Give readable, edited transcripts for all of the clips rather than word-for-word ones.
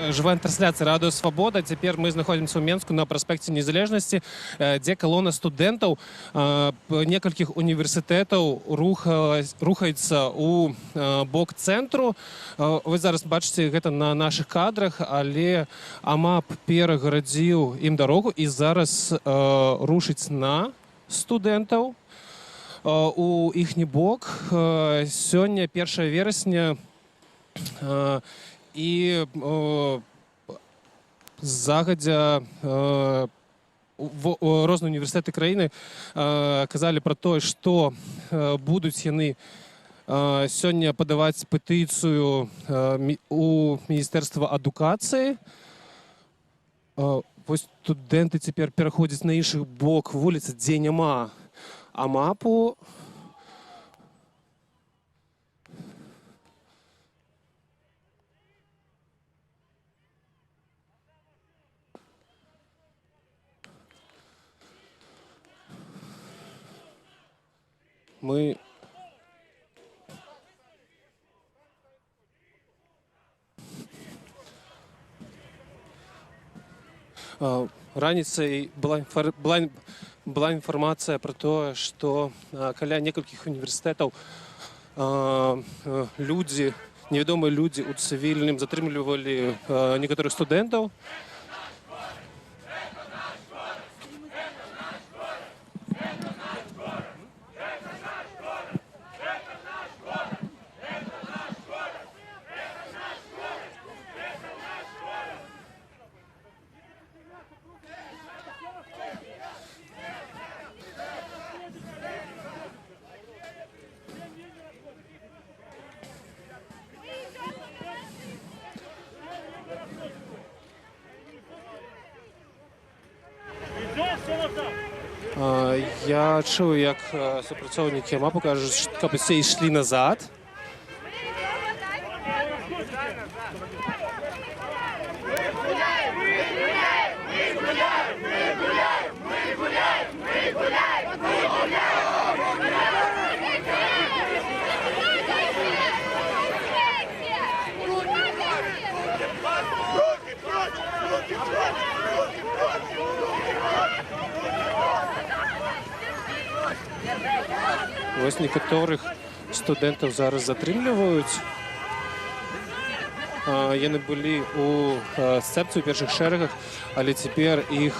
Жывая трансляцыя Радыё Свабода. Цяпер мы знаходзімся ў Менску на праспекце Незалежнасці, дзе калона студэнтаў некалькіх універсітэтаў рухаецца ў бок цэнтру. Вы зараз бачыце гэта на нашых кадрах, але АМАП перагарадзіў ім дарогу і зараз рушыць на студэнтаў у іхні бок. Сёння 1 верасня, і загадзя розныя універсітэты краіны казалі пра тое, што будуць яны сёння падаваць петыцыю у Міністэрства адукацыі. Вось студэнты цяпер пераходзяць на іншы бок вуліцы, дзе няма АМАПу. Мы раніцай была інфармацыя пра тое, што каля некалькіх універсітэтаў людзі, невядомыя людзі ў цывільным затрымлівалі некаторых студэнтаў. Я чую, як супрацоўнікі АМАПу кажуць, каб усе ішлі назад. Вось некаторых студэнтаў зараз затрымліваюць. Яны былі у сцэпцы, у першых шэрагах, але цяпер іх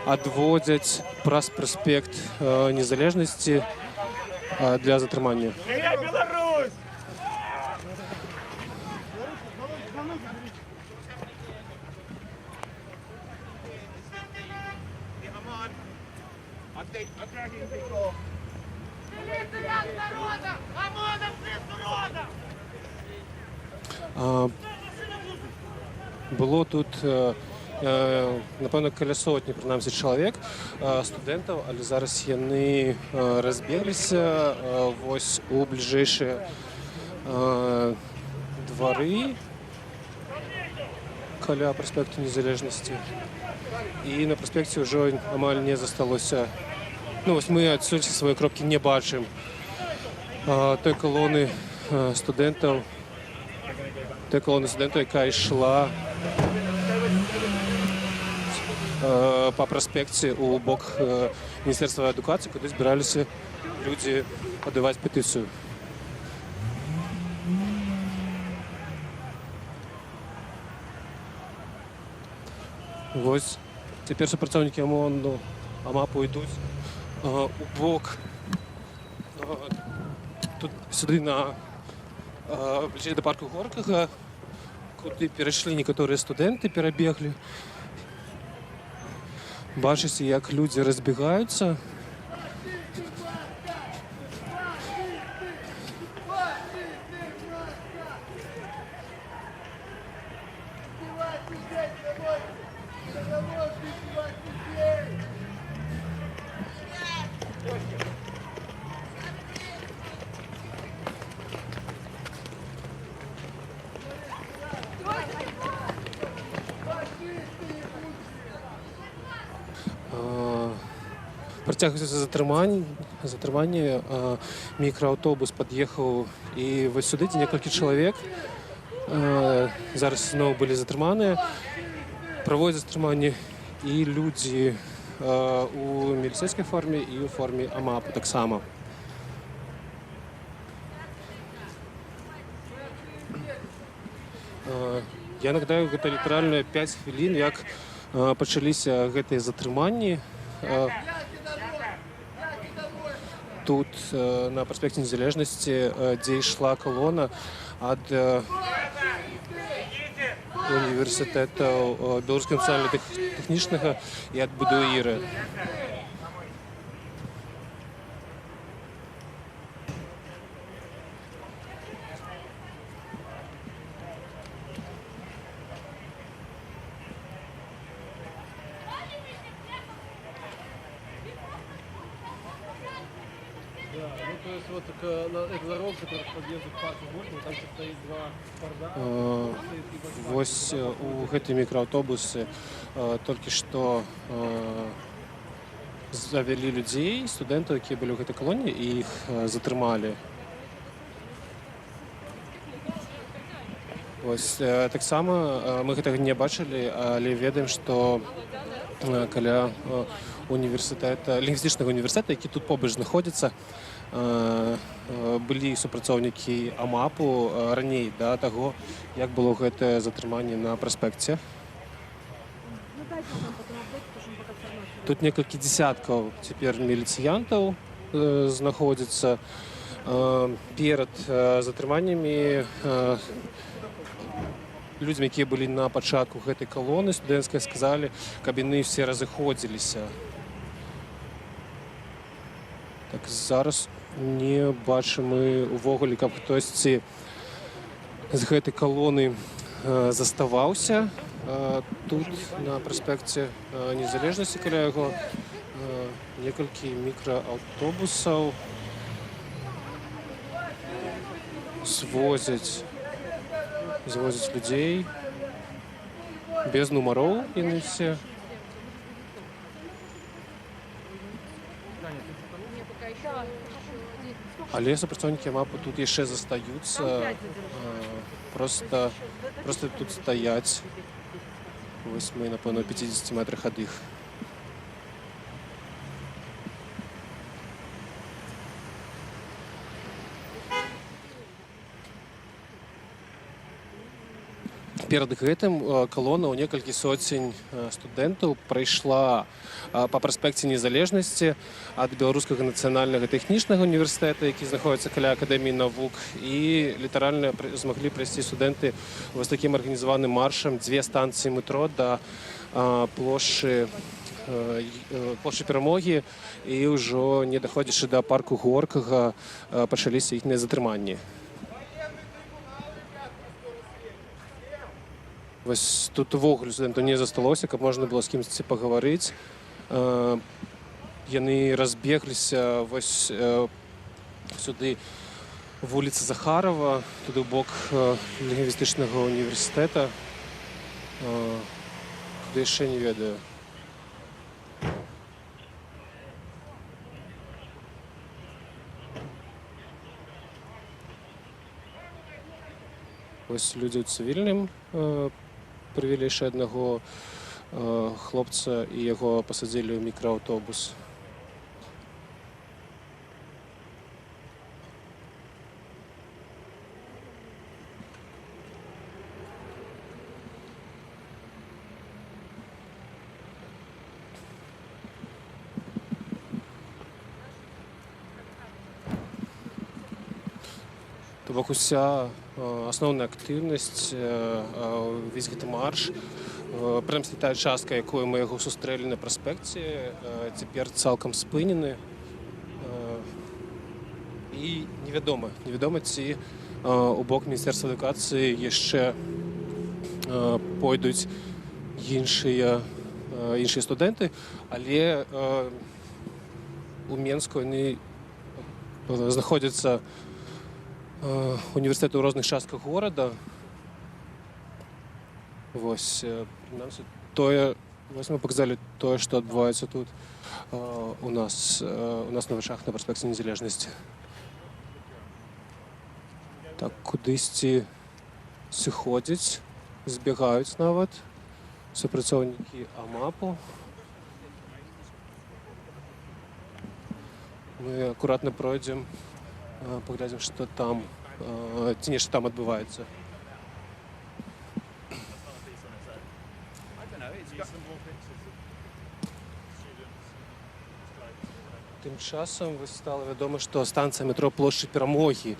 адводзяць праз праспект Незалежнасці для затрымання. Жыве Беларусь! Было тут, напэўна, каля сотні, прынамсі, чалавек, студэнтаў, але зараз яны разбегліся вось у бліжэйшыя двары каля праспекту Незалежнасці. І на праспекце ўжо амаль не засталося. Вось мы адсюль са сваёй кропкі не бачым той калоны студэнтаў, той калоны студэнтаў, якая ішла па праспекце ў бок Міністэрства адукацыі, куды збіраліся людзі падаваць петыцыю. Вось цяпер супрацоўнікі АМОНу, АМАПу ідуць у бок, тут сюды на, бліжэй да парку Горкага, куды перайшлі некаторыя студэнты, перабеглі. Бачыце, як людзі разбегаюцца. Працягваецца затрыманне. Мікрааўтобус пад'ехаў і вось сюды, дзе некалькі чалавек. Зараз зноў былі затрыманыя. Праводзяць затрыманні і людзі у міліцэйскай форме, і ў форме АМАПу таксама. Я нагадаю, гэта літаральна 5 хвілін, як пачаліся гэтыя затрыманні. Тут на праспекце Незалежнасці, дзе ішла калона ад універсітэта Беларускага нацыянальна-тэхнічнага і ад БДУІРы. Да, ну то есть вот эта дорога, которая к подъезду к парку Горького, там сейчас стоит два Форда, стоит и Volkswagen. Вось у гэты мікрааўтобусы толькі што завялі людзей, студэнтаў, якія былі ў гэтай калоне, і іх затрымалі. Вось таксама мы гэтага не бачылі, але ведаем, што каля універсітэта, лінгвістычнага універсітэта, які тут побач знаходзіцца, былі супрацоўнікі АМАПу раней да таго, як было гэтае затрыманне на праспекце. Ну дайте нам потом апдейт, потому что мы пока все равно отсюда. Тут некалькі дзесяткаў цяпер міліцыянтаў знаходзіцца. Перад затрыманнямі людзям, якія былі на пачатку гэтай калоны студэнцкай, сказалі, каб яны все разыходзіліся. Так, зараз не бачым мы увогуле, каб хтосьці з гэтай калоны заставаўся тут на праспекце Незалежнасці. Каля яго некалькі мікрааўтобусаў звозяць людзей без нумароў, яны все. Не, пока еще Але супрацоўнікі АМАПу тут яшчэ застаюцца, просто тут стаяць. Вось мы, напэўна, у 50 метрах ад іх. Перад гэтым калона ў некалькі соцень студэнтаў прайшла па праспекце Незалежнасці ад Беларускага нацыянальнага тэхнічнага універсітэта, які знаходіцца каля Акадэміі навук, і літаральна змаглі прайсці студэнты вось такім арганізаваным маршам дзве станцыі метро да плошчы Перамогі, і ўжо не даходзячы да парку Горкага, пачаліся іхнія затрыманні. Вось тут увогуле студэнтаў не засталося, каб можна было з кімсьці пагаварыць. Яны разбегліся вось сюды, вуліца Захарова, туды ў бок лінгвістычнага універсітэта. Куды, яшчэ не ведаю. Вось людзі ў цывільным прывялі яшчэ аднаго хлопца, і яго пасадзілі ў мікрааўтобус. То бок уся асноўная актыўнасць, увесь гэты марш, прынамсі тая частка, якую мы яго сустрэлі на праспекце, цяпер цалкам спынены. І невядома, ці у бок Міністэрства адукацыі яшчэ пойдуць іншыя студэнты, але у Менску яны знаходзяцца, універсітэты ў розных частках горада. Вось, прынамсі, тое, вось мы паказалі тое, што адбываецца тут у нас на вачах на праспекце Незалежнасці. Так, кудысьці Сыходзяць, збягаюць нават супрацоўнікі АМАПу. Мы акуратна пройдзем, паглядзім, што там, ці нешта там адбываецца. I don't know. It's got some more pictures of students. Тым часам вось стала вядома, што станцыя метро Плошча Перамогі,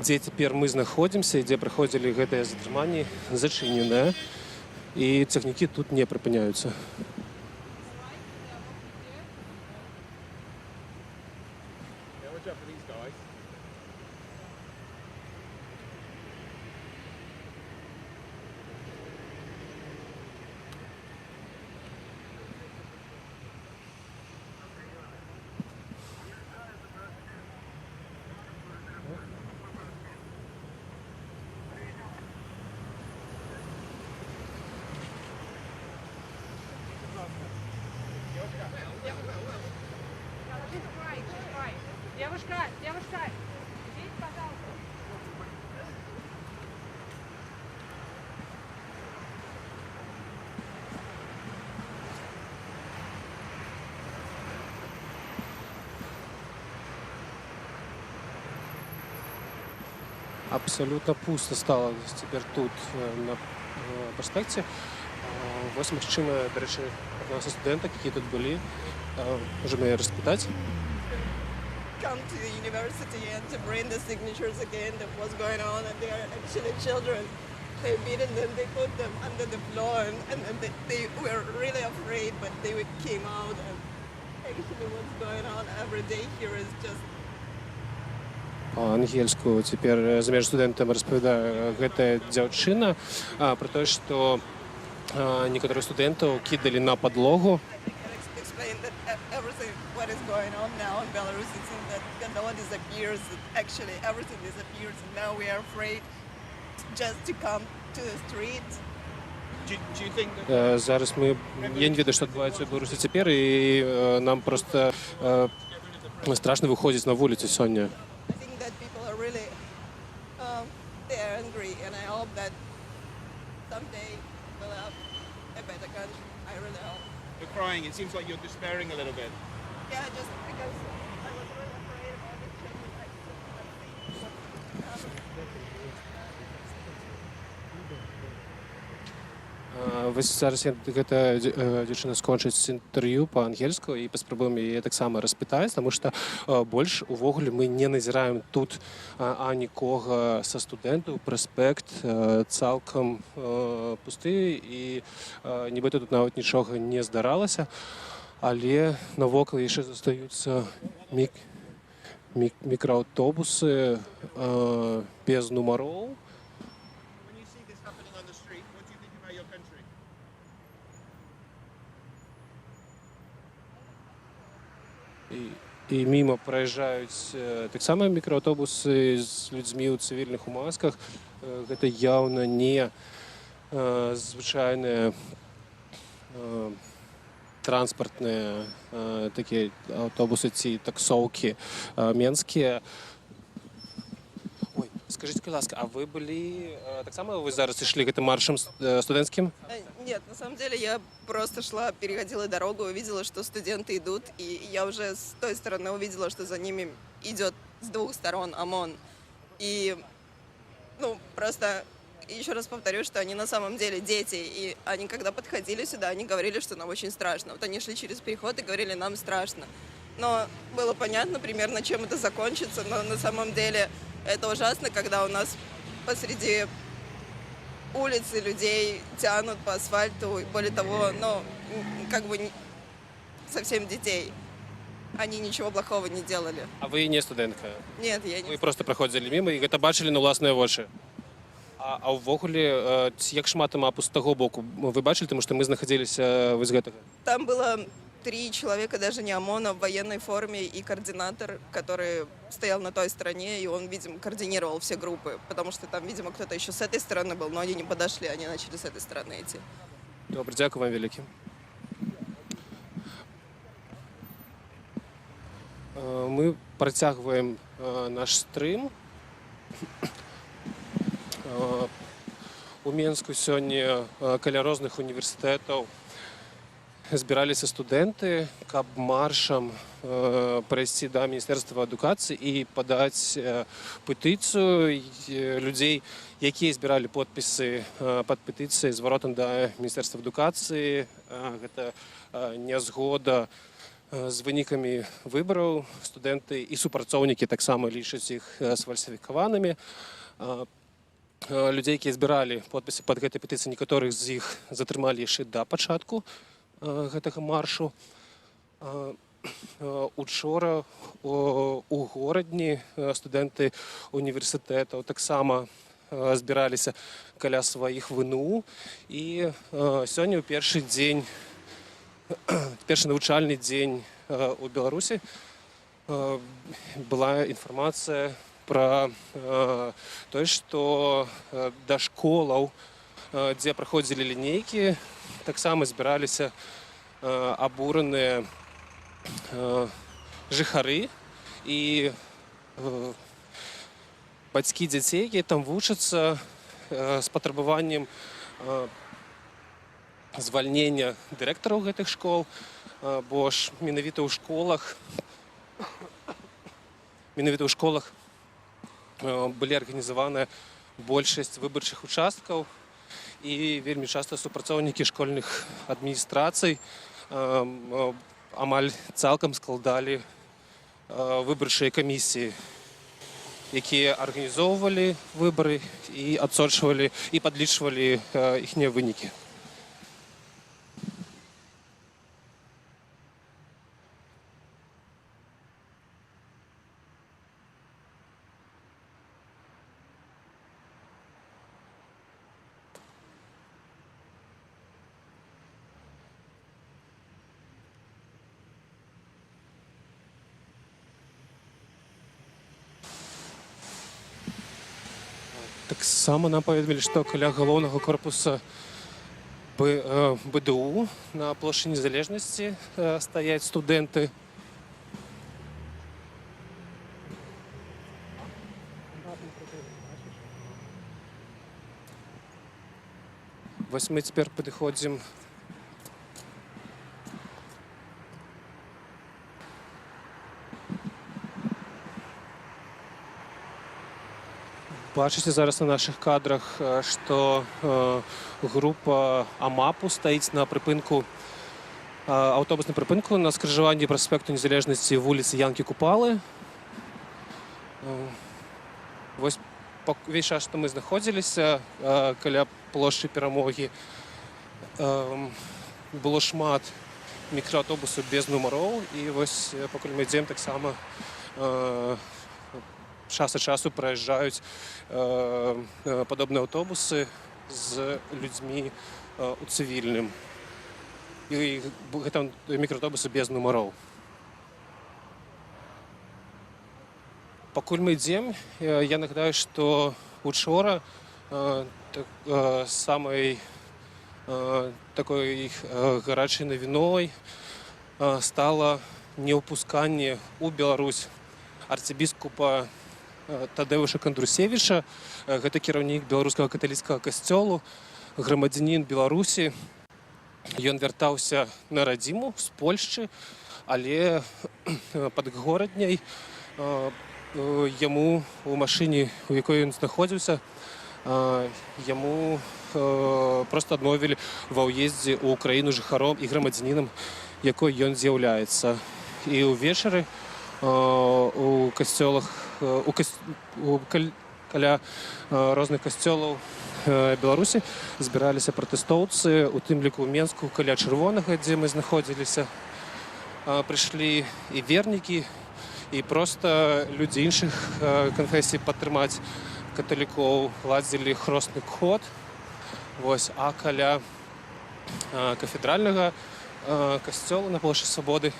дзе цяпер мы знаходзімся і дзе праходзілі гэтыя затрыманні, зачыненая. І цягнікі тут не прыпыняюцца. Yeah, watch out for these guys. She's crying, she's crying. Девушка, девушка, идите, пожалуйста. Абсалютна пуста стала цяпер тут на праспекце. Вось, магчыма, дарэчы, адна са студэнтак, якія тут былі, можам яе распытаць. Come to the university and to bring the signatures again of what's going on, and they are actually children. They beaten them, they put them under the floor, and then they were really afraid, but they came out, and actually what's going on every day here is just Па-ангельску цяпер замеж студэнтам распавядае гэтая дзяўчына пра тое, што некаторых студэнтаў кідалі на падлогу. I can explain that everything what is going on now in Belarus, it seems that Godot disappears, that actually everything disappears, and now we are afraid just to come to the street. Do you think that Зараз мы, я не ведаю, што адбываецца ў Беларусі цяпер, і нам проста страшна выходзіць на вуліцу сёння. I think that people are really they are angry, and I hope that someday we'll have a better country. I really hope. You're crying? It seems like you're despairing a little bit. Yeah, just because I was really afraid about the children. I just have seen what happened. Вось зараз гэта дзяўчына скончыць інтэрв'ю па-ангельску, і паспрабуем яе таксама распытаць, таму што больш увогуле мы не назіраем тут нікога са студэнтаў. Праспект цалкам пусты, і нібыта тут нават нічога не здаралася, але навокал яшчэ застаюцца мікрааўтобусы без нумароў. When you see this happening on the street, what do you think about your country? І міма праязджаюць таксама мікрааўтобусы з людзьмі ў цывільных, у масках. Гэта яўна не звычайныя транспартныя такія аўтобусы ці таксоўкі менскія. Ой, скажыце, калі ласка, а вы былі таксама, вы зараз ішлі гэтым маршам студэнцкім? Нет, на самом деле я просто шла, переходила дорогу, увидела, что студенты идут, и я уже с той стороны увидела, что за ними идет с двух сторон ОМОН. И, ну, просто еще раз повторю, что они на самом деле дети, и они, когда подходили сюда, они говорили, что нам очень страшно. Вот они шли через переход и говорили: «Нам страшно». Но было понятно примерно, чем это закончится, но на самом деле это ужасно, когда у нас посреди улицы людей тянут по асфальту, и более того, ну, как бы совсем детей. Они ничего плохого не делали. А вы не студэнтка? Нет, я не. Вы проста праходзілі міма і гэта бачылі на ўласныя вочы. А ўвогуле, як шмат АМАПу з таго боку вы бачылі, тому што мы знаходзіліся вось гэтага? Там было три человека, даже не ОМОНа, в военной форме и координатор, который стоял на той стороне, и он, видимо, координировал все группы, потому что там, видимо, кто-то еще с этой стороны был, но они не подошли, они начали с этой стороны идти. Добра, дзякую вам вялікі. Мы працягваем наш стрым. У Менску сёння каля розных універсітэтаў збіраліся студэнты, каб маршам прайсці да Міністэрства адукацыі і падаць петыцыю людзей, якія збіралі подпісы пад петыцыяй зваротам да Міністэрства адукацыі. Гэта нязгода з вынікамі выбараў. Студэнты і супрацоўнікі таксама лічаць іх сфальсіфікаванымі. Людзей, якія збіралі подпісы пад гэтай петыцыяй, некаторых з іх затрымалі яшчэ да пачатку гэтага маршу. Учора у Горадні студэнты універсітэтаў таксама збіраліся каля сваіх ВНУ, і сёння ў першы дзень, першы навучальны дзень у Беларусі была інфармацыя пра тое, што да школаў, дзе праходзілі лінейкі, таксама збіраліся абураныя жыхары і бацькі дзяцей, якія там вучацца, з патрабаваннем звальнення дырэктараў гэтых школ, бо ж менавіта ў школах былі арганізаваныя большасць выбарчых участкаў, і вельмі часта супрацоўнікі школьных адміністрацый амаль цалкам складалі выбарчыя камісіі, якія арганізоўвалі выбары і адсочвалі і падлічвалі іхнія вынікі. Таксама нам паведамілі, што каля галоўнага корпуса БДУ на плошчы Незалежнасці стаяць студэнты. Вось мы цяпер падыходзім Бачыце зараз на нашых кадрах, што група АМАПу стаіць на прыпынку, аўтобусным прыпынку на скрыжаванні праспекту Незалежнасці, вуліцы Янкі Купалы. Вось увесь час, што мы знаходзіліся каля плошчы Перамогі, было шмат мікрааўтобусаў без нумароў, і вось пакуль мы ідзем, таксама час ад часу праязджаюць падобныя аўтобусы з людзьмі у цывільным. І гэта мікрааўтобусы без нумароў. Пакуль мы ідзем, я нагадаю, што учора так, самай такой гарачай навіной стала неўпусканне ў Беларусь арцыбіскупа Тадэвуша Кандрусевіча. Гэта кіраўнік беларускага каталіцкага касцёлу, грамадзянін Беларусі. Ён вяртаўся на радзіму з Польшчы, але пад Горадняй яму у машыне, у якой ён знаходзіўся, яму проста адмовілі ва ўездзе ў краіну жыхаром і грамадзянінам, якой ён з'яўляецца. І ўвечары у касцёлах, у, кас... у каль... каля розных касцёлаў Беларусі збіраліся пратэстоўцы, у тым ліку ў Менску каля Чырвонага, дзе мы знаходзіліся. Прыйшлі і вернікі, і проста людзі іншых канфесій падтрымаць каталікоў, ладзілі хросны ход. Вось, а каля кафедральнага касцёла на плошчы Свабоды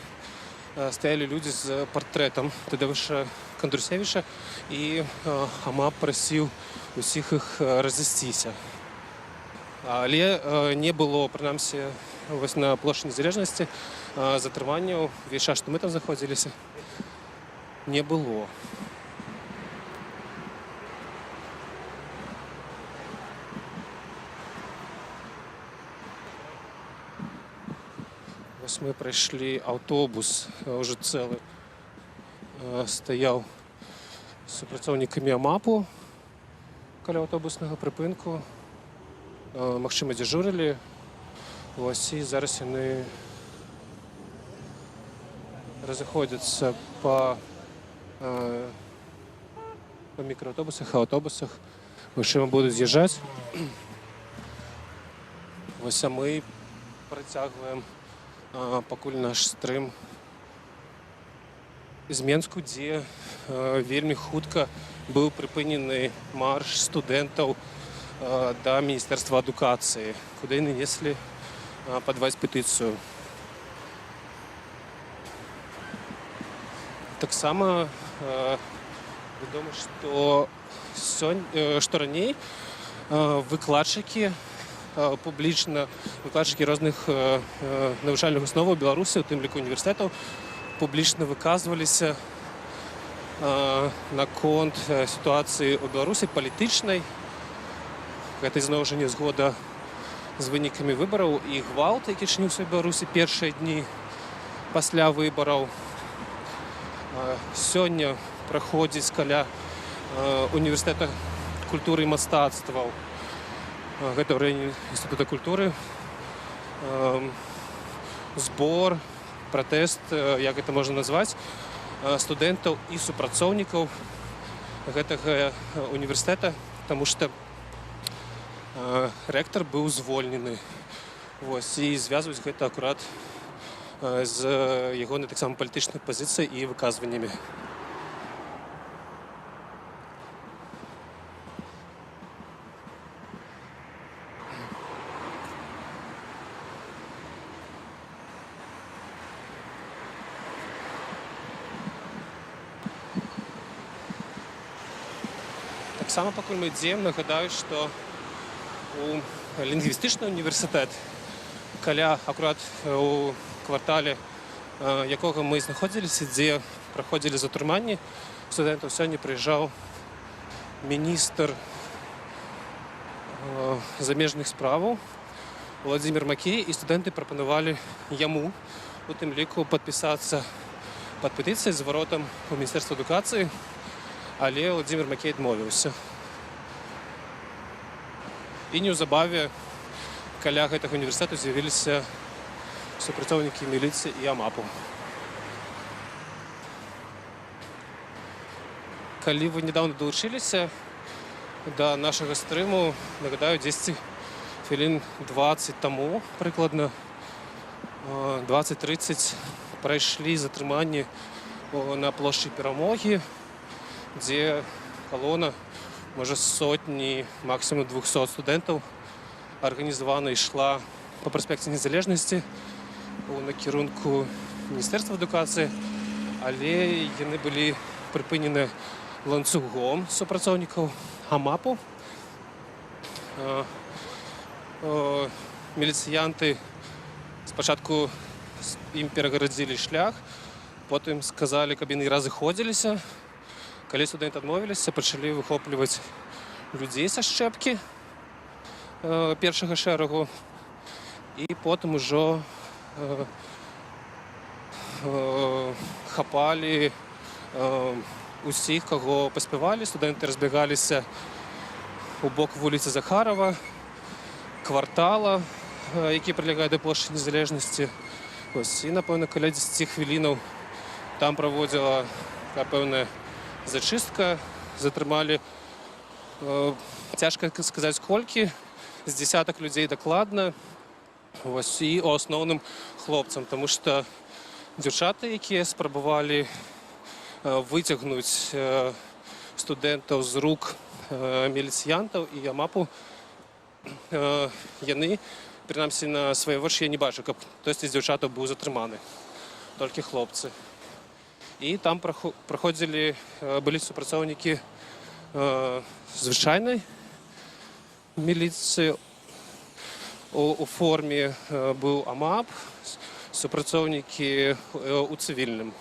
стаялі людзі з партрэтам Тадэвуша Кандрусевіча, і АМАП прасіў усіх іх разысціся. Але не было, прынамсі, вось на плошчы Незалежнасці затрыманняў увесь час, што мы там знаходзіліся, не было. Вось мы прайшлі, аўтобус ўжо цэлы стаяў з супрацоўнікамі АМАПу каля аўтобуснага прыпынку. Магчыма, дзяжурылі. Вось, і зараз яны разыходзяцца па мікрааўтобусах, аўтобусах. Магчыма, будуць з'язджаць. Вось, а мы працягваем пакуль наш стрым з Менску, дзе вельмі хутка быў прыпынены марш студэнтаў да Міністэрства адукацыі, куды яны неслі падаваць петыцыю. Таксама вядома, што сёння, што раней выкладчыкі публічна, выкладчыкі розных навучальных установаў Беларусі, у тым ліку універсітэтаў, публічна выказваліся наконт сітуацыі ў Беларусі палітычнай. Гэта зноў жа нязгода з вынікамі выбараў і гвалт, які чыніўся ў Беларусі першыя дні пасля выбараў. Сёння праходзіць каля універсітэта культуры і мастацтваў, гэта ў раёне Інстытута культуры, збор, пратэст, як гэта можна назваць, студэнтаў і супрацоўнікаў гэтага універсітэта, таму што рэктар быў звольнены. Вось, і звязваюць гэта акурат з ягонай таксама палітычнай пазіцыяй і выказваннямі. Таксама, пакуль мы ідзем, нагадаю, што у лінгвістычны універсітэт, каля акурат у квартале якога мы знаходзіліся, дзе праходзілі затрыманні студэнтаў, сёння прыязджаў міністр замежных справаў Уладзімір Макей, і студэнты прапанавалі яму у тым ліку падпісацца пад петыцыяй з зваротам у Міністэрства адукацыі, але Уладзімір Макей адмовіўся. І неўзабаве каля гэтага універсітэту з'явіліся супрацоўнікі міліцыі і АМАПу. Калі вы нядаўна далучыліся да нашага стрыму, нагадаю, 10 хвілін 20 таму прыкладна, 20-30, прайшлі затрыманні на плошчы Перамогі, дзе калона, можа, сотні, максімум 200 студэнтаў арганізавана ішла па праспекце Незалежнасці у накірунку Міністэрства адукацыі, але яны былі прыпынены ланцугом супрацоўнікаў АМАПу. Міліцыянты спачатку ім перагарадзілі шлях, потым сказалі, каб яны разыходзіліся. Калі студэнты адмовіліся, пачалі выхопліваць людзей са шчэпкі першага шэрагу і потым ужо хапалі усіх, каго паспявалі. Студэнты разбягаліся у бок вуліцы Захарова, квартала, які прылягае да плошчы Незалежнасці. Вось, і, напэўна, каля 10 хвілінаў там праводзіла такая пэўная зачыстка, затрымалі, цяжка сказаць колькі, з десятак людзей дакладна. Вось, і у асноўным хлопцам, таму што дзяўчаты, якія спрабавалі выцягнуць студэнтаў з рук міліцыянтаў і АМАПу, яны, прынамсі на свае вочы я не бачу, каб хтосьці з дзяўчатаў быў затрыманы, толькі хлопцы. І там праходзілі, былі супрацоўнікі звычайнай міліцыі у форме, быў АМАП, супрацоўнікі у цывільным.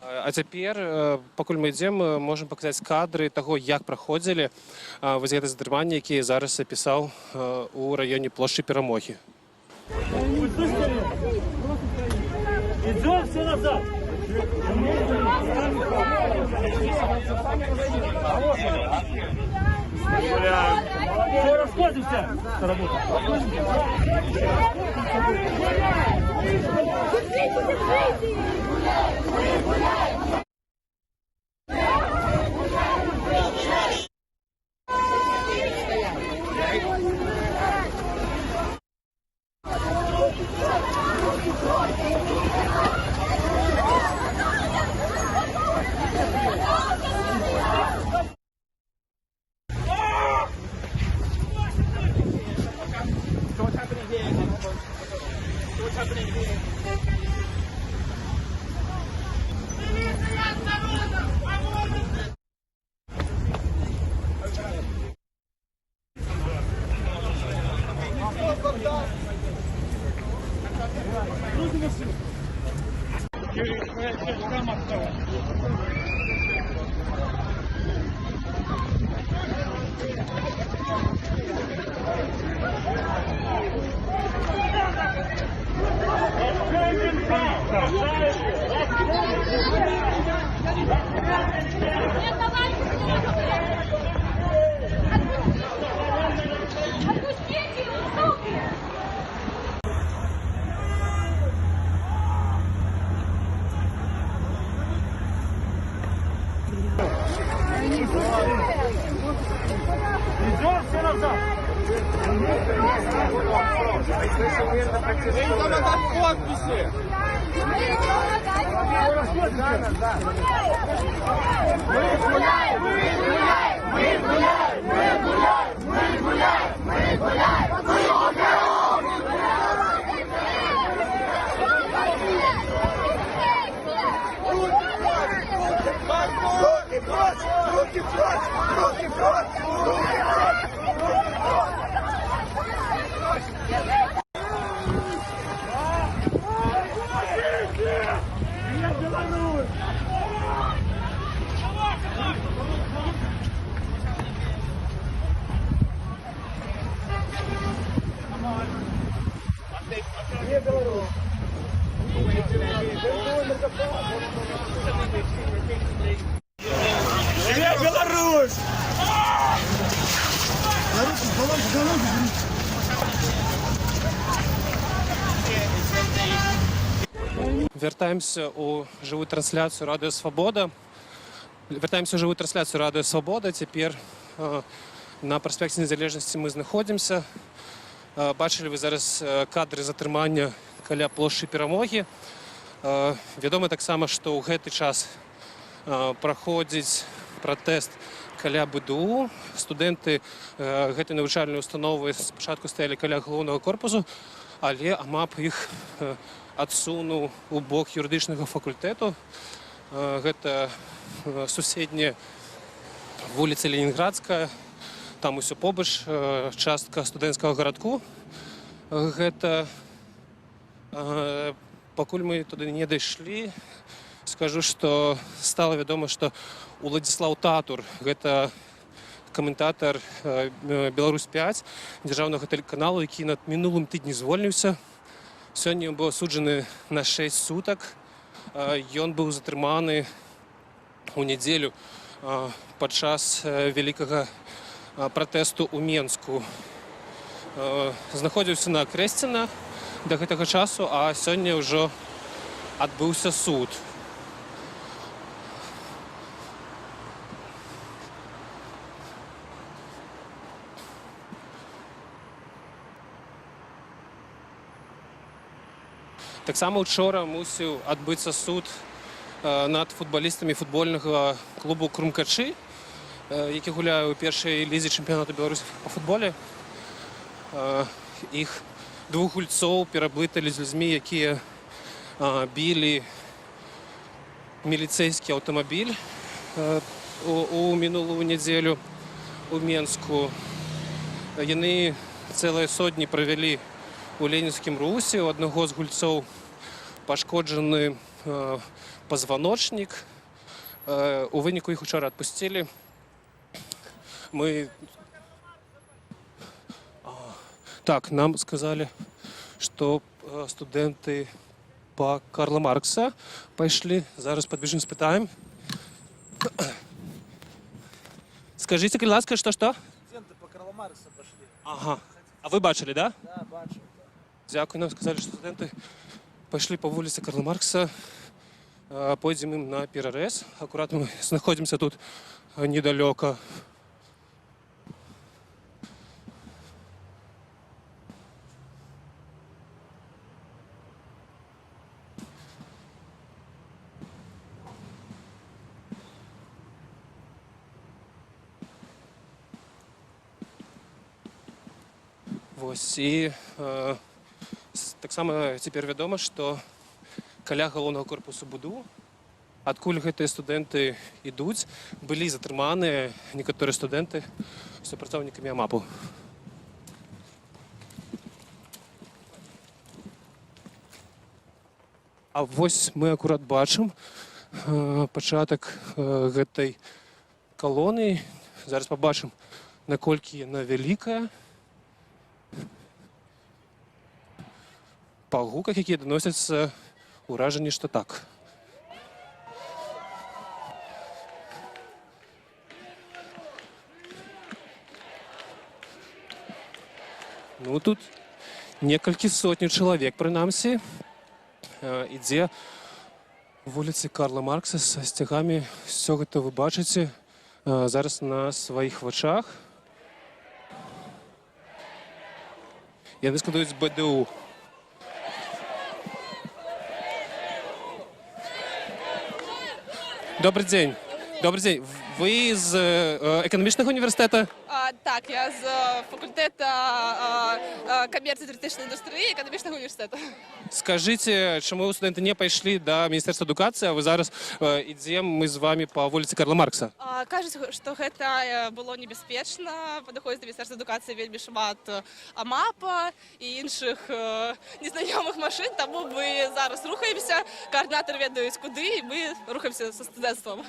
А цяпер, пакуль мы ідзем, можам паказаць кадры таго, як праходзілі вось гэтыя затрыманні, якія зараз апісаў у раёне плошчы Перамогі. Идем все назад. Все, расходимся. Держите, держите! Нет, давайте! Отпустите его, суки! Идем все назад. Руки прочь! Руки прочь! Руки прочь! Руки прочь! Руки прочь! Живе Беларусь! Вяртаемся ў жывую трансляцыю Радыё Свабода. Вяртаемся ў жывую трансляцыю Радыё Свабода. Цяпер на праспекце Незалежнасці мы знаходзімся. Бачылі вы зараз кадры затрымання каля плошчы Перамогі. Вядома таксама, што ў гэты час праходзіць пратэст каля БДУ. Студэнты гэтай навучальнай установы спачатку стаялі каля галоўнага корпусу, але АМАП іх адсунуў у бок юрыдычнага факультэту. Гэта суседняя вуліца Ленінградская, там усё побач, частка студэнцкага гарадку. Гэта пакуль мы туды не дайшлі, скажу, што стала вядома, што Уладзіслаў Татур, гэта каментатар Беларусь 5 дзяржаўнага тэлеканалу, які на мінулым тыдні звольніўся. Сёння ён быў асуджаны на 6 сутак. Ён быў затрыманы у нядзелю падчас вялікага пратэсту ў Менску. Знаходзіўся на Акрэсціна да гэтага часу, а сёння ўжо адбыўся суд. Таксама учора мусіў адбыцца суд над футбалістамі футбольнага клубу «Крумкачы», які гуляе ў першай лізе чэмпіянату Беларусі па футболе. Іх двух гульцоў пераблыталі з людзьмі, якія білі міліцэйскі аўтамабіль у мінулую нядзелю у Менску. Яны цэлыя сотні правялі у ленінскім русе. У аднаго з гульцоў пашкоджаны Пазваночнік. У выніку іх учора адпусцілі. Мы Так, нам сказалі, што студэнты па Карла Маркса пайшлі. Зараз падбяжым, спытаем. Скажыце, калі ласка, што што? Студенты по Карла Маркса пошли. Ага. А вы бачылі, да? Да, бачыў. Дзякую. Нам сказалі, што студэнты пайшлі па вуліцы Карла Маркса. Пойдзем ім на перарэз. Акурат мы знаходзімся тут недалёка. Вось і таксама цяпер вядома, што каля галоўнага корпусу БДУ, адкуль гэтыя студэнты ідуць, былі затрыманыя некаторыя студэнты супрацоўнікамі АМАПу. А вось мы акурат бачым пачатак гэтай калоны. Зараз пабачым, наколькі яна вялікая. Па гуках, якія даносяцца, уражанне, што так. Ну, тут некалькі сотняў чалавек, прынамсі, ідзе вуліцы Карла Маркса са сцягамі. Усё гэта вы бачыце зараз на сваіх вачах. Яны скандуюць БДУ. Добры дзень. Добры дзень. Вы з эканамічнага універсітэта? Так, я з факультэта камерцыі, турыстычнай індустрыі эканамічнага універсітэта. Скажыце, чаму студэнты не пайшлі да Міністэрства адукацыі, а вы зараз ідзем мы з вамі па вуліцы Карла Маркса? Кажуць, што гэта было небяспечна. Падыходзіць да Міністэрства адукацыі вельмі шмат АМАПа і іншых незнаёмых машын, таму мы зараз рухаемся. Каардынатары ведаюць куды, і мы рухаемся са студэнцтвам.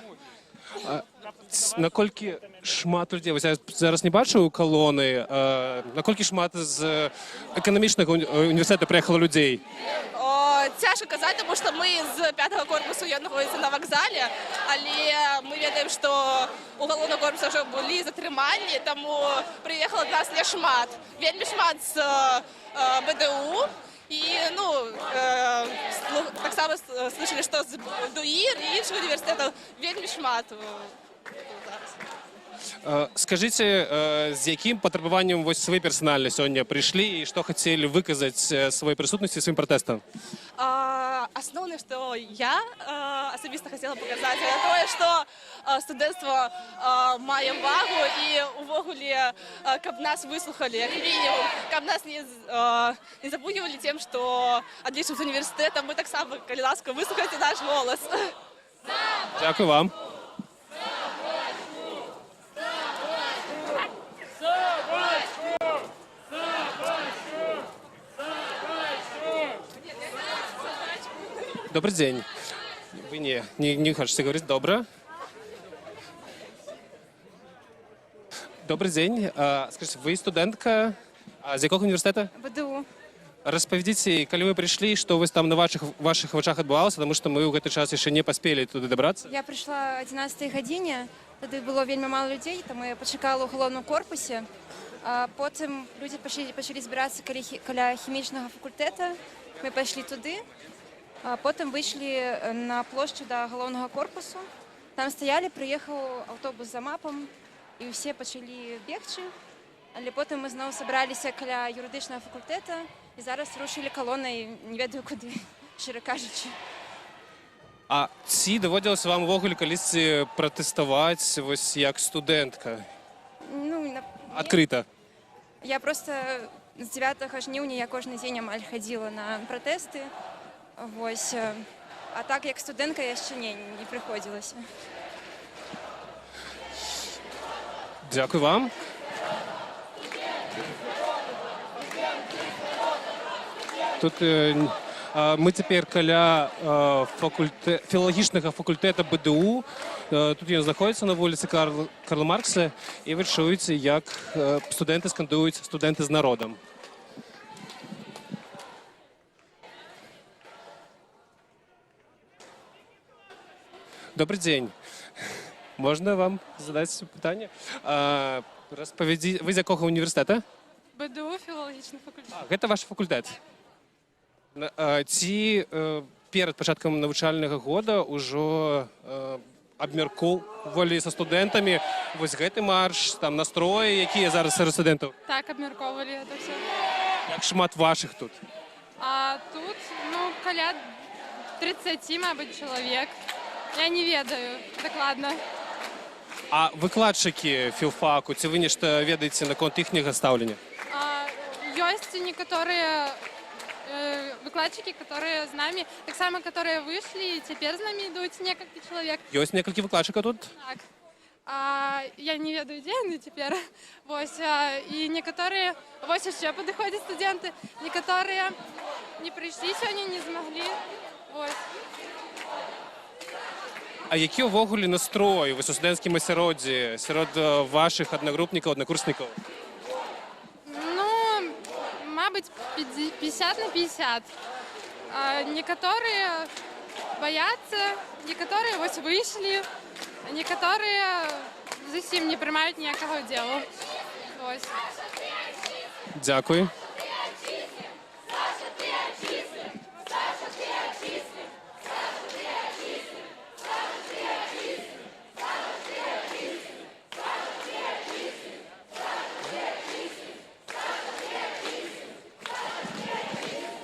Наколькі шмат людзей, вось я зараз не бачу калоны, наколькі шмат з эканамічнага універсітэта прыехала людзей? О, цяжка казаць, таму што мы з пятага корпусу, ён знаходзіцца на вакзале, але мы ведаем, што у галоўнага корпуса ўжо былі затрыманні, таму прыехала нас не шмат. Вельмі шмат з БДУ. І, ну, таксама слышали, што з ДУІР і іншых універсітэтаў вельмі шмат зараз. Скажыце, з якім патрабаваннем вось вы персанальна сёння прыйшлі і што хацелі выказаць сваёй прысутнасцю, сваім пратэстам? Асноўнае, што я асабіста хацела паказаць, гэта тое, што студэнцтва мае вагу і увогуле, каб нас выслухалі, як мінімум, каб нас не запугивали тем, што адлічым з універсітэта, мы таксама, калі ласка, выслухайце наш голас. Дзякую вам. Добры дзень. Вы не хочаце гаварыць? Добра. Добры дзень. Скажыце, вы студэнтка, а з якога універсітэта? БДУ. Распавядзіце, калі вы прыйшлі, што вось там на вашых вачах адбывалася, таму што мы ў гэты час яшчэ не паспелі туды дабрацца. Я прыйшла 11 гадзіне, тады было вельмі мала людзей, таму я пачакала ў галоўным корпусе. А потым людзі пачалі збірацца каля хімічнага факультэта. Мы пайшлі туды. А потым выйшлі на плошчу да галоўнага корпусу. Там стаялі, прыехаў аўтобус з АМАПам, і ўсе пачалі бегчы. Але потым мы зноў сабраліся каля юрыдычнага факультэта і зараз рушылі калонай, не ведаю куды, шчыра кажучы. А ці даводзілася вам увогуле калісьці пратэставаць вось як студэнтка? Ну, Адкрыта. Я проста з 9 жніўня я кожны дзень амаль хадзіла на пратэсты. Вось. А так як студэнтка яшчэ не прыходзілася. Дзякую вам. Тут Мы цяпер каля філалагічнага факультэта БДУ. Тут ён знаходзіцца на вуліцы Карла Маркса. І вы чуеце, як студэнты скандуюць: «Студэнты з народам». Добры дзень. Можна вам задаць пытанне? Распавядзі, вы з якога ўніверсітэта? БДУ, філалагічны факультэт. А, гэта ваш факультэт. Ці перад пачаткам навучальнага года ўжо абмяркоўвалі са студэнтамі вось гэты марш, там настроі, якія зараз сярод студэнтаў? Так, абмяркоўвалі гэта ўсё. Як шмат вашых тут? А тут, ну, каля 30, мабыць, чалавек. Я не ведаю дакладна. А выкладчыкі філфаку, ці вы нешта ведаеце наконт іхняга стаўлення? Ёсць некаторыя выкладчыкі, которые з намі, таксама, которые выйшлі, і цяпер з намі ідуць некалькі чалавек. Ёсць некалькі выкладчыкаў тут? Так. Я не ведаю, дзе яны цяпер. Вось, і некаторыя, вось яшчэ падыходзяць студэнты, некаторыя не прыйшлі сёння, не змаглі. Вось. А які ўвогуле настрой вось у студэнцкім асяроддзі, сярод вашых аднагрупнікаў, аднакурснікаў? Ну, мабыць, 50 на 50. Некаторыя баяцца, некаторыя вось выйшлі, а некаторыя зусім не прымаюць ніякага ўдзелу. Вось. Дзякуй.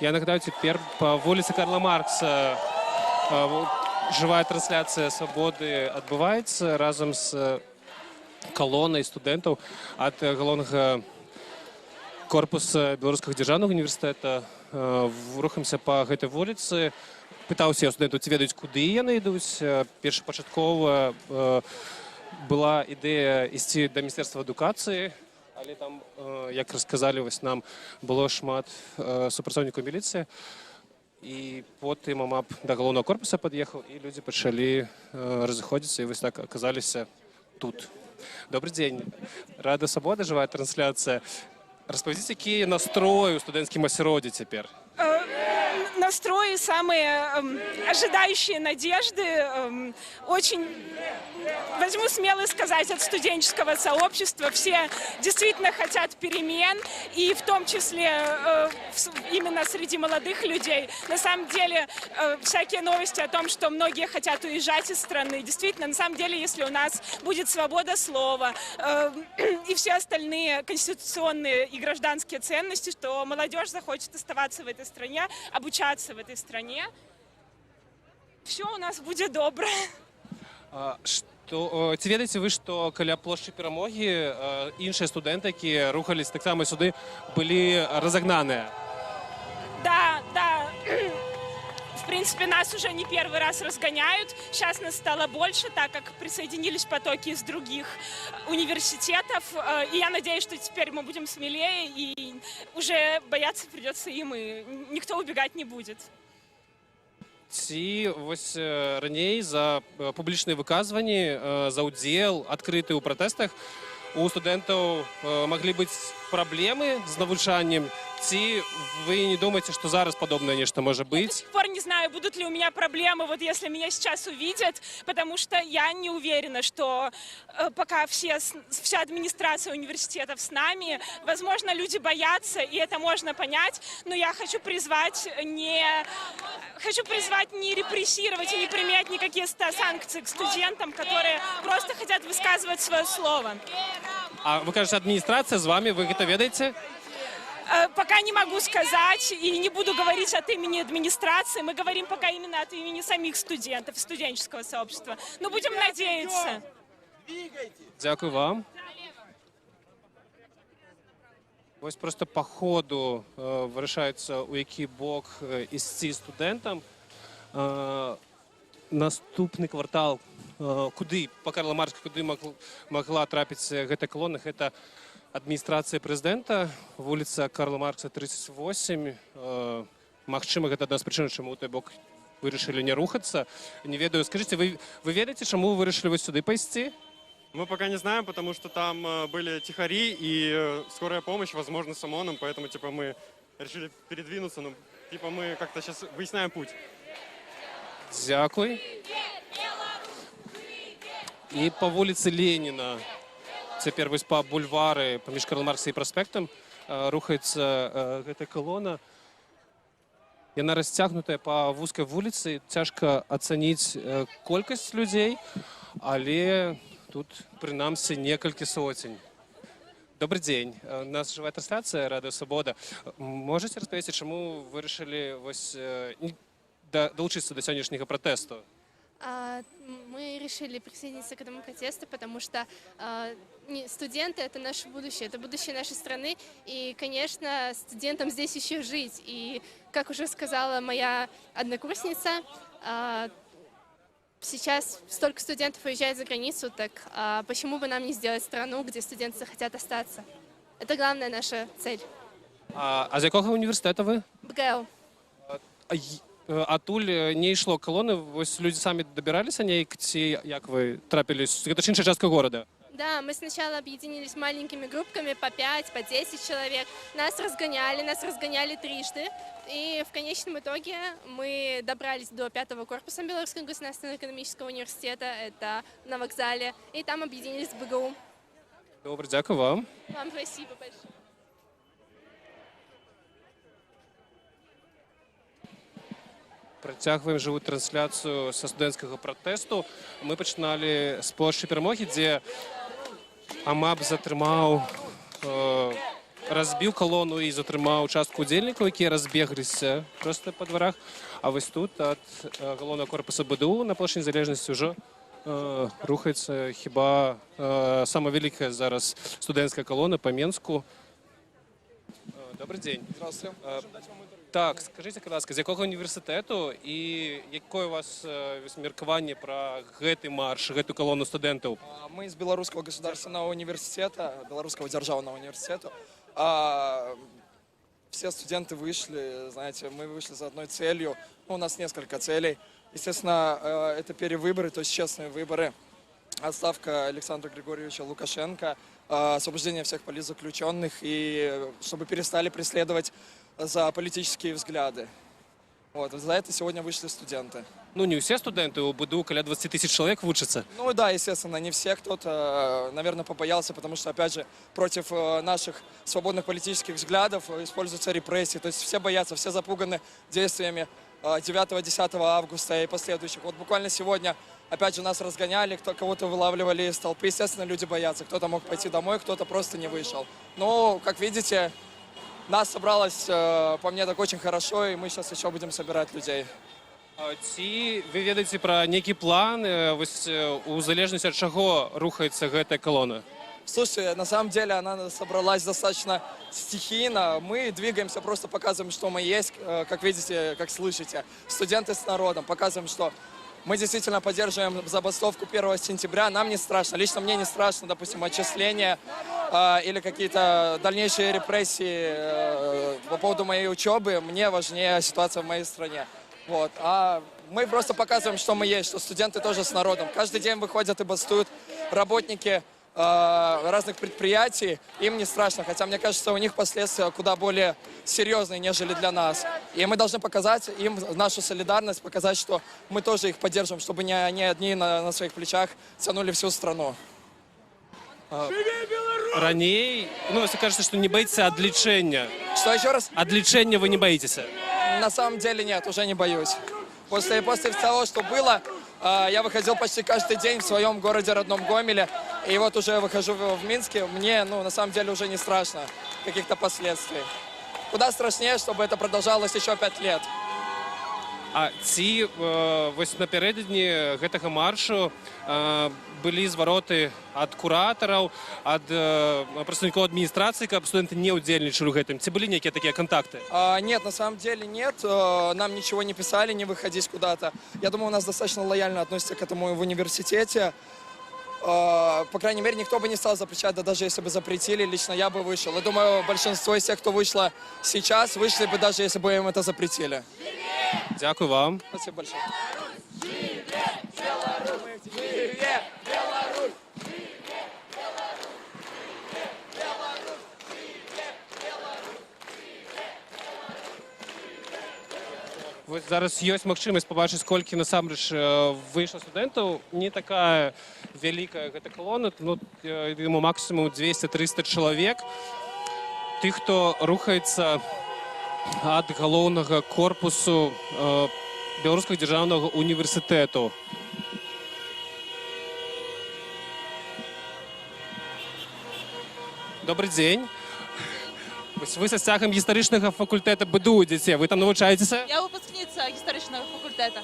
Я нагадаю, цяпер па вуліцы Карла Маркса жывая трансляцыя «Свабоды» адбываецца разам з калонай студэнтаў ад галоўнага корпуса Беларускага дзяржаўнага універсітэта. Рухаемся па гэтай вуліцы. Пытаўся я ў студэнтаў, ці ведаюць, куды яны ідуць. Першапачаткова была ідэя ісці да Міністэрства адукацыі, але там, як расказалі вось нам, было шмат супрацоўнікаў міліцыі. І потым АМАП да галоўнага корпуса пад'ехаў, і людзі пачалі разыходзіцца, і вось так аказаліся тут. Добры дзень. Радыё «Свабода», жывая трансляцыя. Распавядзіце, які настрой у студэнцкім асяроддзі цяпер? Настрои самые ожидающие надежды. Очень, возьму смело сказать, от студенческого сообщества. Все действительно хотят перемен, и в том числе именно среди молодых людей. На самом деле, всякие новости о том, что многие хотят уезжать из страны, действительно, на самом деле, если у нас будет свобода слова и все остальные конституционные и гражданские ценности, что молодежь захочет оставаться в этой стране, обучаться в этой стране, все у нас будет добра. А ці ведаеце вы, што каля плошчы Перамогі іншыя студэнты, якія рухались таксама сюды, былі разагнаныя? Да. В принципе, нас уже не первый раз разгоняют. Сейчас нас стало больше, так как присоединились потоки из других университетов. И я надеюсь, что теперь мы будем смелее, и уже бояться придется им, и никто убегать не будет. Ці вось раней за публічныя выказванні, за ўдзел адкрыты ў пратэстах у студэнтаў маглі быць праблемы з навучаннем? Ці вы не думаеце, што зараз падобнае нешта можа До быць? сих пор не знаю, будут ли у меня проблемы, вот если меня сейчас увидят, потому что я не уверена, что пока вся администрация университетов с нами, возможно, люди боятся, и это можно понять, но я хочу призвать не репрессировать и не применять никакие санкции к студентам, которые просто хотят высказывать свое слово. А вы кажаце, адміністрацыя з вамі, вы гэта ведаеце? Пока не могу сказать и не буду говорить от имени администрации. Мы говорим пока именно от имени самих студентов, студенческого сообщества. Но будем надеяться. Дзякуй вам. Вось проста па ходу вырашаецца, у які бок ісці студэнтам. Наступны квартал, куды па Карла Маркса, куды магла трапіць гэта калона, гэта адміністрацыя прэзідэнта, вуліца Карла Маркса, 38. Магчыма, гэта адна з прычын, чаму ў той бок вырашылі не рухацца. Не ведаю, скажыце, вы ведаеце, чаму вы вырашылі вось сюды пайсці? Мы пока не знаем, потому что там были тихари и скорая помощь, возможно, с ОМОНом, поэтому, типа, мы решили передвинуться, но, типа, мы как-то сейчас выясняем путь. Дзякуй. І па вуліцы Леніна, цяпер вось па бульвары паміж Карла Маркса і праспектам рухаецца гэта калона. Яна расцягнутая па вузкай вуліцы, цяжка ацаніць колькасць людзей, але тут прынамсі некалькі соцень. Добры дзень. У нас жывая трансляцыя Радыё Свабода. Можаце распавесці, чаму вырашылі вось далучыцца да сённяшняга пратэсту? Мы решили присоединиться к этому протесту, потому что студенты — это наше будущее, это будущее нашей страны. И, конечно, студентам здесь еще жить. И, как уже сказала моя однокурсница, сейчас столько студентов уезжает за границу, так почему бы нам не сделать страну, где студенты захотят остаться? Это главная наша цель. А з якога універсітэта вы? БГУ. Адтуль не ішло калоны, вось людзі самі дабіраліся неяк ці як вы трапілі? Гэта ж іншая частка горада. Да, мы сначала объединились маленькими группками по 5, по 10 человек. Нас разгоняли трижды. И в конечном итоге мы добрались до пятого корпуса Белорусского государственного экономического университета, это на вокзале, и там объединились с БГУ. Добра, дзякую вам. Вам спасибо большое. Працягваем жывую трансляцыю са студэнцкага пратэсту. Мы пачыналі з плошчы Перамогі, дзе АМАП затрымаў, разбіў калону і затрымаў частку удзельнікаў, якія разбегліся проста па дварах. А вось тут ад галоўнага корпуса БДУ на плошчы Незалежнасці ўжо рухаецца хіба самая вялікая зараз студэнцкая калона па Менску. Добры дзень. Здравствуйте. Так, скажыце, калі ласка, з якога універсітэту і якое у вас вось меркаванне пра гэты марш, гэту калону студэнтаў? Мы из Белорусского государственного университета, Белорусского державного университета. Все студенты вышли, знаете, мы вышли за одной целью. Ну, у нас несколько целей. Естественно, это перевыборы, то есть честные выборы. Отставка Александра Григорьевича Лукашенко, освобождение всех политзаключенных и чтобы перестали преследовать за политические взгляды. Вот, за это сегодня вышли студенты. Ну, не ўсе студэнты, у БДУ каля 20 тысяч чалавек вучацца. Ну да, естественно, не все. Кто-то, наверное, побоялся, потому что, опять же, против наших свободных политических взглядов используются репрессии. То есть все боятся, все запуганы действиями 9-10 августа и последующих. Вот буквально сегодня, опять же, нас разгоняли, кто кого-то вылавливали из толпы. Естественно, люди боятся. Кто-то мог пойти домой, кто-то просто не вышел. Но, как видите, нас собралось, по мне, так очень хорошо, и мы сейчас еще будем собирать людей. А ці вы ведаеце пра нейкі план, вось у залежнасці ад чаго рухаецца гэтая калона? Слушайте, на самом деле она собралась достаточно стихийно. Мы двигаемся, просто показываем, что мы есть. Как видите, как слышите, студенты с народом. Показываем, что мы действительно поддерживаем забастовку 1 сентября. Нам не страшно. Лично мне не страшно, допустим, отчисления или какие-то дальнейшие репрессии по поводу моей учебы. Мне важнее ситуация в моей стране. Вот. А мы просто показываем, что мы есть, что студенты тоже с народом. Каждый день выходят и бастуют работники разных предприятий, им не страшно, хотя, мне кажется, у них последствия куда более серьезные, нежели для нас. И мы должны показать им нашу солидарность, показать, что мы тоже их поддержим, чтобы не они одни на своих плечах тянули всю страну. Раней, ну, вы кажаце, што не баіцеся адлічэння. Что еще раз? Адлічэння вы не баіцеся? На самом деле нет, уже не боюсь. После того, что было, я выходил почти каждый день в своем городе, родном Гомеле. И вот уже выхожу в Минске, мне, ну, на самом деле уже не страшно каких-то последствий. Куда страшнее, чтобы это продолжалось еще 5 лет. А ці вось напярэдадні гэтага маршу былі звароты ад куратараў, ад прадстаўнікоў адміністрацыі, каб студэнты не ўдзельнічалі ў гэтым? Ці былі нейкія такія кантакты? Нет, на самом деле нет. Нам ничего не писали, не выходить куда-то. Я думаю, у нас достаточно лояльно относятся к этому в университете. По крайней мере, никто бы не стал запрещать, да даже если бы запретили, лично я бы вышел. Я думаю, большинство из тех, кто вышло сейчас, вышли бы, даже если бы им это запретили. Дзякую вам. Спасибо большое. Жыве Беларусь! Вось зараз ёсць магчымасць пабачыць, колькі насамрэч выйшла студэнтаў. Не такая вялікая гэта калона, ну, думаю, максімум 200-300 чалавек. Тых, хто рухаецца ад галоўнага корпусу Беларускага дзяржаўнага універсітэту. Добры дзень. Вось вы са сцягам гістарычнага факультэта БДУ ідзеце. Вы там навучаецеся? Я выпускніца гістарычнага факультэта.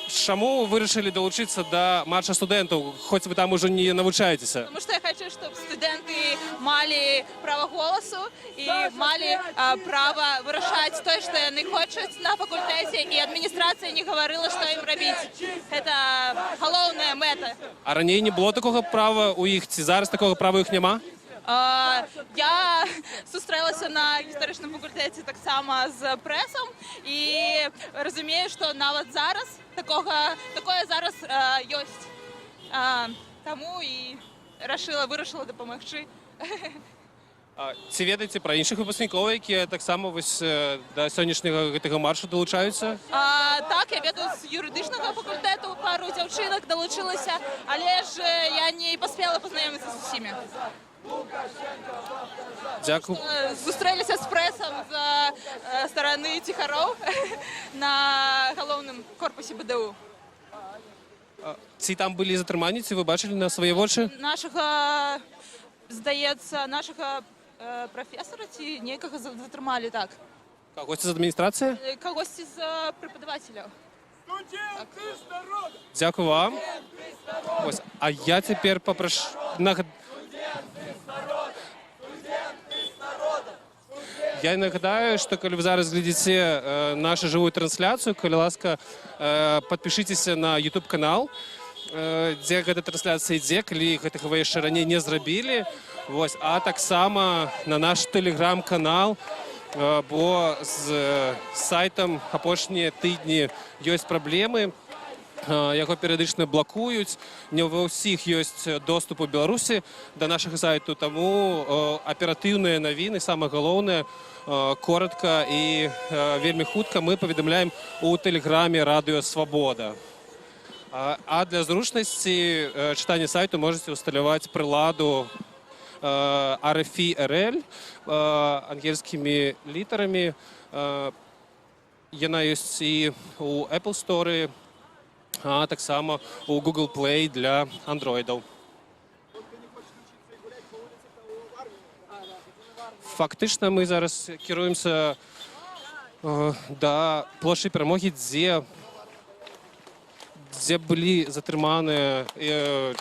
Чаму вы вырашылі далучыцца да марша студэнтаў, хоць вы там ужо не навучаецеся? Потому что я хочу, чтобы студэнты мелі права голасу і мелі права вырашаць тое, што яны хочуць на факультэце, і адміністрацыя не гаварыла, што ім рабіць. Гэта галоўная мэта. А раней не было такога права у іх, ці зараз такога права у іх няма? Я сустрэлася на гістарычным факультэце таксама з прэсам і разумею, што нават зараз такое зараз ёсць. Таму і вырашыла дапамагчы. А ці ведаеце пра іншых выпускнікоў, якія таксама вось да сённяшняга гэтага маршу далучаюцца? Так, я ведаю, з юрыдычнага факультэту пару дзяўчынак далучылася, але ж я не паспела пазнаёміцца з усімі. Дзякую. Сустрэліся з прэсам з стараны ціхароў на галоўным корпусе БДУ. Ці там былі затрыманні, ці вы бачылі на свае вочы? Нашага, здаецца, нашага прафесара ці некага затрымалі, так. Кагосьці з адміністрацыі? Кагосьці з преподавателяў. Дзякую вам. Вось, а я цяпер папрашу. Я нагадаю, што калі вы зараз глядзіце нашу жывую трансляцыю, калі ласка, падпішыцеся на YouTube канал, дзе гэта трансляцыя ідзе, калі гэтага вы яшчэ раней не зрабілі. Вось, а таксама на наш тэлеграм-канал, бо з сайтам апошнія тыдні ёсць праблемы. Яго перыядычна блакуюць. Не ва ўсіх ёсць доступ у Беларусі да нашага сайту, таму аператыўныя навіны, самае галоўнае, коратка і вельмі хутка мы паведамляем у тэлеграме Радыё Свабода. А для зручнасці чытання сайту можаце ўсталяваць прыладу RFI RL ангельскімі літарамі. Яна ёсць і у Apple Store, а таксама у Google Play для андроідаў. Фактычна мы зараз кіруемся да плошчы Перамогі, дзе былі затрыманыя,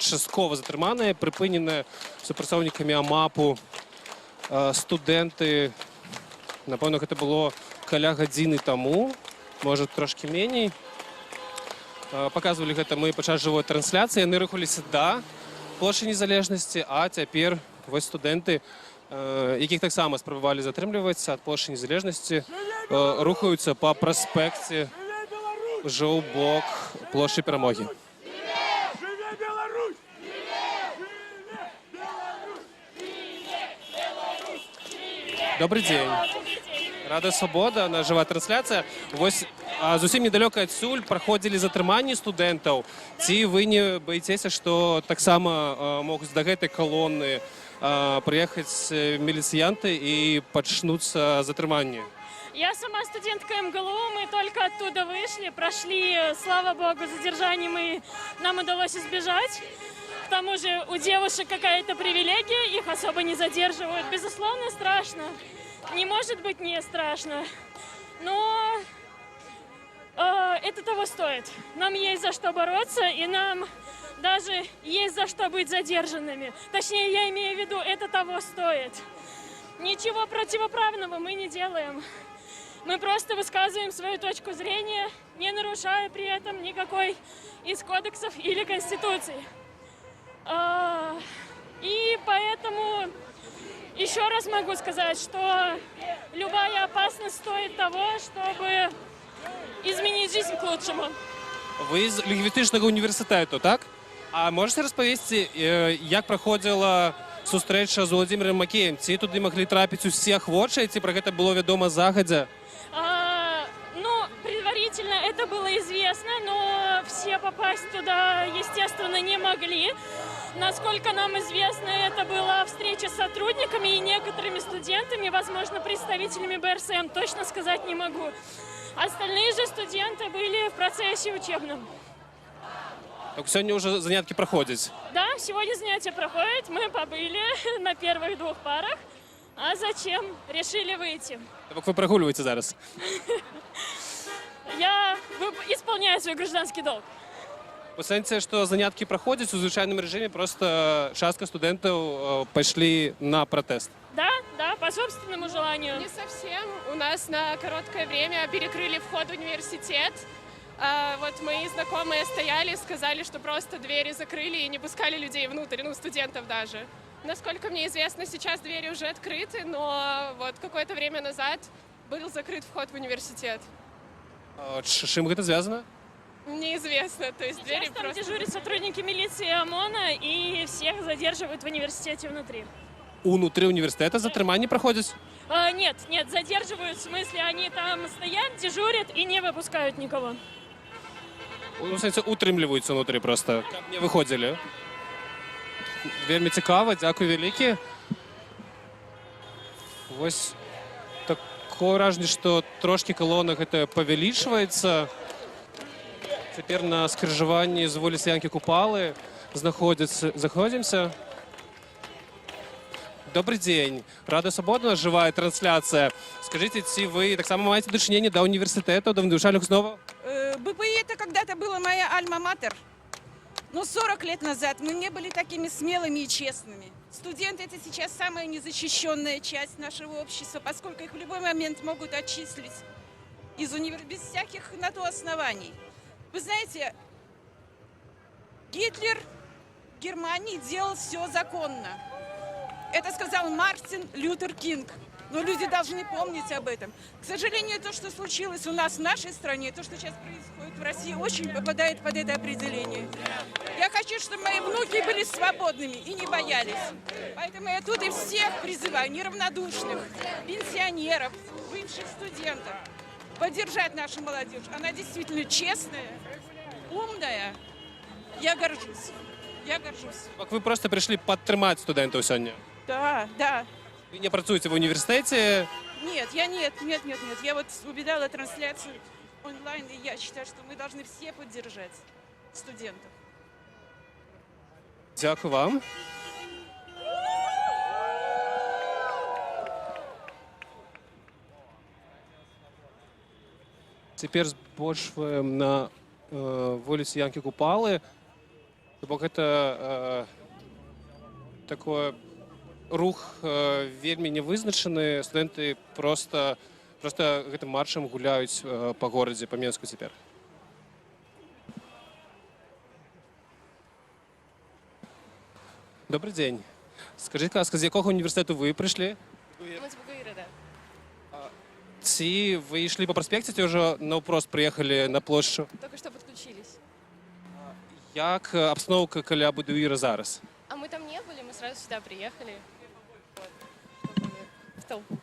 часткова затрыманыя, прыпыненыя супрацоўнікамі АМАПу студэнты. Напэўна, гэта было каля гадзіны таму, можа, трошкі меней. Паказвалі гэта мы падчас жывой трансляцыі. Яны рухаліся да плошчы Незалежнасці, а цяпер вось студэнты, якіх таксама спрабавалі затрымліваць ад плошчы Незалежнасці, рухаюцца па праспекце ўжо ў бок плошчы Перамогі. Жыве Беларусь! Добры дзень. Радыё Свабода, наша жывая трансляцыя. Вось зусім недалёка адсюль праходзілі затрыманні студэнтаў. Ці вы не баіцеся, што таксама могуць да гэтай калоны прыехаць міліцыянты і пачнуцца затрыманні? Я сама студентка МГЛУ, мы только оттуда вышли, прошли, слава богу, задержание, нам удалось избежать. К тому же у девушек какая-то привилегия, их особо не задерживают. Безусловно, страшно. Не может быть не страшно. Но это того стоит. Нам есть за что бороться, и нам даже есть за что быть задержанными. Точнее, я имею в виду, это того стоит. Ничего противоправного мы не делаем. Мы просто высказываем свою точку зрения, не нарушая при этом никакой из кодексов или конституций. И поэтому еще раз могу сказать, что любая опасность стоит того, чтобы изменить жизнь к лучшему. Вы з лінгвістычнага ўніверсітэту, так? А можаце распавесці, як праходзіла сустрэча з Уладзімірам Макеем? Ці туды маглі трапіць усе ахвочыя, ці пра гэта было вядома загадзя? Ну, предварительно это было известно, но все попасть туда, естественно, не могли. Насколько нам известно, это была встреча с сотрудниками и некоторыми студентами, возможно, представителями БРСМ, точно сказать не могу. Остальные же студенты были в процессе учебном. Так сёння ўжо заняткі праходзяць. Да, сегодня занятия проходят, мы побыли на первых двух парах, а зачем решили выйти. Так вы прагульваеце зараз. Я исполняю свой гражданский долг. У сэнсе, што заняткі праходзяць у звычайным рэжыме, проста частка студэнтаў пайшлі на пратэст. Да, по собственному желанию. Не совсем. У нас на короткое время перекрыли вход в университет. Вот мои знакомые стояли, сказали, что просто двери закрыли и не пускали людей внутрь, ну, студентов даже. Насколько мне известно, сейчас двери уже открыты, но вот какое-то время назад был закрыт вход в университет. Чым гэта звязана? Неизвестно, то есть двери Сейчас там просто дежурят сотрудники милиции и ОМОНа и всех задерживают в университете внутри. Унутры універсітэта затрыманні праходзяць? Нет, нет, задерживают, в смысле, они там стоят, дежурят и не выпускают никого. У сэнсе, утрымліваюцца унутры проста, каб не выходзілі. Вельмі цікава, дзякуй вялікі. Вось такое ўражанне, што трошкі калона гэта павялічваецца. Цяпер на скрыжаванні з вуліцы Янкі Купалы знаходзіцца, знаходзімся. Добры дзень. Радыё Свабода, жывая трансляцыя. Скажыце, ці вы таксама маеце дачыненне да універсітэту, да навучальных установаў? БПИ — это когда-то была моя альма-матер. Но 40 лет назад мы не были такими смелыми и честными. Студенты — это сейчас самая незащищенная часть нашего общества, поскольку их в любой момент могут отчислить без всяких на то оснований. Вы знаете, Гитлер в Германии делал все законно. Это сказал Мартин Лютер Кинг. Но люди должны помнить об этом. К сожалению, то, что случилось у нас в нашей стране, то, что сейчас происходит в России, очень попадает под это определение. Я хочу, чтобы мои внуки были свободными и не боялись. Поэтому я тут и всех призываю, неравнодушных, пенсионеров, бывших студентов, поддержать нашу молодежь. Она действительно честная, умная. Я горжусь. Я горжусь. Так вы проста прыйшлі падтрымаць студэнтаў сёння? Да. Вы не працуеце ва ўніверсітэце? Нет, я нет, нет, нет, нет. Я вот увидала трансляцию онлайн, и я считаю, что мы должны все поддержать студентов. Дзякуй вам. Цяпер збочваем на вуліцы Янкі Купалы. Бо гэта такое рух вельмі невызначаны. Студэнты проста гэтым маршам гуляюць па горадзе, па Менску цяпер. Добры дзень. Скажыце, ласка, з якога універсітэту вы прыйшлі? Мы с БГУИРа, да. Ці вы ішлі па праспекце, ці ўжо наўпрост прыехалі на плошчу? Только что подключились. Як абстаноўка каля БДУІРа зараз? А мы там не были, мы сразу сюда приехали. Вот, чтобы в толпу.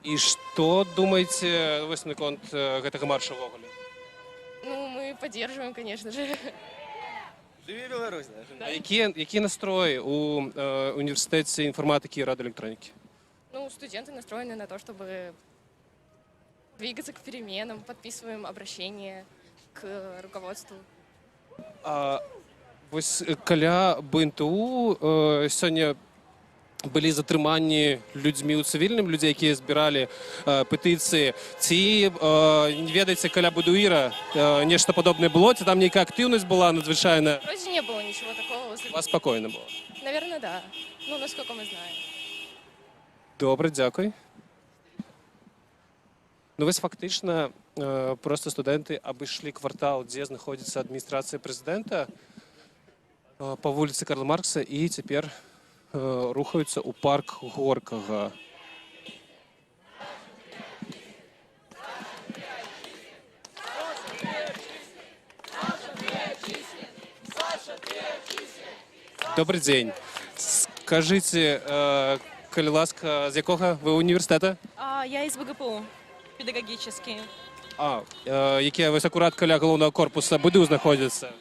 І што думаеце вось наконт гэтага марша ўвогуле? Ну, мы поддерживаем, конечно же. Жыве Беларусь! А якія настроі у універсітэце інфарматыкі і радыёэлектронікі? Ну, студенты настроены на то, чтобы двигаться к переменам, подписываем обращение к руководству. А, вось каля БНТУ сёння былі затрыманні людзьмі ў цывільным, людзей, якія збіралі петыцыі. Ці не ведаеце, каля БДУІРа нешта падобнае было, ці там нейкая актыўнасць была надзвычайная? Вроде не было ничего такого возле. У вас спакойна было? Наверное, да. Ну, насколько мы знаем. Добра, дзякуй. Ну вось фактычна проста студэнты абышлі квартал, дзе знаходзіцца адміністрацыя прэзідэнта. Па вуліцы Карла Маркса і цяпер рухаюцца ў парк Горкага. Добры дзень. Скажыце, калі ласка, з якога вы універсітэта? Я из БГПУ, педагогический. А, які вось акурат каля галоўнага корпуса БДУ знаходзіцца.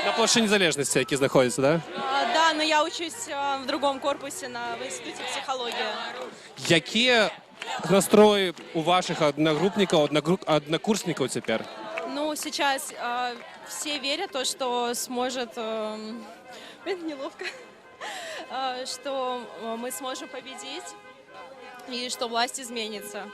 На плошчы Незалежнасці, які знаходзіцца, да? Да, но я учусь в другом корпусе в институте психологии. Якія настроі у вашых аднагрупнікаў, аднакурснікаў цяпер? Ну, сейчас все верят в то, что сможет... Блин, неловко. Что мы сможем победить и что власть изменится.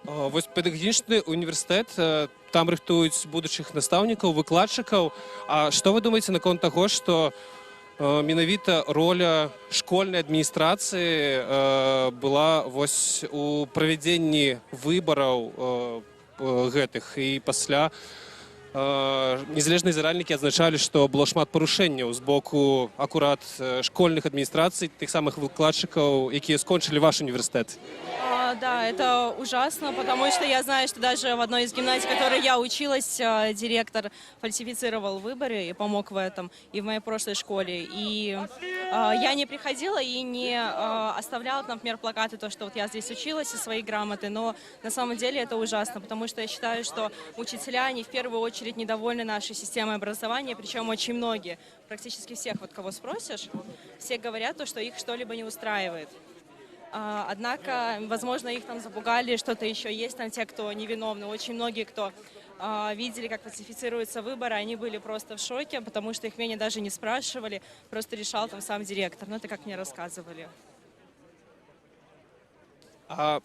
Вось педагагічны універсітэт, там рыхтуюць будучых настаўнікаў, выкладчыкаў. А што вы думаеце наконт таго, што менавіта роля школьнай адміністрацыі была вось у правядзенні выбараў гэтых і пасля незалежныя назіральнікі адзначалі, што было шмат парушэнняў з боку акурат школьных адміністрацый, тых самых выкладчыкаў, якія скончылі ваш універсітэт? Да, это ужасно, потому что я знаю, что даже в одной из гимназий, в которой я училась, директор фальсифицировал выборы и помог в этом, и в моей прошлой школе. И я не приходила и не оставляла, например, плакаты, то, что вот я здесь училась, и свои грамоты, но на самом деле это ужасно, потому что я считаю, что учителя, они в первую очередь недовольны нашей системой образования, причем очень многие, практически всех, вот кого спросишь, все говорят то, что их что-либо не устраивает. Однако, возможно, их там запугали, что-то еще есть, там те, кто невиновны. Очень многие, кто видели, как фальсифицируются выборы, они были просто в шоке, потому что их мнение даже не спрашивали, просто решал там сам директор. Ну, это как мне рассказывали. А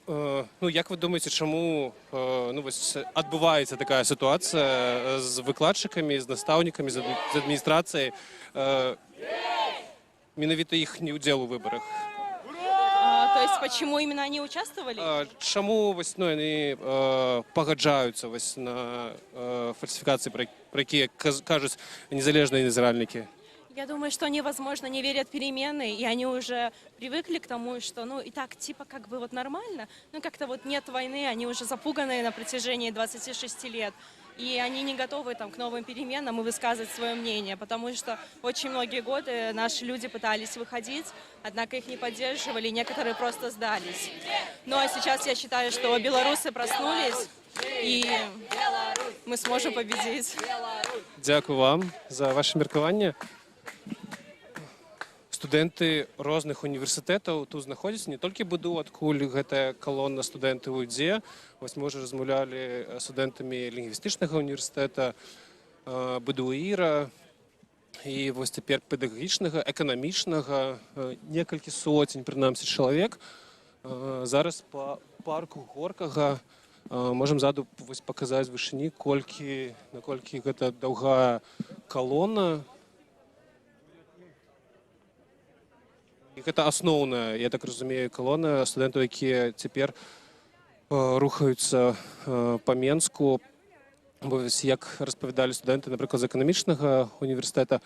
ну, як вы думаеце, чаму ну, вось, адбываецца такая сітуацыя з выкладчыкамі, з настаўнікамі, з адміністрацыяй, менавіта іхні ўдзел у выбарах? То есть почему именно они участвовали? Чаму вось, ну, яны пагаджаюцца вось, на фальсіфікацыі, пра якія кажуць незалежныя назіральнікі? Я думаю, что они, возможно, не верят в перемены, и они уже привыкли к тому, что, ну, и так, типа, как бы вот нормально, ну, как-то вот нет войны, они уже запуганные на протяжении 26 лет, и они не готовы там к новым переменам и высказывать свое мнение, потому что очень многие годы наши люди пытались выходить, однако их не поддерживали, некоторые просто сдались. Ну, а сейчас я считаю, что белорусы проснулись, и мы сможем победить. Дзякую вам за ваша меркаванне. Студэнты розных універсітэтаў тут знаходзяцца, не толькі БДУ, адкуль гэтая калона студэнтаў ідзе. Вось мы ўжо размаўлялі з студэнтамі лінгвістычнага універсітэта, БДУІРа, і вось цяпер педагагічнага, эканамічнага, некалькі соцень, прынамсі, чалавек. Зараз па парку Горкага можам ззаду вось паказаць вышыні, наколькі гэта даўгая калона. І гэта асноўная, я так разумею, калона студэнтаў, якія цяпер рухаюцца па Менску. Бо вось, як распавядалі студэнты, напрыклад, з эканамічнага універсітэта,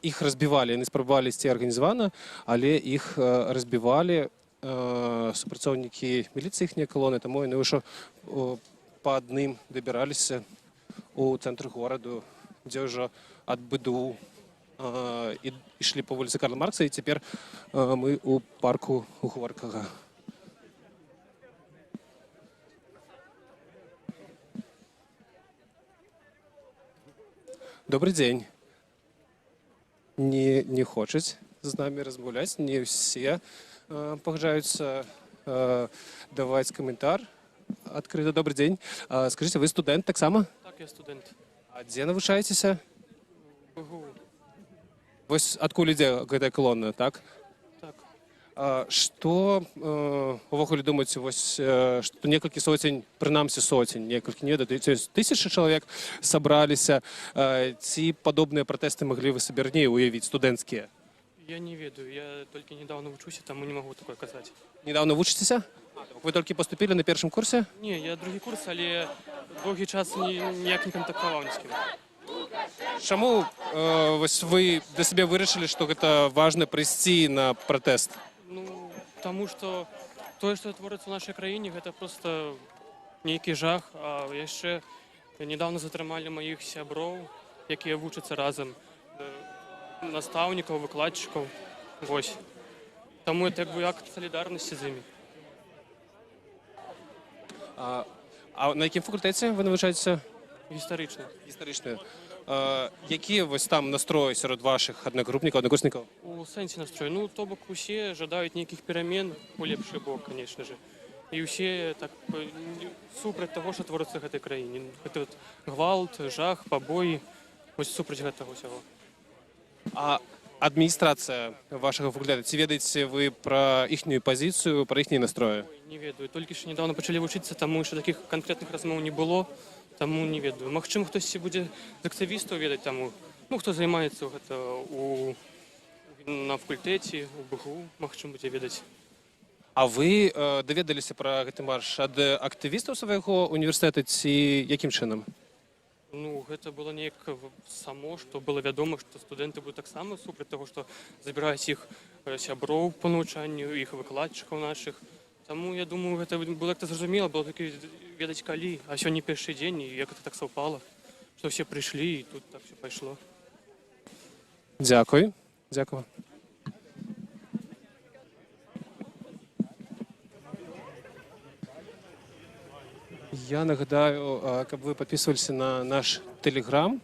іх разбівалі, яны спрабавалі ісці арганізавана, але іх разбівалі супрацоўнікі міліцыі, іхнія калоны, таму яны ўжо па адным дабіраліся ў цэнтр гораду, дзе ўжо ад БДУ і ішлі па вуліцы Карла Маркса, і цяпер мы ў парку Горкага. Добры дзень. Не хочуць з намі размаўляць, не ўсе пагаджаюцца даваць каментар. Адкрыта. Добры дзень. Скажыце, вы студэнт таксама? Так, я студэнт. А дзе навучаецеся? БГУ. Вось адкуль ідзе гэтая калона, так? Так. А што увогуле думаеце, вось, што некалькі соцень, прынамсі соцень, некалькі, не ведаю, ці тысячы чалавек сабраліся, ці падобныя пратэсты маглі вы сабе раней уявіць, студэнцкія? Я не ведаю, я толькі нядаўна вучуся, таму не магу такое казаць. Нядаўна вучыцеся? Вы толькі паступілі, на першым курсе? Не, я другі курс, але доўгі час ніяк не кантактаваў ні з кім. Чаму вось вы для сябе вырашылі, што гэта важна прыйсці на пратэст? Ну, таму што тое, што творыцца ў нашай краіне, гэта проста нейкі жах. А яшчэ недавно затрымалі маіх сяброў, якія вучацца разам, настаўнікаў, выкладчыкаў. Вось. Таму это як бы акт салідарнасці з імі. А на якім факультэце вы навучаецеся? Гістарычны. Гістарычны. Якія вось там настроі сярод вашых аднагрупнікаў, аднакурснікаў? У сэнсе настрой. Ну, то бок усе жадаюць нейкіх перамен у лепшы бок, конечно же. І ўсе так супраць таго, што творыцца ў гэтай краіне. Гэты вот гвалт, жах, пабоі, вось супраць гэтага ўсяго. А адміністрацыя вашага факультэта, ці ведаеце вы пра іхнюю пазіцыю, пра іхнія настроі? Не ведаю, толькі що недавно пачалі вучыцца, таму яшчэ такіх канкрэтных размоў не было, таму не ведаю. Магчыма, хтосьці будзе з актывістаў ведаць таму, ну, хто займаецца гэта на факультэце, у БГУ, магчыма, будзе ведаць. А вы даведаліся пра гэты марш ад актывістаў свайго універсітэта ці якім чынам? Ну, гэта было неяк само, што было вядома, што студэнты будуць таксама супраць таго, што забіраюць іх сяброў па навучанню, іх выкладчыкаў нашых. Таму я думаю, гэта было як-то зразумела, было толькі ведаць калі, а сёння першы дзень, і як это так саўпала, што ўсе прыйшлі, і тут так все пайшло. Дзякуй. Дзякую. Я нагадаю, каб вы падпісваліся на наш тэлеграм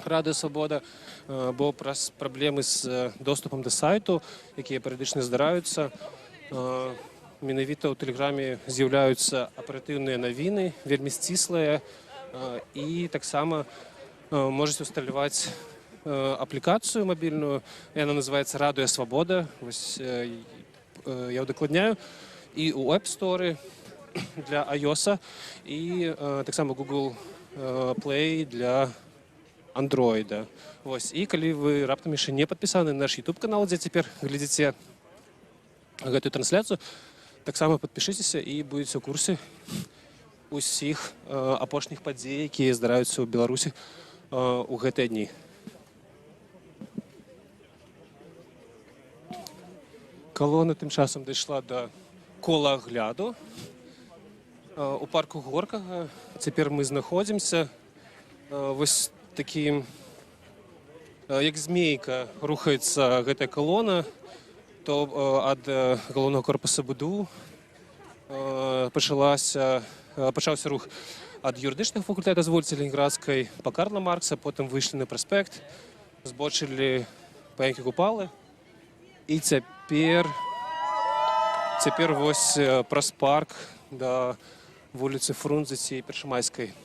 Радыё Свабода, бо праз праблемы з доступам да сайту, якія перыядычна здараюцца, менавіта ў тэлеграме з'яўляюцца аператыўныя навіны, вельмі сціслыя, і таксама можаце усталяваць аплікацыю мабільную, яна называецца «Радыё Свабода», вось, я ўдакладняю, і ў App Store для iOS, і таксама Google Play для Android. Вось. І калі вы раптам яшчэ не падпісаны на наш YouTube канал, дзе цяпер глядзіце гэтую трансляцыю, таксама падпішыцеся і будзеце ў курсе усіх апошніх падзей, якія здараюцца ў Беларусі ў гэтыя дні. Калона тым часам дайшла да кола агляду. У парку Горкага цяпер мы знаходзімся. Вось такі, як змейка, рухаецца гэтая калона, то ад галоўнага корпуса БДУ пачаўся рух ад юрыдычнага факультэта з вуліцы Ленінградскай па Карла Маркса, потым выйшлі на праспект, збочылі па Янкі Купалы і цяпер вось праз парк да вуліцы Фрунзе ці Першамайскай.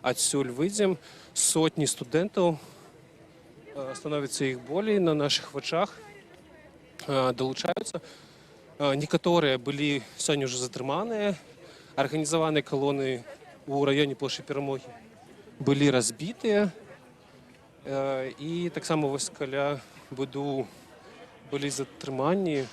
Адсюль выйдзем. Сотні студэнтаў, становіцца іх болей на нашых вачах, далучаюцца. Некаторыя былі сёння ўжо затрыманыя, арганізаваныя калоны ў раёне плошчы Перамогі былі разбітыя. І таксама вось каля БДУ былі затрыманні.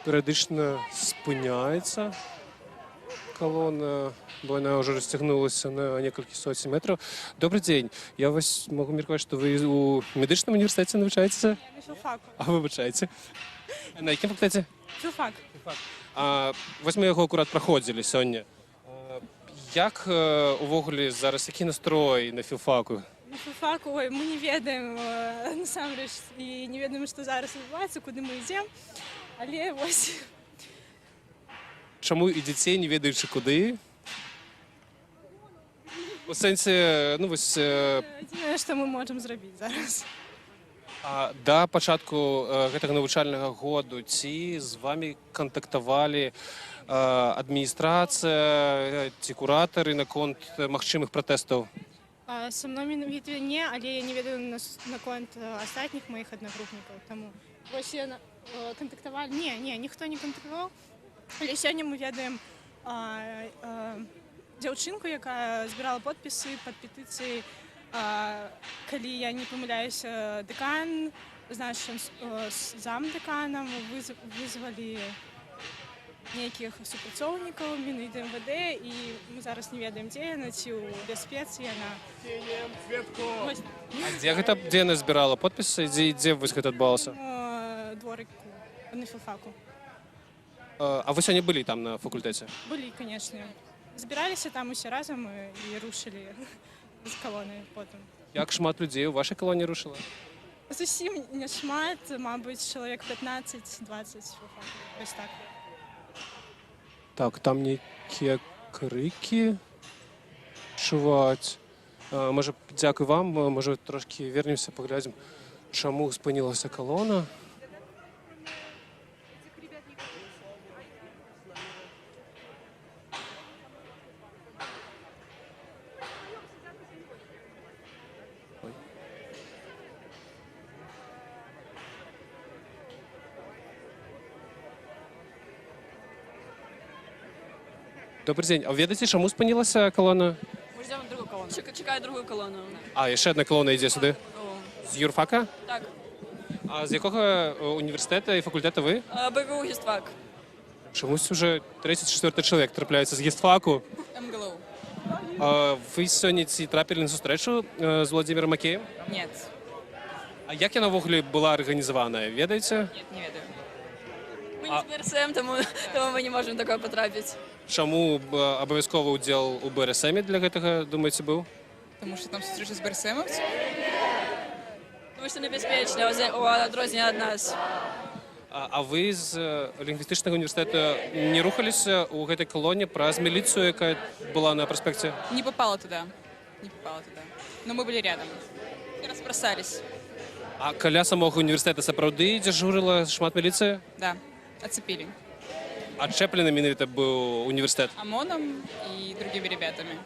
Перыядычна спыняецца калона, бо яна ўжо расцягнулася на некалькі соцень метраў. Добры дзень. Я вось магу меркаваць, што вы ў медычным універсітэце навучаецеся? На філфаку. А, выбачайце. На якім факультэце? Філфак. А, вось мы яго акурат праходзілі сёння. Як увогуле зараз, які настрой на філфаку? На філфаку, ой, мы не ведаем насамрэч і не ведаем, што зараз адбываецца, куды мы ідзем. Але вось. Чаму ідзеце, не ведаючы куды? У сэнсе, ну вось, Адзінае, што мы можам зрабіць зараз. А да пачатку гэтага навучальнага году ці з вамі кантактавалі адміністрацыя ці куратары наконт магчымых пратэстаў? А, са мной менавіта не, але я не ведаю наконт астатніх маіх аднагрупнікаў, таму вось я кантактавалі. Не, ніхто не кантактаваў. Але сёння мы ведаем дзяўчынку, якая збірала подпісы пад петыцыяй. Калі я не памыляюся, дэкан з нашым замдэканам вызвалі нейкіх супрацоўнікаў менавіта МВД, і мы зараз не ведаем, дзе яна, ці ў бяспецы яна. Вось. А дзе гэта, дзе яна збірала подпісы, дзе вось гэта адбывалася? Дворыку на філфаку. А вы сёння былі там на факультэце? Былі, конечно. Збіраліся там усе разам і рушылі з калонай потым. Як шмат людзей у вашай калоне рушыла? Зусім не шмат, мабыць, чалавек 15-20 філфаку. Вось так. Так, там нейкія крыкі чуваць. Можа, дзякуй вам, можа, трошкі вернемся, паглядзім, чаму спынілася калона. Ой. Добры дзень. А ведаеце, чаму спынілася калона? Мы ждем другую колонну. Чакаю другую колонну. А, яшчэ одна калона ідзе сюды? З юрфака? Так. А з якога універсітэта і факультэта вы? БГУ гістфак. Чамусь уже трэці, чацвёрты чалавек трапляецца з гістфаку. МГЛУ. А вы сёння ці трапілі на сустрэчу з Уладзімірам Макеем? Нет. А як яна ўвогуле была арганізаваная, ведаеце? Нет, не ведаю. Мы не з БРСМ, таму мы не можам такое патрапіць. Чаму абавязковы ўдзел у БРСМе для гэтага, думаеце, быў? Таму што там сустрэча з БРСМовцами. Таму што небяспечна, у адрозненне ад нас. А вы з лінгвістычнага універсітэта не рухаліся ў гэтай калоне праз міліцыю, якая была на праспекце? Не попала туда. Не попала туда. Но мы были рядом. И разбросались. А каля самога універсітэта сапраўды дзяжурыла шмат міліцыі? Да, оцепили. Адчэплены менавіта быў універсітэт? ОМОНом и другими ребятами.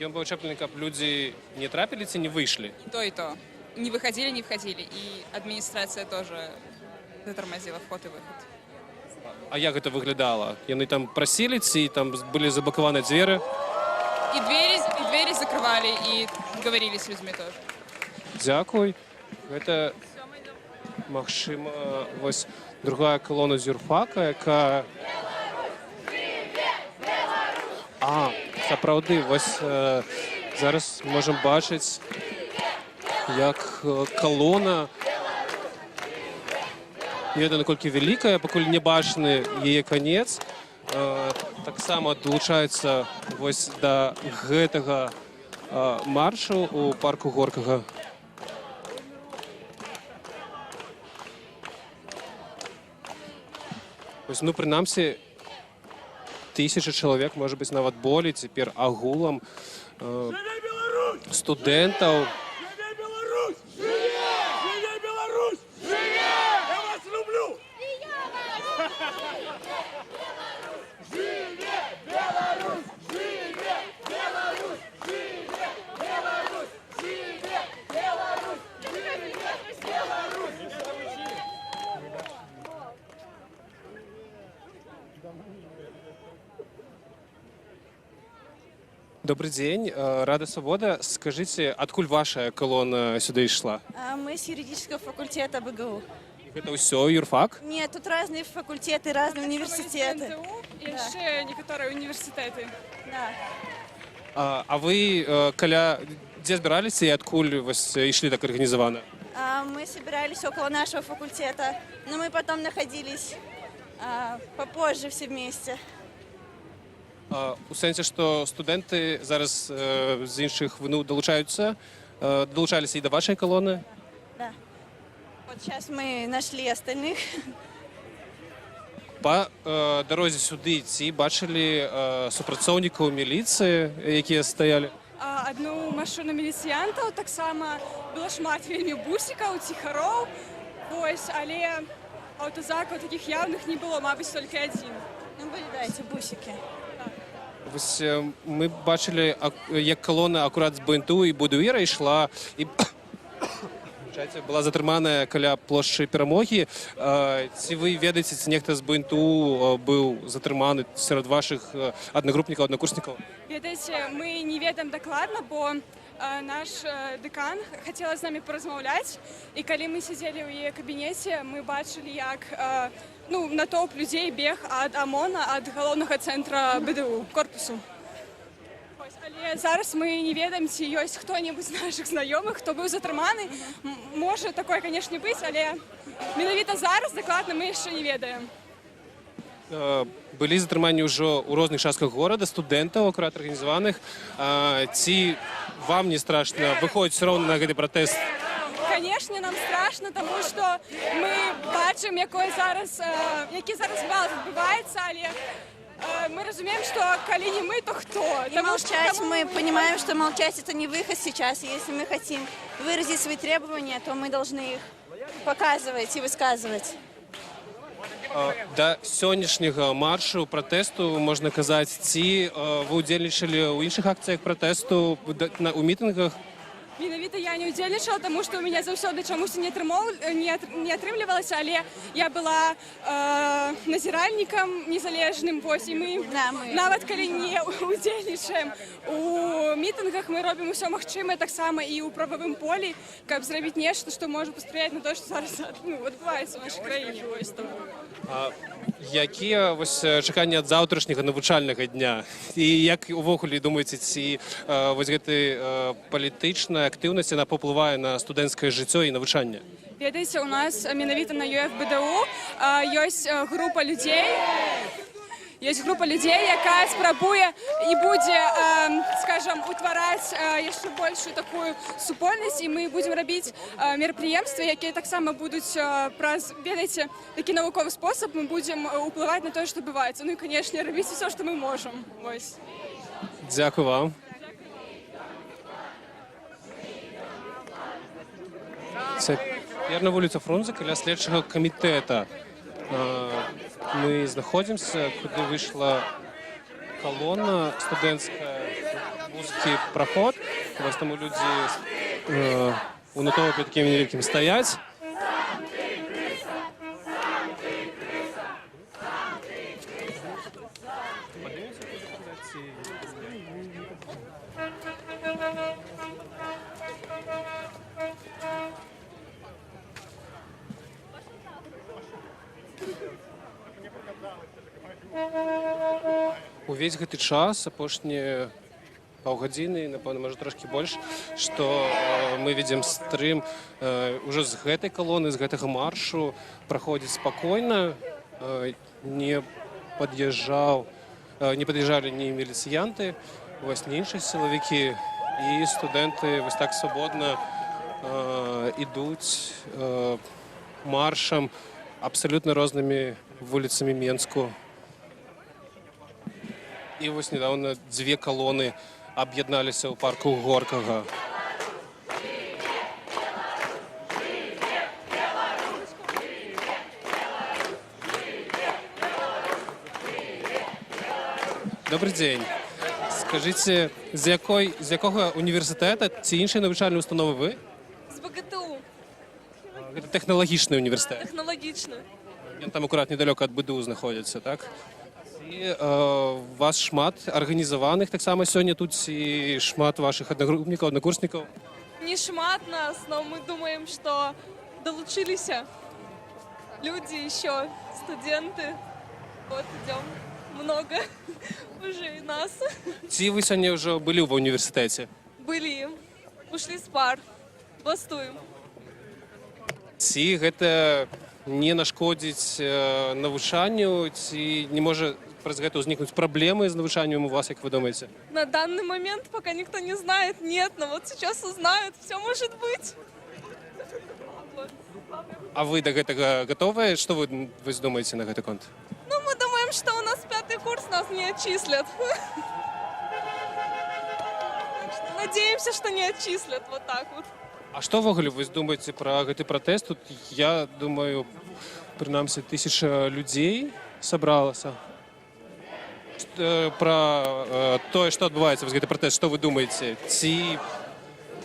Ён быў ачэплены, каб людзі не трапілі ці не выйшлі? И то, и то. Не выходили, не входили. И администрация тоже затормозила вход и выход. А як гэта выглядала? Яны там прасілі ці там былі заблакаваны дзверы? И двери закрывали, и говорили с людьми тоже. Дзякуй. Гэта, магчыма, вось другая калона з юрфака, якая. А, сапраўды, вось зараз можам бачыць, як калона, не ведаю, наколькі вялікая, пакуль не бачны яе канец, таксама далучаецца вось да гэтага маршу у парку Горкага. Вось, ну, прынамсі, 1000 чалавек, можа быць, нават болей, цяпер агулам студэнтаў. Жыве Беларусь! Жыве! Жыве Беларусь! Жыве! Я вас люблю! Жыве Беларусь! Жыве Беларусь! Жыве Беларусь! Жыве Беларусь! Жыве Беларусь! Добры дзень, Радыё Свабода. Скажыце, адкуль ваша калона сюды ішла? А мы с юридического факультета БГУ. Гэта ўсё юрфак? Нет, тут разные факультеты, разные университеты. І яшчэ некаторыя універсітэты. Да. А вы каля дзе збіраліся і адкуль вось ішлі так арганізавана? А мы собирались около нашего факультета, но мы потом находились попозже все вместе. У сэнсе, што студэнты зараз з іншых ВНУ далучаюцца, далучаліся і да вашай калоны? Да. Вот сейчас мы нашли остальных. Па дарозе сюды ці бачылі супрацоўнікаў міліцыі, якія стаялі? Адну машыну міліцыянтаў, таксама было шмат вельмі бусікаў, ціхароў. Вось, але аўтазакаў такіх яўных не было, мабыць, толькі адзін. Ну, были, да, эти бусики. Вось мы бачылі, як калона акурат з БНТУ і БДУІРа ішла і, выбачайце, была затрыманая каля плошчы Перамогі. Ці вы ведаеце, ці нехта з БНТУ быў затрыманы сярод вашых аднагрупнікаў, аднакурснікаў? Ведаеце, мы не ведаем дакладна, бо Наш дэкан хацела з намі паразмаўляць, і калі мы сядзелі ў яе кабінеце, мы бачылі, як ну, натоўп людзей бег ад АМОНа, ад галоўнага цэнтра БДУ, корпусу. Вось, але зараз мы не ведаем, ці ёсць хто-небудзь з нашых знаёмых, хто быў затрыманы. Можа такое, канешне, быць, але менавіта зараз дакладна мы яшчэ не ведаем. Былі затрыманні ўжо ў розных частках горада студэнтаў, акурат арганізаваных. Ці вам не страшна выходзіць все роўна на гэты пратэст? Конечно, нам страшно, тому що ми бачимо, який зараз гвалт відбувається, але ми розуміємо, що коли не ми, то хто? И Тому молчать, що, мы понимаем, что молчать — это не выход сейчас. И если мы хотим выразить свои требования, то мы должны их показывать и высказывать. Да сённяшняга маршу пратэсту, можна казаць, ці вы ўдзельнічалі ў іншых акцыях пратэсту, у мітынгах? Менавіта я не ўдзельнічала, таму што ў мяне заўсёды чамусьці не атрымлівалася, але я была назіральнікам незалежным, вось, і мы, Да, мы- нават калі не ўдзельнічаем у мітынгах, мы робім усё магчымае таксама і ў прававым полі, каб зрабіць нешта, што можа паспрыяць на тое, што зараз, ну, адбываецца ў нашай краіне. Вось, таму. А якія вось чаканні ад заўтрашняга навучальнага дня? І як увогуле думаеце, ці вось гэты палітычная актыўнасць, яна паўплывае на студэнцкае жыццё і навучанне? Ведаеце, у нас менавіта на ЮФБДУ ёсць група людзей, ёсць група людзей, якая спрабуе і будзе, скажам, утвараць яшчэ большую такую супольнасць, і мы будзем рабіць мерапрыемствы, якія таксама будуць праз, ведаеце, такі навуковы спосаб, мы будзем уплываць на тое, што адбываецца. Ну і, канешне, рабіць усё, што мы можам. Вось. Дзякую вам. Цяпер на вуліцу Фрунзе каля следчага камітэта мы знаходзімся, куды выйшла калона студэнцкая, вузкі праход. Вось таму людзі у натоўпе такім невялікім стаяць. Увесь гэты час, апошнія паўгадзіны, напэўна, можа, трошкі больш, што мы ведзем стрым, ўжо з гэтай калоны, з гэтага маршу праходзіць спакойна, не пад'язджалі ні міліцыянты, вось, ні іншыя сілавікі, і студэнты вось так свабодна ідуць маршам абсалютна рознымі вуліцамі Менску. І вось недавно дзве калоны аб'ядналіся ў парку Горкага. Добры дзень. Скажыце, з якога універсітэта ці іншай навучальнай установы вы? З БГТУ. Гэта тэхналагічны універсітэт. Тэхналагічны. Ён там акурат недалёка ад БДУ знаходзіцца, так? І вас шмат арганізаваных таксама сёння тут ці шмат вашых аднагрупнікаў, аднакурснікаў? Не шмат нас, но мы думаем, что далучыліся люди еще, студенты. Вот идем. Много уже и нас. Ці вы сёння ўжо былі ва універсітэце? Были. Ушли с пар. Бастуем. Ці гэта не нашкодзіць навучанню, ці не можа праз гэта ўзнікнуць праблемы з навучаннем у вас, як вы думаеце? На данный момент пока никто не знает, нет, но вот сейчас узнают, все может быть. А вы да гэтага гатовыя? Што вы думаеце на гэты конт? Ну, мы думаем, что у нас пятый курс, нас не отчислят. Так что надеемся, что не отчислят, вот так вот. А што ўвогуле вы думаеце пра гэты пратэст? Тут, я думаю, прынамсі 1000 людзей сабралася. Пра тое, што адбываецца, вось гэты пратэст, што вы думаеце? Ці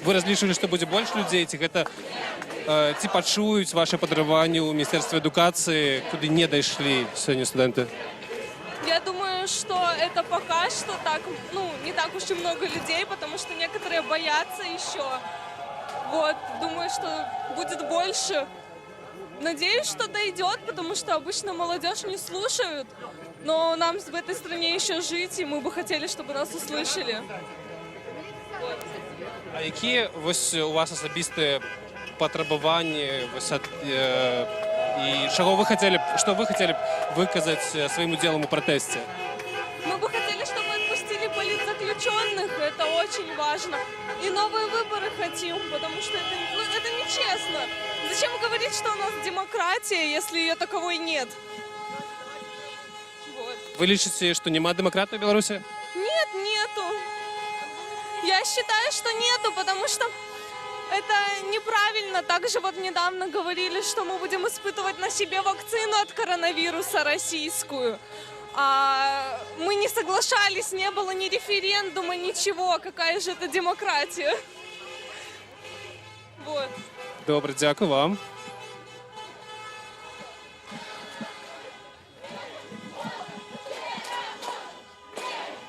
вы разлічвалі, што будзе больш людзей, ці пачуюць ваша падрабаванне ў міністэрстве адукацыі, куды не дайшлі сёння студэнты? Я думаю, что это пока что так, ну, не так уж и много людей, потому что некоторые боятся еще. Вот, думаю, что будет больше. Надеюсь, что дойдет, потому что обычно молодежь не слушают. Но нам в этой стране еще жить, и мы бы хотели, чтобы нас услышали. А якія вось у вас асабістыя патрабаванні вось і чаго вы хацелі б, што вы хацелі б выказаць сваім удзелам у пратэсце? Мы бы хотели, чтобы отпустили политзаключенных, это очень важно. И новые выборы хотим, потому что это, ну, это нечестно. Зачем говорить, что у нас демократия, если ее таковой нет? Вот. Вы лічыце, што няма дэмакратыі ў Беларусі? Нет, нету. Я считаю, что нету, потому что это неправильно. Также вот недавно говорили, что мы будем испытывать на себе вакцину от коронавируса российскую. А мы не соглашались, не было ни референдума, ничего. Какая же это демократия? Вот. Добра, дзякуй вам.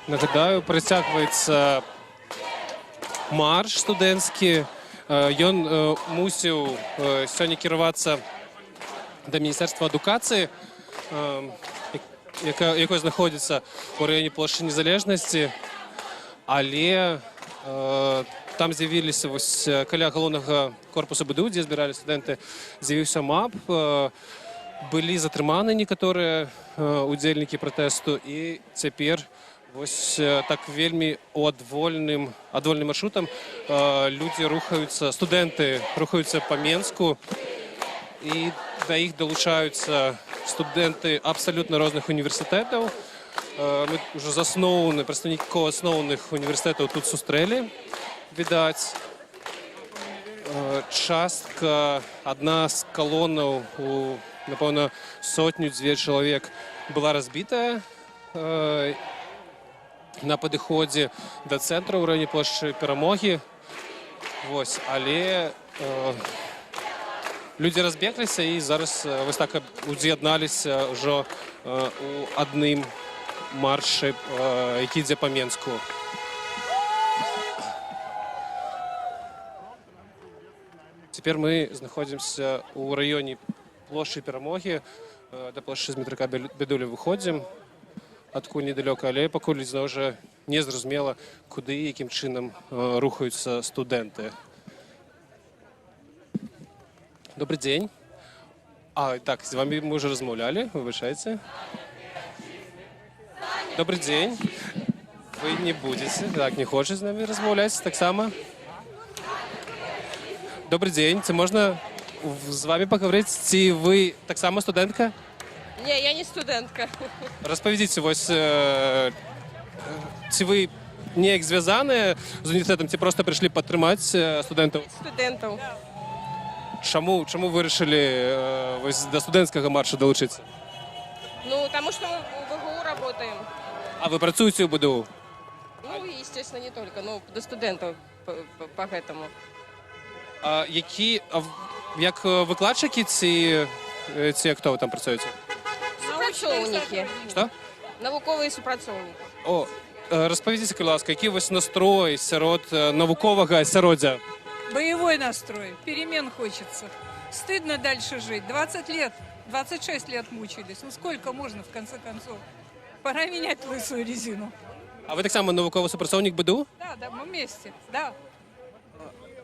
Нагадаю, працягваецца марш студэнцкі. Ён мусіў сёння кіравацца да Міністэрства адукацыі, якое знаходзіцца ў раёне плошчы Незалежнасці, але там з'явіліся вось каля галоўнага корпуса БДУ, дзе збіралі студэнты, з'явіўся МАП, былі затрыманы некаторыя удзельнікі пратэсту, і цяпер вось так вельмі у адвольным маршрутам людзі рухаюцца, студэнты рухаюцца па Менску, і да іх далучаюцца студэнты абсалютна розных універсітэтаў. Мы ўжо прадстаўнікоў асноўных універсітэтаў тут сустрэлі, відаць. Частка, адна з калонаў у, напэўна, сотню-дзве чалавек была разбітая на падыходзе да цэнтра ў раёне плошчы Перамогі. Вось, але людзі разбегліся і зараз вось так уз'ядналіся ўжо у адным маршы, які ідзе па Менску. Цяпер мы знаходзімся ў раёне плошчы Перамогі, да плошчы Змітрака Бядулі выходзім, адкуль недалёка, але пакуль зноў жа незразумела, куды і якім чынам рухаюцца студэнты. Добры дзень. А, так, з вамі мы ўжо размаўлялі, выбачайце. Добры дзень. Вы не будзеце, так, не хочаце з намі размаўляць таксама? Добры дзень. Ці можна з вамі пагаварыць? Ці вы таксама студэнтка? Не, я не студэнтка. Распавядзіце, вось, ці вы неяк звязаныя з універсітэтам, ці проста прыйшлі падтрымаць студэнтаў? Студэнтаў. Чаму вырашылі вось да студэнцкага марша далучыцца? Ну, потому что мы в БГУ работаем. А вы працуеце ў БДУ? Ну, естественно, не только, но до студентов по этому. А як выкладчыкі ці хто вы там працуеце? Супрацоўнікі. Што? Навуковыя супрацоўнікі. О, распавядзіце, калі ласка, які вось настрой сярод навуковага асяроддзя? Боевой настрой. Перемен хочется. Стыдно дальше жить. 20 лет, 26 лет мучились. Ну сколько можно, в конце концов? Пора менять лысую резину. А вы таксама навуковы супрацоўнік БДУ? Да, мы вместе. Да.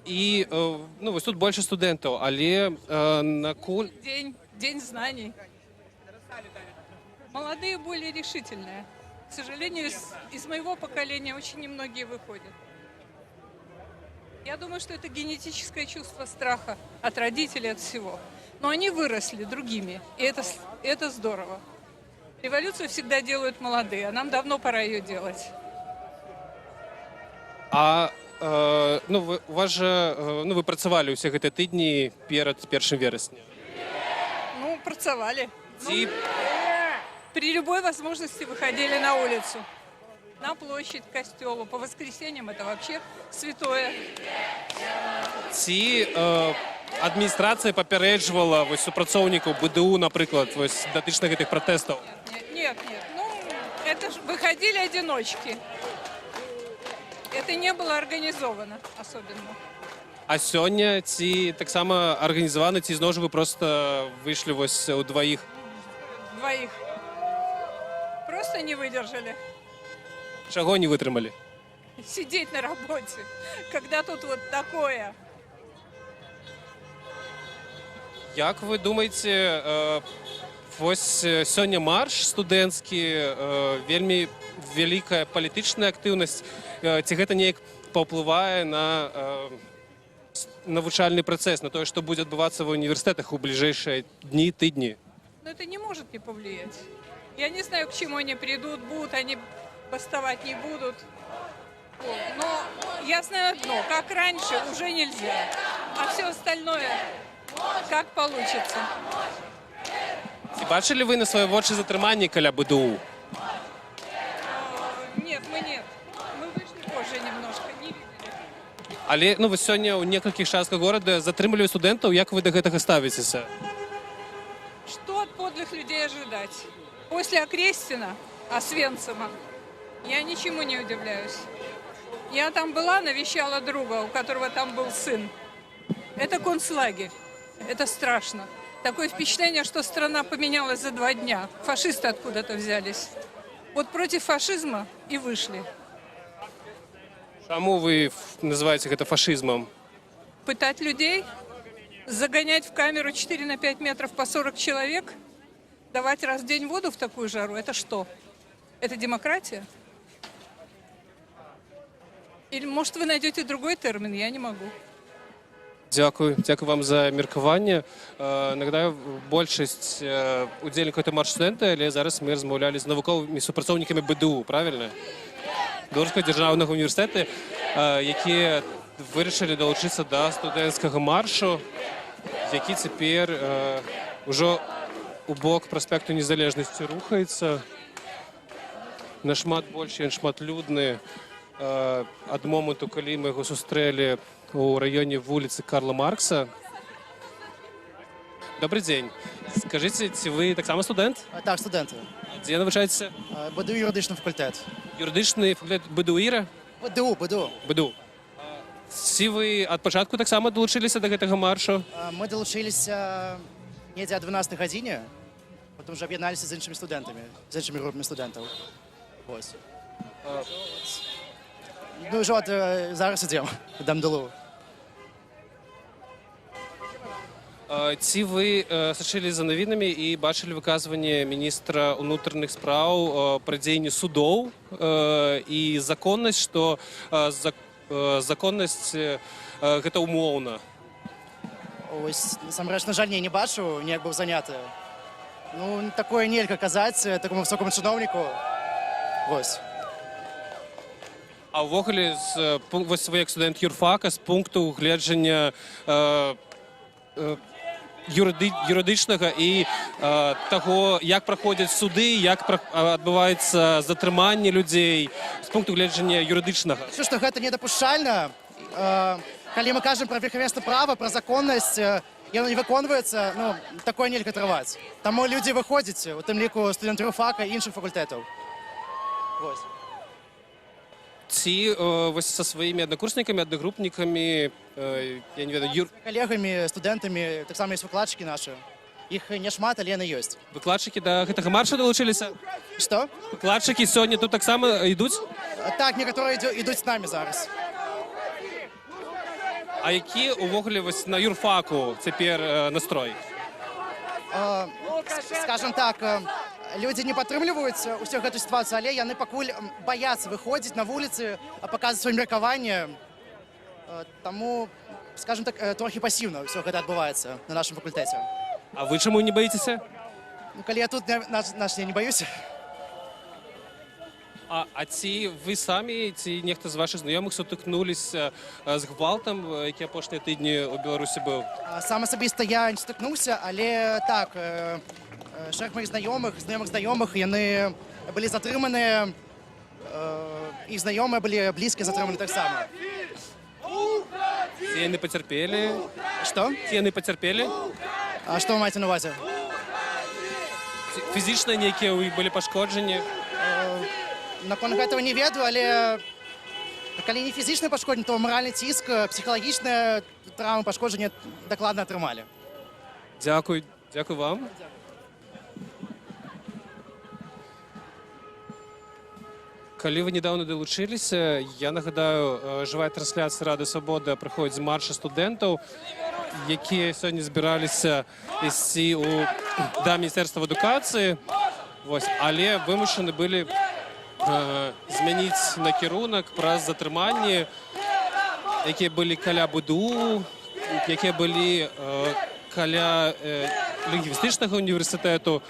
І ну, вось тут больш студэнтаў, але наколь. День знаний. Молодые более решительные. К сожалению, из моего поколения очень немногие выходят. Я думаю, что это генетическое чувство страха от родителей, от всего. Но они выросли другими, и это здорово. Революцию всегда делают молодые, а нам давно пора ее делать. А ну, вы, у вас же, ну, вы працавалі ўсе гэтыя тыдні перад 1 верасня. Ну, працавалі. Ці При любой возможности выходили на улицу. На площадь, к костелу. По воскресеньям это вообще святое. Ці адміністрацыя папярэджвала вось супрацоўнікаў БДУ, напрыклад, вось датычна гэтых пратэстаў? Нет, нет, нет. Ну, Это ж выходили одиночки. Это не было организовано особенно. А сёння ці таксама арганізавана, ці зноў жа вы проста выйшлі вось удваіх? Двоих. Просто не выдержали. Чаго не вытрымалі? Сидеть на работе, когда тут вот такое. Як вы думаеце, вось сёння марш студэнцкі, вельмі вялікая палітычная актыўнасць. Ці гэта неяк паўплывае на навучальны працэс, на тое, што будзе адбывацца ва універсітэтах у бліжэйшыя дні, тыдні? Но это не может не повлиять. Я не знаю, к чему они придут, будут они бастовать, не будут. Вот. Но я знаю одно: как раньше уже нельзя. А все остальное как получится. Ці бачылі вы на свае вочы затрыманні каля БДУ? Нет, мы нет. Мы вышли позже немножко, не видели. Але, ну, вось сёння ў некалькіх частках горада затрымліваюць студэнтаў, як вы да гэтага ставіцеся? Что от подлых людей ожидать? После Окрестина, Освенцима, я ничему не удивляюсь. Я там была, навещала друга, у которого там был сын. Это концлагерь. Это страшно. Такое впечатление, что страна поменялась за 2 дня. Фашисты откуда-то взялись. Вот против фашизма и вышли. Чаму вы называеце гэта фашызмам? Пытать людей, загонять в камеру 4 на 5 метров по 40 человек, давать раз в день воду в такую жару, это что? Это демократия? Или, может, вы найдете другой термин, я не могу. Дзякую, дзякую вам за меркаванне. Нагадаю, большасць удзельнікаў — это марш студэнты, але зараз мы размаўлялі з навуковымі супрацоўнікамі БДУ, правильно? Беларускага дзяржаўнага універсітэта, якія вырашылі далучыцца да студэнцкага маршу, які цяпер ужо у бок праспекту Незалежнасці рухаецца. Нашмат больш ён шматлюдны ад моманту, калі мы яго сустрэлі у раёне вуліцы Карла Маркса. Добры дзень. Скажыце, ці вы таксама студэнт? Так, студэнты. Дзе навучаецеся? БДУ, юрыдычны факультэт. Юрыдычны факультэт БДУІРа? БДУ, БДУ. БДУ. Ці вы ад пачатку таксама далучыліся да гэтага маршу? Мы далучыліся недзе а 12 гадзіне, потым уже аб'ядналіся з іншымі студэнтамі, з іншымі групамі студэнтаў. Вось. Ну, ўжо от, зараз ідзем да МДЛУ. Ці вы сачылі за навінамі і бачылі выказванне міністра ўнутраных спраў пра дзеянні судоў і законнасць, што законнасць гэта умоўна? Ось, насамрэч, на жаль, не бачу, неяк быў заняты. Ну, такое нельга казаць такому высокаму чыноўніку. Вось. А ўвогуле, вось вы як студэнт юрфака, з пункту гледжання юрыдычнага і таго, як праходзяць суды, як адбываецца затрыманне людзей, з пункту гледжання юрыдычнага. Лічу, што гэта недапушчальна. Калі мы кажам пра верхавенства права, пра законнасць, яно не выконваецца, ну, такое нельга трываць. Таму людзі выходзяць, у тым ліку студэнты юрфака і іншых факультэтаў. Вось. Ці вось са сваімі аднакурснікамі, аднагрупнікамі, я не ведаю, Калегамі, студэнтамі, таксама ёсць выкладчыкі нашы. Іх не шмат, але яны ёсць. Выкладчыкі да гэтага марша далучыліся? Што? Выкладчыкі сёння тут таксама ідуць? Так, некаторыя ідуць з намі зараз. А які увогуле вось на юрфаку цяпер настрой? Скажем так, людзі не падтрымліваюць усю гэту сітуацыю, але яны пакуль баяцца выходзіць на вуліцы, паказваць сваё меркаванне. Таму, скажем так, трохі пасіўна ўсё гэта адбываецца на нашым факультэце. А вы чаму не баіцеся? Ну, калі я тут, наш, я не баюся. А ці вы самі ці нехта з вашых знаёмых сутыкнуліся з гвалтам, які апошнія тыдні ў Беларусі быў? Сам асабіста я не сутыкнуўся, але так, шэраг маіх знаёмых, знаёмых знаёмых, яны былі затрыманыя, іх знаёмыя былі блізкія затрыманы таксама. Ці яны пацярпелі? Што? Ці яны пацярпелі? А што вы маеце на ўвазе? Ці фізічна нейкія ў іх былі пашкоджанні? Наконт гэтага не ведаю, але калі не фізічнае пашкоджанне, то маральны ціск, псіхалагічныя траўмы, пашкоджанне дакладна атрымалі. Дзякуй, дзякуй вам. Калі вы нядаўна далучыліся, я нагадаю, жывая трансляцыя Радыё Свабода праходзіць з марша студэнтаў, якія сёння збіраліся ісці да Міністэрства адукацыі. Вось, але вымушаны былі змяніць накірунак праз затрыманні, якія былі каля БДУ, якія былі каля лінгвістычнага універсітэту.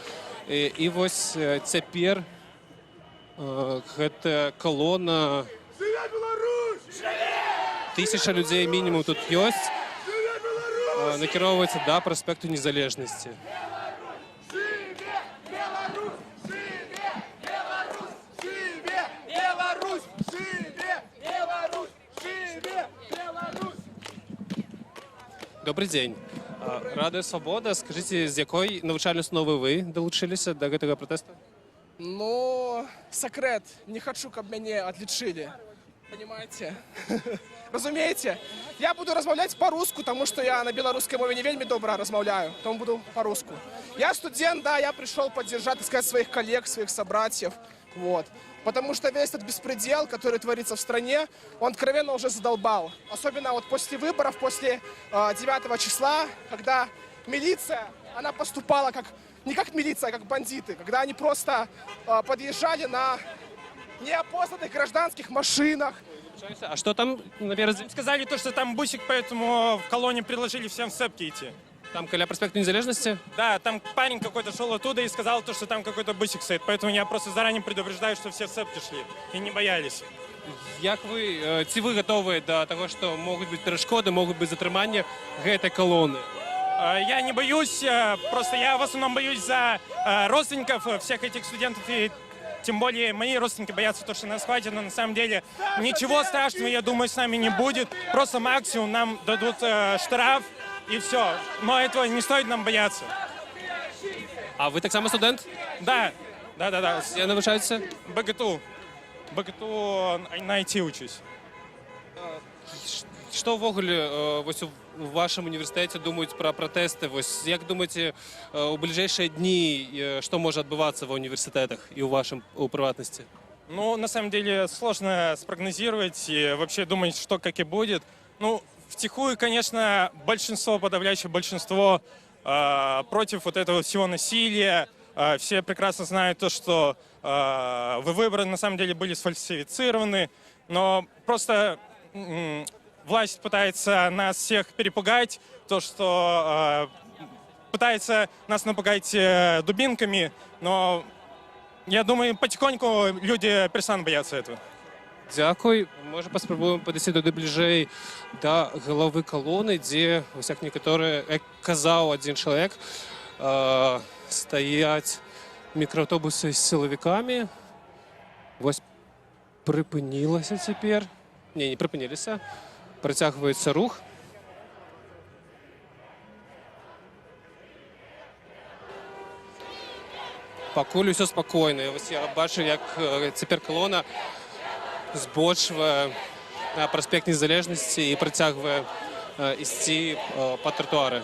І вось цяпер гэта калона, 1000 людзей мінімум тут ёсць, накіроўваецца да праспекту Незалежнасці. Жыве Беларусь! Жыве Беларусь! Жыве Беларусь! Добры дзень. Радыё Свабода. Скажыце, з якой навучальнай установы вы далучыліся да гэтага пратэсту? Ну, сакрэт. Не хачу, каб мяне адлічылі. Понимаете? Разумееце? Я буду размаўляць па-руску, таму што я на беларускай мове не вельмі добра размаўляю, таму буду па-руску. Я студент, да, я пришел поддержать, так сказать, своих коллег, своих собратьев. Вот. Потому что весь этот беспредел, который творится в стране, он откровенно уже задолбал. Особенно вот после выборов, после 9 числа, когда милиция, она поступала как, не как милиция, а как бандиты, когда они просто подъезжали на неопознанных гражданских машинах. А что там наперадзе? Сказали то, что там бусик, поэтому в колонне предложили всем в сцепке идти. Там каля праспекту Незалежнасці? Да, там парень какой-то шел оттуда и сказал то, что там какой-то бусик стоит. Поэтому я просто заранее предупреждаю, что все в сцепке шли и не боялись. Як вы, ці вы гатовыя да таго, што могуць быць перашкоды, могуць быць затрыманні гэтай калоны? Я не боюсь, просто я в основном боюсь за родственников всех этих студентов, и тем более мои родственники боятся то, что нас схватят, но на самом деле ничего страшного, я думаю, с нами не будет. Просто максимум нам дадут штраф, и все. Но этого не стоит нам бояться. А вы таксама студэнт? Да. Дзе навучаецеся? БГТУ. БГТУ, на IT учусь. Што ўвогуле вось у вашым універсітэце думаюць пра пратэсты? Вось як думаеце, у бліжэйшыя дні што можа адбывацца ва універсітэтах і ў вашым у прыватнасці? Ну, на самом деле, сложно спрогнозировать и вообще думать, что как и будет. Ну, втихую, конечно, большинство, подавляющее большинство против вот этого всего насилия. Все прекрасно знают то, что выборы на самом деле были сфальсифицированы, но просто власть пытается нас всех перепугать, то, что пытается нас напугать дубинками, но я думаю, потихоньку люди перестанут бояться этого. Дзякуй. Можа, паспрабуем падысці туды бліжэй да галавы калоны, дзе вось, як некаторыя, як казаў адзін чалавек, стаяць мікрааўтобусы з сілавікамі. Вось прыпынілася цяпер. Не, не прыпыніліся. Працягваецца рух. Пакуль усё спакойна. І вось я бачу, як цяпер калона збочвае на праспект Незалежнасці і працягвае ісці па тратуары.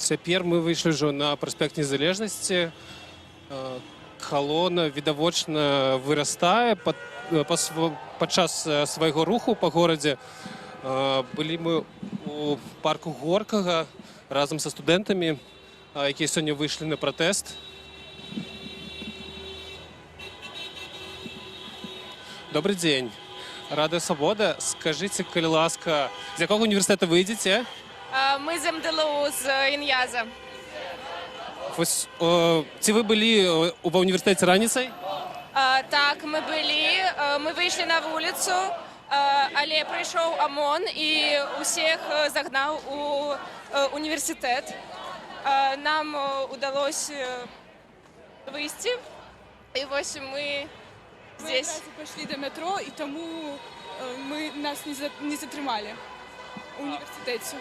Цяпер мы выйшлі ўжо на праспект Незалежнасці. Калона відавочна вырастае падчас свайго руху па горадзе. Былі мы у парку Горкага разам са студэнтамі, якія сёння выйшлі на пратэст. Добры дзень. Радыё Свабода. Скажыце, калі ласка, з якога універсітэта вы ідзеце? Мы з МДЛУ, з Ін'яза. Вось, ці вы былі ва універсітэце раніцай? Так, мы былі, мы выйшлі на вуліцу, але прыйшоў АМОН і ўсіх загнаў у універсітэт. Нам удалось выйсці, і вось мы Мы здесь. адразу пайшлі да метро, і таму нас не затрымалі ва ўніверсітэце.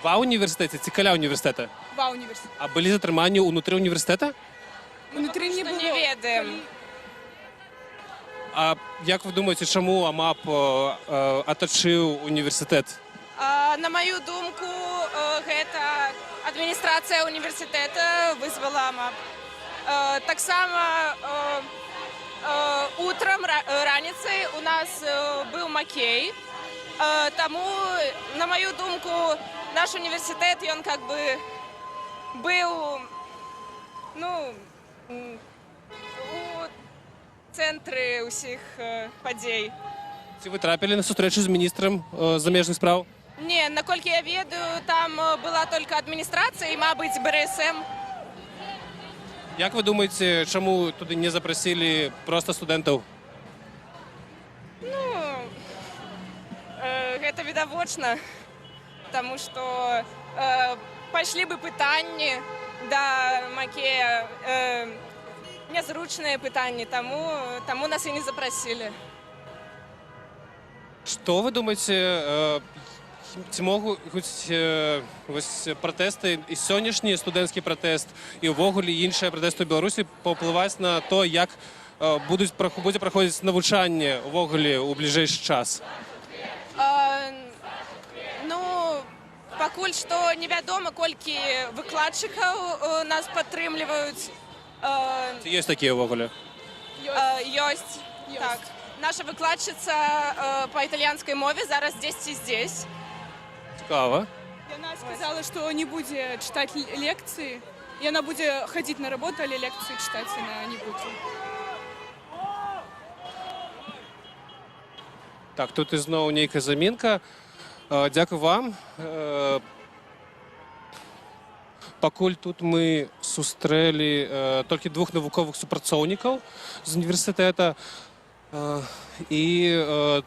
Ва універсітэце ці каля універсітэта? Ва універсітэце. А былі затрыманні ўнутры універсітэта? Унутры не Што было. не ведаем. А як вы думаеце, чаму АМАП атачыў універсітэт? На маю думку, гэта адміністрацыя універсітэта вызвала АМАП. Таксама утром, раніцай у нас быў Макей. Таму, на маю думку, наш універсітэт, ён как бы быў, ну, у цэнтры ўсіх падзей. Ці вы трапілі на сустрэчу з міністрам замежных спраў? Не, наколькі я ведаю, там была только адміністрацыя і, мабыць, БРСМ. Як вы думаеце, чаму туды не запрасілі проста студэнтаў? Ну, гэта відавочна, таму што пайшлі бы пытанні да Макея, нязручныя пытанні, таму нас і не запрасілі. Што вы думаеце, ці могуць вось пратэсты і сённяшні студэнцкі пратэст, і ўвогуле іншыя пратэсты ў Беларусі паўплываць на то, як будзе праходзіць навучанне ўвогуле ў бліжэйшы час? Ну, пакуль што невядома, колькі выкладчыкаў нас падтрымліваюць. Ці ёсць такія ўвогуле? Ёсць. Так. Наша выкладчыца па італьянскай мове зараз дзесьці здесь. Цікава. Яна сказала, што не будзе чытаць лекцыі. Яна будзе хадзіць на работу, але лекцыі чытаць яна не будзе. Так, тут ізноў нейкая замінка. Дзякуй вам. Пакуль тут мы сустрэлі толькі двух навуковых супрацоўнікаў з універсітэта. І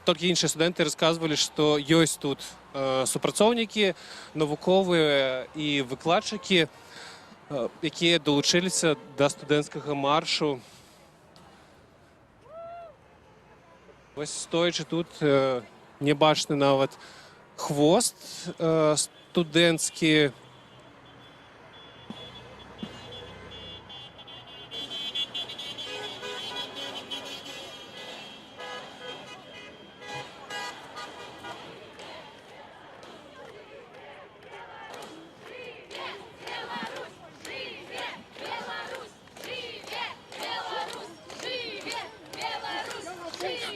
толькі іншыя студэнты расказвалі, што ёсць тут супрацоўнікі, навуковыя і выкладчыкі, якія далучыліся да студэнцкага маршу. Вось, стоячы тут, не бачны нават хвост студэнцкі.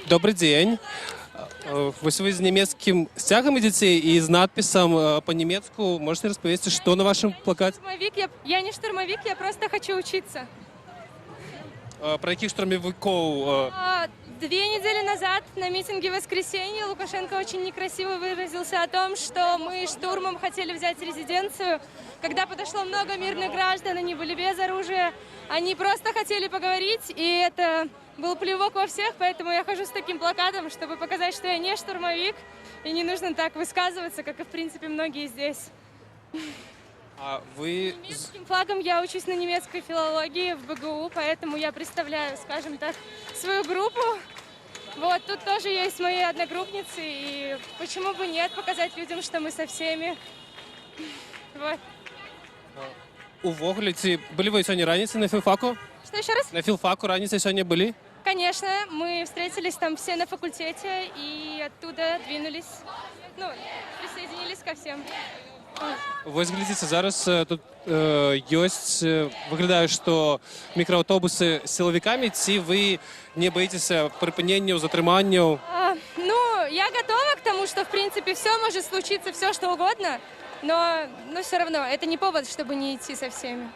Добры дзень. Вось вы з нямецкім сцягам ідзеце і з надпісам па-нямецку. Можаце распавесці, што на вашым плакаце? Штурмовик, я не штурмовик, я просто хочу учиться. Пра якіх штурмавікоў? 2 недели назад на митинге в воскресенье Лукашенко очень некрасиво выразился о том, что мы штурмом хотели взять резиденцию. Когда подошло много мирных граждан, они были без оружия, они просто хотели поговорить, и это был плевок во всех, поэтому я хожу с таким плакатом, чтобы показать, что я не штурмовик, и не нужно так высказываться, как и, в принципе, многие здесь. А вы Немецким флагом я учусь на немецкой филологии в БГУ, поэтому я представляю, скажем так, свою группу. Вот, тут тоже есть мои одногруппницы, и почему бы нет, показать людям, что мы со всеми. Вот. Увогуле, ці былі вы сёння раніцай на філфаку? Что еще раз? На філфаку раніцай сёння былі? Конечно, мы встретились там все на факультете и оттуда двинулись, ну, присоединились ко всем. Вось глядзіце, зараз тут ёсць, выглядае, што мікрааўтобусы з сілавікамі. Ці вы не баіцеся прыпыненняў, затрыманняў? Ну, я готова к тому, что, в принципе, все может случиться, все что угодно, но все равно это не повод, чтобы не идти со всеми.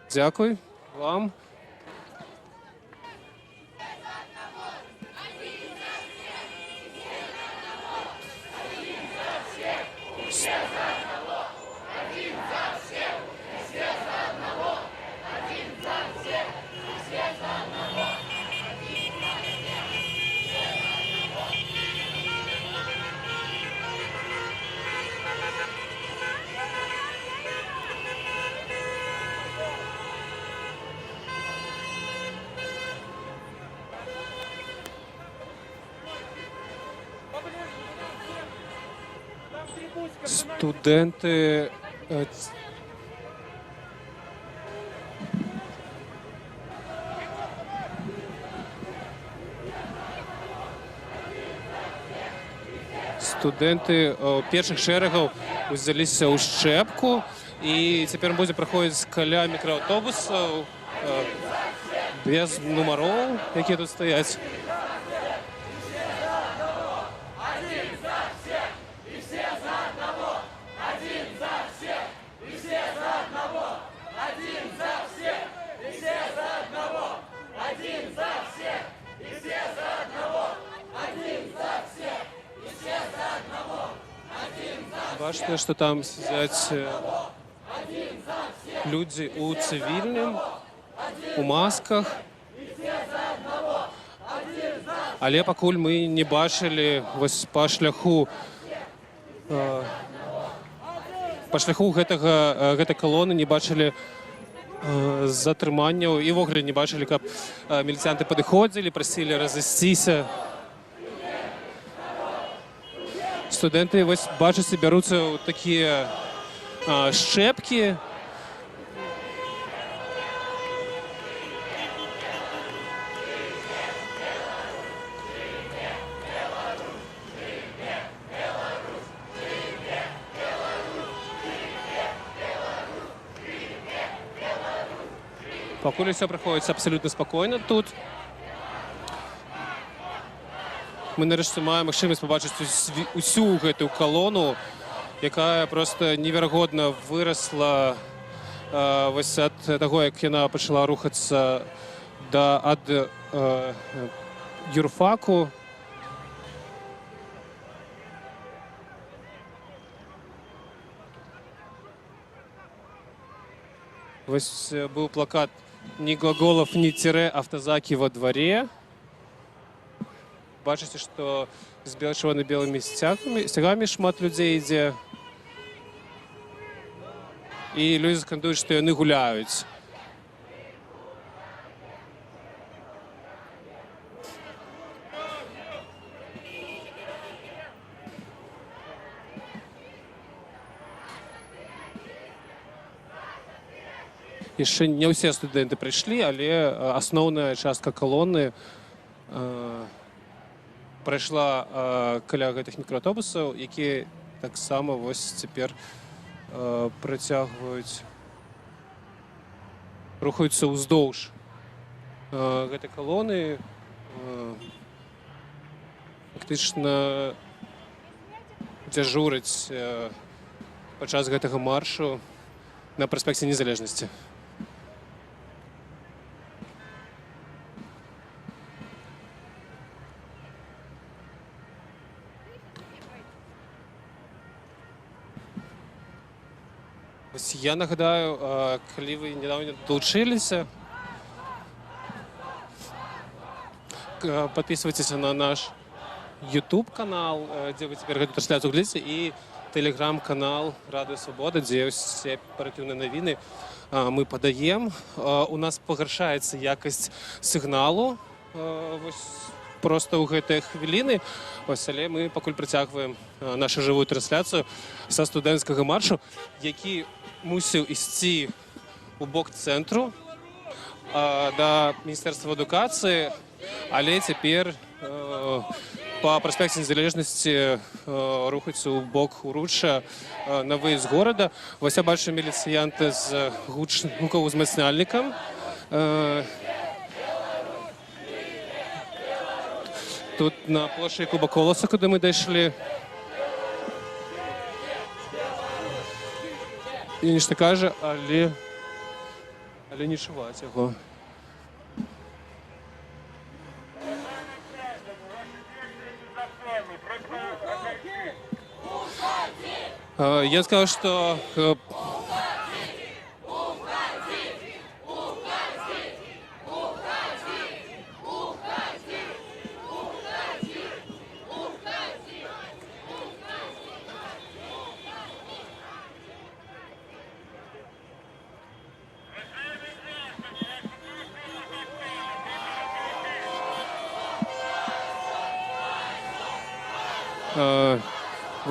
Дзякуй вам. Студэнты першых шэрагаў узяліся ў шчэпку, і цяпер будзе праходзіць каля мікрааўтобусаў без нумароў, якія тут стаяць. Бачна, што там сядзяць людзі ў цывільным, у масках. Але пакуль мы не бачылі вось па шляху гэтай калоны не бачылі затрыманняў і ўвогуле не бачылі, каб міліцыянты падыходзілі, прасілі разысціся. Студэнты, вось бачыце, бяруцца ў такія шчэпкі. Пакуль усё праходзіць абсалютна спакойна тут. Мы нарэшце маем магчымасць пабачыць усю гэтую калону, якая проста неверагодна вырасла вось ад таго, як яна пачала рухацца ад юрфаку. Вось быў плакат: «Ни глаголов, ни тире, автозаки во дворе». Бачыце, што з бел-чырвона-белымі сцягамі шмат людзей ідзе. І людзі скандуюць, што яны гуляюць. Яшчэ не ўсе студэнты прыйшлі, але асноўная частка калоны прайшла каля гэтых мікрааўтобусаў, якія таксама вось цяпер працягваюць, рухаюцца ўздоўж гэтай калоны, фактычна дзяжурыць падчас гэтага маршу на праспекце Незалежнасці. Вось я нагадаю, калі вы нядаўна далучыліся, падпісвайцеся на наш YouTube канал, дзе вы цяпер гэту трансляцыю глядзіце, і тэлеграм-канал Радыё Свабода, дзе ўсе аператыўныя навіны мы падаем. У нас пагаршаецца якасць сігналу вось проста ў гэтыя хвіліны. Вось, але мы пакуль працягваем нашу жывую трансляцыю са студэнцкага маршу, які мусіў ісці у бок цэнтру да Міністэрства адукацыі, але цяпер па праспекце Незалежнасці рухаецца ў бок Уручча на выезд з горада. Вось я бачу міліцыянты з гукаўзмацняльнікам. Тут на плошчы Якуба Коласа, куды мы дайшлі. І нешта кажа, але не чуваць яго. Я сказаў, што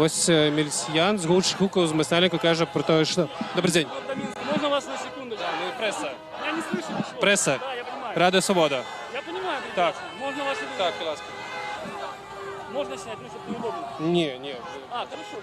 Вось міліцыянт з гукаўзмацняльніка кажа пра тое, што... Добры дзень. Можно вас на секундочку? Да, мы пресса. Я не слышу ничего. Пресса. Да, я понимаю. Радыё Свабода. Я понимаю. Так. Прекрасно. Можно вас? Так, будзь ласка. Можно снять, ну, чтобы неудобно. Не, не. А, хорошо.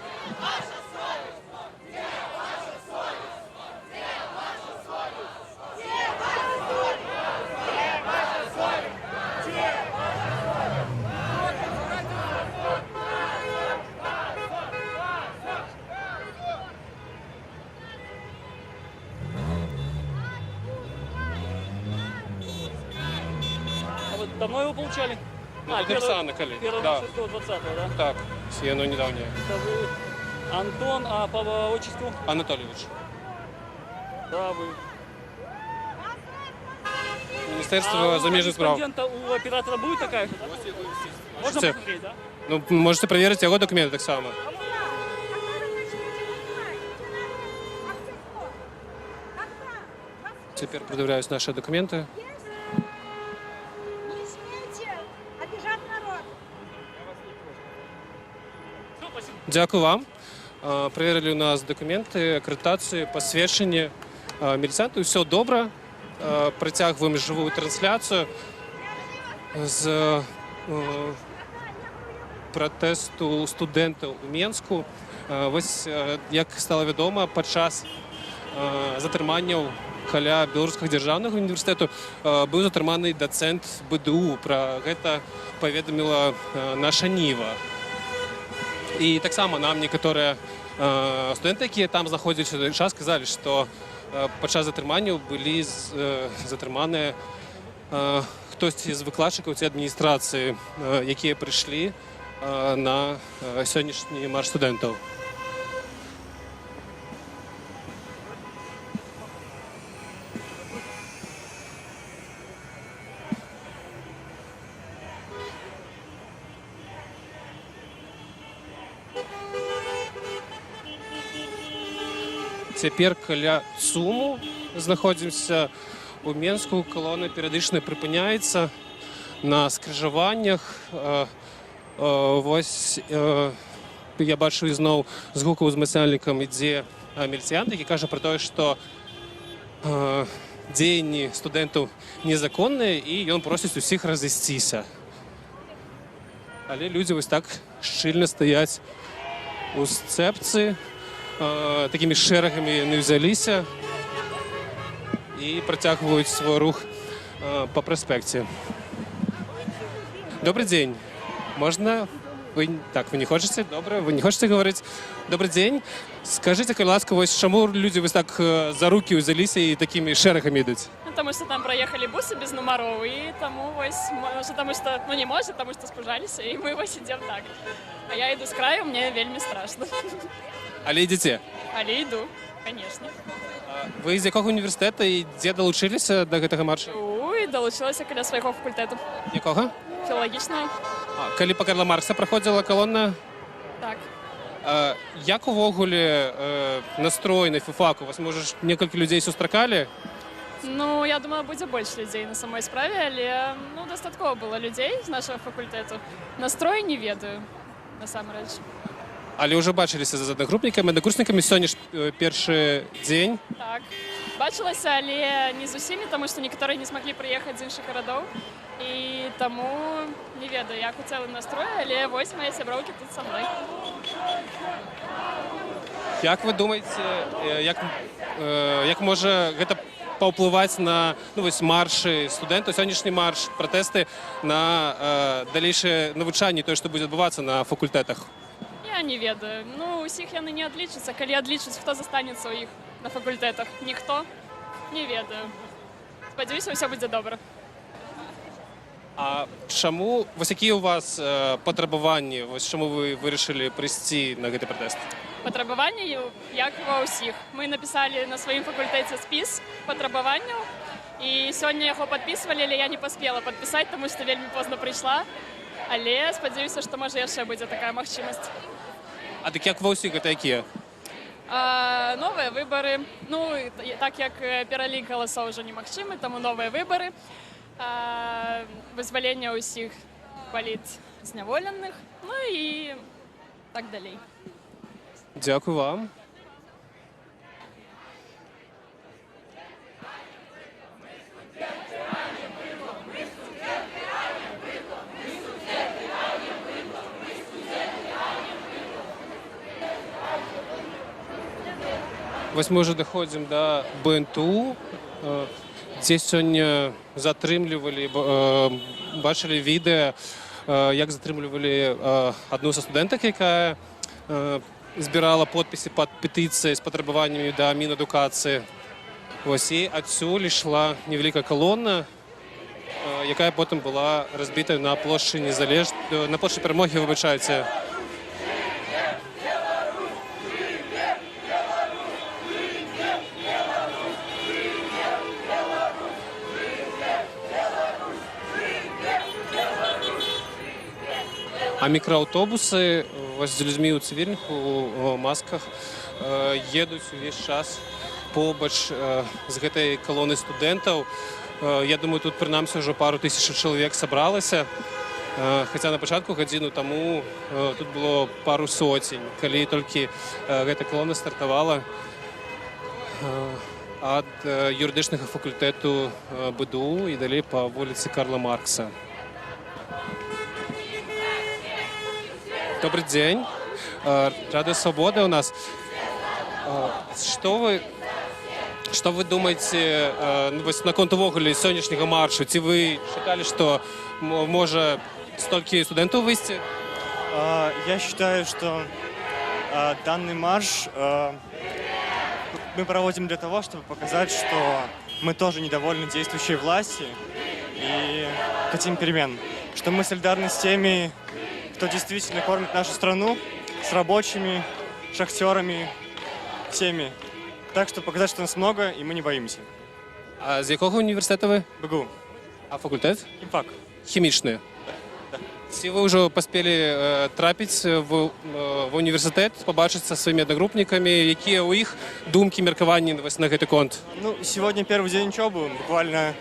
А вы давно его получали? Ну, тут написано, калі. Первого Да. 6 20, да? Так, яно нядаўняе. Это вы Антон, а по отчеству? Анатольевич. Да, вы. Міністэрства А у замежных спраў. корреспондента, у оператора будет такая же, да? Можно Це- посмотреть, да? Ну, можаце праверыць яго дакументы таксама. Цяпер прад'яўляюць нашы дакументы. Не смейте обижать народ. Дзякую вам. Праверылі ў нас дакументы, акрэдытацыю, пасведчанне міліцыянты. Усё добра. Працягваем жывую трансляцыю з пратэсту студэнтаў у Менску. Вось, як стала вядома, падчас затрыманняў каля Беларускага дзяржаўнага універсітэту быў затрыманы дацэнт БДУ. Пра гэта паведаміла Наша Ніва. І таксама нам некаторыя студэнты, якія там знаходзіліся ў той час, сказалі, што падчас затрыманняў былі затрыманыя хтосьці з выкладчыкаў ці адміністрацыі, якія прыйшлі на сённяшні марш студэнтаў. Цяпер каля ЦУМу знаходзімся у Менску. Калона перыядычна прыпыняецца на скрыжаваннях. Вось я бачу, ізноў з гукаўзмацняльнікам ідзе міліцыянт, які кажа пра тое, што дзеянні студэнтаў незаконныя, і ён просіць усіх разысціся. Але людзі вось так шчыльна стаяць у сцэпцы, такімі шэрагамі яны ўзяліся і працягваюць свой рух па праспекце. Добры дзень. Можна? Вы, так, вы не хочаце? Добра, вы не хочаце гаварыць. Добры дзень. Скажыце, калі ласка, вось чаму людзі вось так за рукі ўзяліся і такімі шэрагамі ідуць? Ну, потому что там проехали бусы без номеров, и таму вось, может, потому что, ну не может, потому что спужались, и мы вось идем так. А я иду с краю, мне вельмі страшно. Але ідзеце? Але иду, конечно. Вы з якога універсітэта і дзе далучыліся да гэтага марша? Ой, далучылася каля свайго факультэту. Якога? Філалагічнага. А, калі па Карла Маркса праходзіла калона? Так. А, як увогуле настрой на філфаку? Вас, можа, ж некалькі людзей сустракалі? Ну, я думала, будзе больш людзей на самой справе, але, ну, дастаткова было людзей з нашага факультэту. Настрой не ведаю, насамрэч. Але ўжо бачыліся з аднагрупнікамі, аднакурснікамі? Сёння ж першы дзень. Так. Бачылася, але не з усімі, таму што некаторыя не змаглі прыехаць з іншых гарадоў. І таму не ведаю, як у цэлым настрой, але вось мае сяброўкі тут са мной. Як вы думаеце, як можа гэта паўплываць на, ну, вось маршы студэнтаў, сённяшні марш, пратэсты на далейшае навучанне, тое, што будзе адбывацца на факультэтах? Я не ведаю. Ну, усіх яны не адлічацца. Калі адлічаць, хто застанецца ў іх на факультэтах? Ніхто? Не ведаю. Спадзяюся, ўсё будзе добра. А чаму, вось якія ў вас патрабаванні, вось чаму вы вырашылі прыйсці на гэты пратэст? Патрабаванні, як ва ўсіх. Мы напісалі на сваім факультэце спіс патрабаванняў, і сёння яго падпісвалі, але я не паспела падпісаць, таму што вельмі позна прыйшла. Але спадзяюся, што, можа, яшчэ будзе такая магчымасць. А дык як ва ўсіх, гэта якія? А, новыя выбары. Ну, так як пералік галасоў ужо немагчымы, таму новыя выбары. А, вызваленне ўсіх палітзняволеных, ну і так далей. Дзякуй вам. Вось мы ўжо даходзім да БНТУ, дзе сёння затрымлівалі, бачылі відэа, як затрымлівалі адну са студэнтак, якая збірала подпісы пад петыцыяй з патрабаваннямі да Мінадукацыі. Вось і адсюль ішла невялікая калона, якая потым была разбіта на плошчы Перамогі, выбачайце. А мікрааўтобусы вось з людзьмі ў цывільных, у масках едуць увесь час побач з гэтай калонай студэнтаў. Я думаю, тут прынамсі ўжо пару тысяч чалавек сабралася. Хаця на пачатку, гадзіну таму, тут было пару соцень, калі толькі гэта калона стартавала ад юрыдычнага факультэту БДУ і далей па вуліцы Карла Маркса. Добры дзень. Радыё Свабода ў нас. Што вы думаеце, ну, вось наконт увогуле сённяшняга маршу? Ці вы чакалі, што можа столькі студэнтаў выйсці? Я считаю, что данный марш мы проводим для того, чтобы показать, что мы тоже недовольны действующей власти и хотим перемен. Что мы солидарны с теми, кто действительно кормит нашу страну, с рабочими, шахтерами, всеми. Так что показать, что нас много, и мы не боимся. А з якога ўніверсітэта вы? БГУ. А факультэт? Хімфак. Хімічны? Да. Ці вы ўжо паспелі трапіць ва ўніверсітэт, пабачыцца са сваімі аднагрупнікамі? Якія ў іх думкі, меркаванні вось на гэты конт? Ну, сегодня первый день учебы, буквально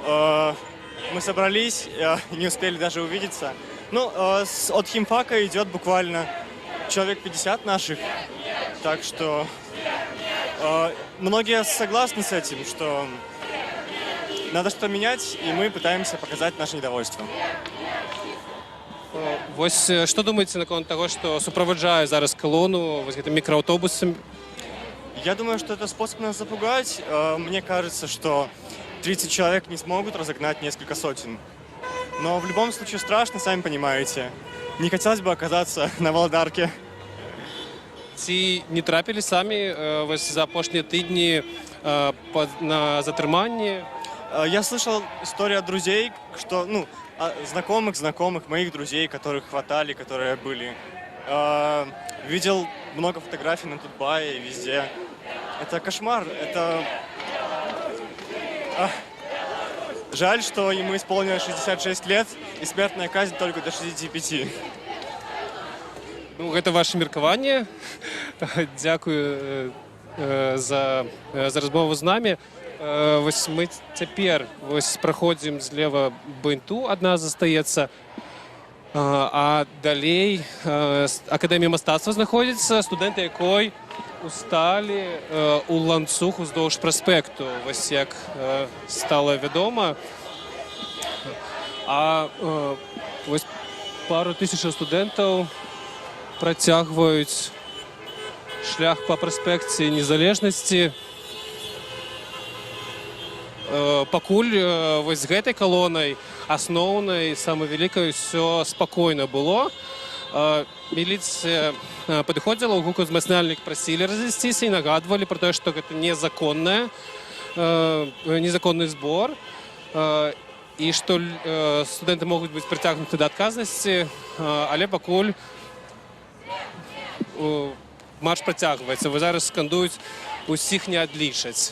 мы собрались, не успели даже увидеться. Ну, от химфака идет буквально человек 50 наших, так что многие согласны с этим, что надо что-то менять, и мы пытаемся показать наше недовольство. Вось што думаеце наконт таго, што суправаджае зараз калону вось гэтым мікрааўтобусам? Я думаю, что это способ нас запугать. Мне кажется, что 30 человек не смогут разогнать несколько сотен. Но в любом случае страшно, сами понимаете. Не хотелось бы оказаться на Володарке. Ці не трапілі самі вось за апошнія тыдні на затрыманні? Я слышал историю от друзей, что, ну, знакомых, знакомых моих друзей, которых хватали, которые были. Видел много фотографий на Тутбае и везде. Это кошмар, это... Жаль, что ему исполнилось 66 лет, и смертная казнь только до 65. Ну, гэта ваше меркаванне. Дзякую за размову з намі. Вось мы цяпер вось праходзім злева БНТУ, адна застаецца. А далей Акадэмія мастацтва знаходзіцца, студэнты якой усталі у ланцуг уздоўж праспекту, вось як стала вядома. А вось пару тысячаў студэнтаў працягваюць шлях па праспекце Незалежнасці. Пакуль вось з гэтай калонай асноўнай, самай вялікай, усё спакойна было. Міліцыя падыходзіла, у гукаўзмацняльнік прасілі разысціся і нагадвалі пра тое, што гэта незаконны збор і што студэнты могуць быць прыцягнуты да адказнасці, але пакуль марш працягваецца. Вы зараз скандуюць: «Усіх не адлічаць».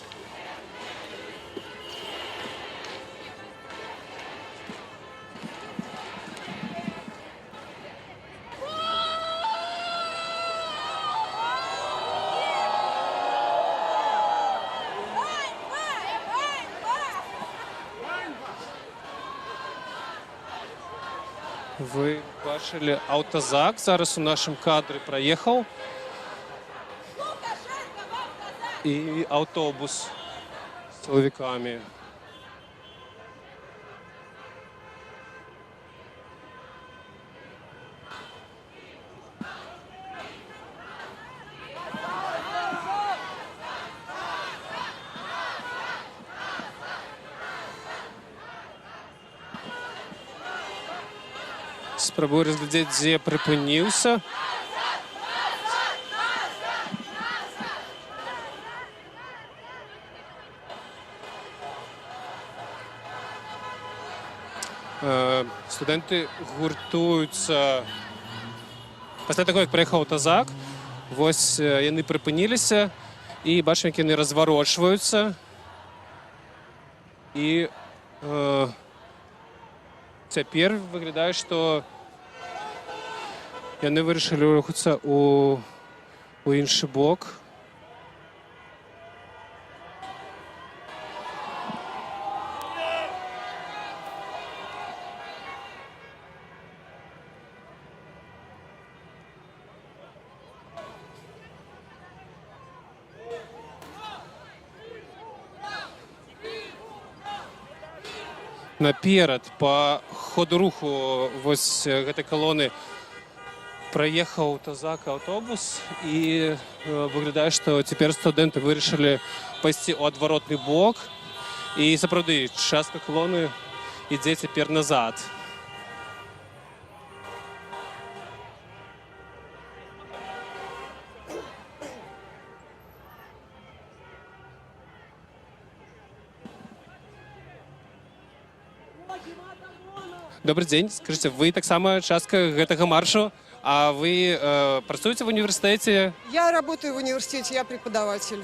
Вы бачылі, аўтазак зараз у нашым кадры праехаў. І аўтобус з сілавікамі. Спрабую разглядзець, дзе прыпыніўся. Студэнты гуртуюцца пасля таго, як праехаў аўтазак. Вось яны прыпыніліся, і бачым, як яны разварочваюцца. І цяпер выглядае, што яны вырашылі рухацца у іншы бок. Наперад па ходу руху вось гэтай калоны праехаў аўтазак, аўтобус, і выглядае, што цяпер студэнты вырашылі пайсці ў адваротны бок, і сапраўды частка калоны ідзе цяпер назад. Добры дзень. Скажыце, вы таксама частка гэтага маршу, а вы працуеце ва ўніверсітэце? Я работаю в университете, я преподаватель.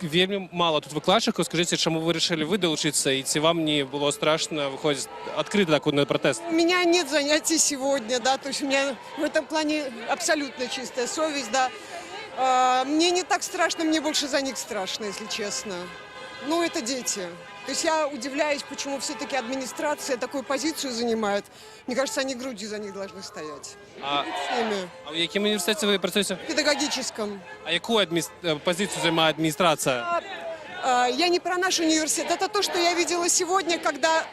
Вельмі мала тут выкладчыкаў. Скажыце, чаму вы вырашылі вы далучыцца і ці вам не было страшна выходзіць адкрыта так на пратэст? У меня нет занятий сегодня, да, то есть у меня в этом плане абсолютно чистая совесть, да. Мне не так страшно, мне больше за них страшно, если честно. Ну, это дети. То есть я удивляюсь, почему все-таки администрация такую позицию занимает. Мне кажется, они грудью за них должны стоять. С ними. А ў якім універсітэце вы працуеце? В педагогическом. А якую пазіцыю займае адміністрацыя? Я не про наш университет. Это то, что я видела сегодня, когда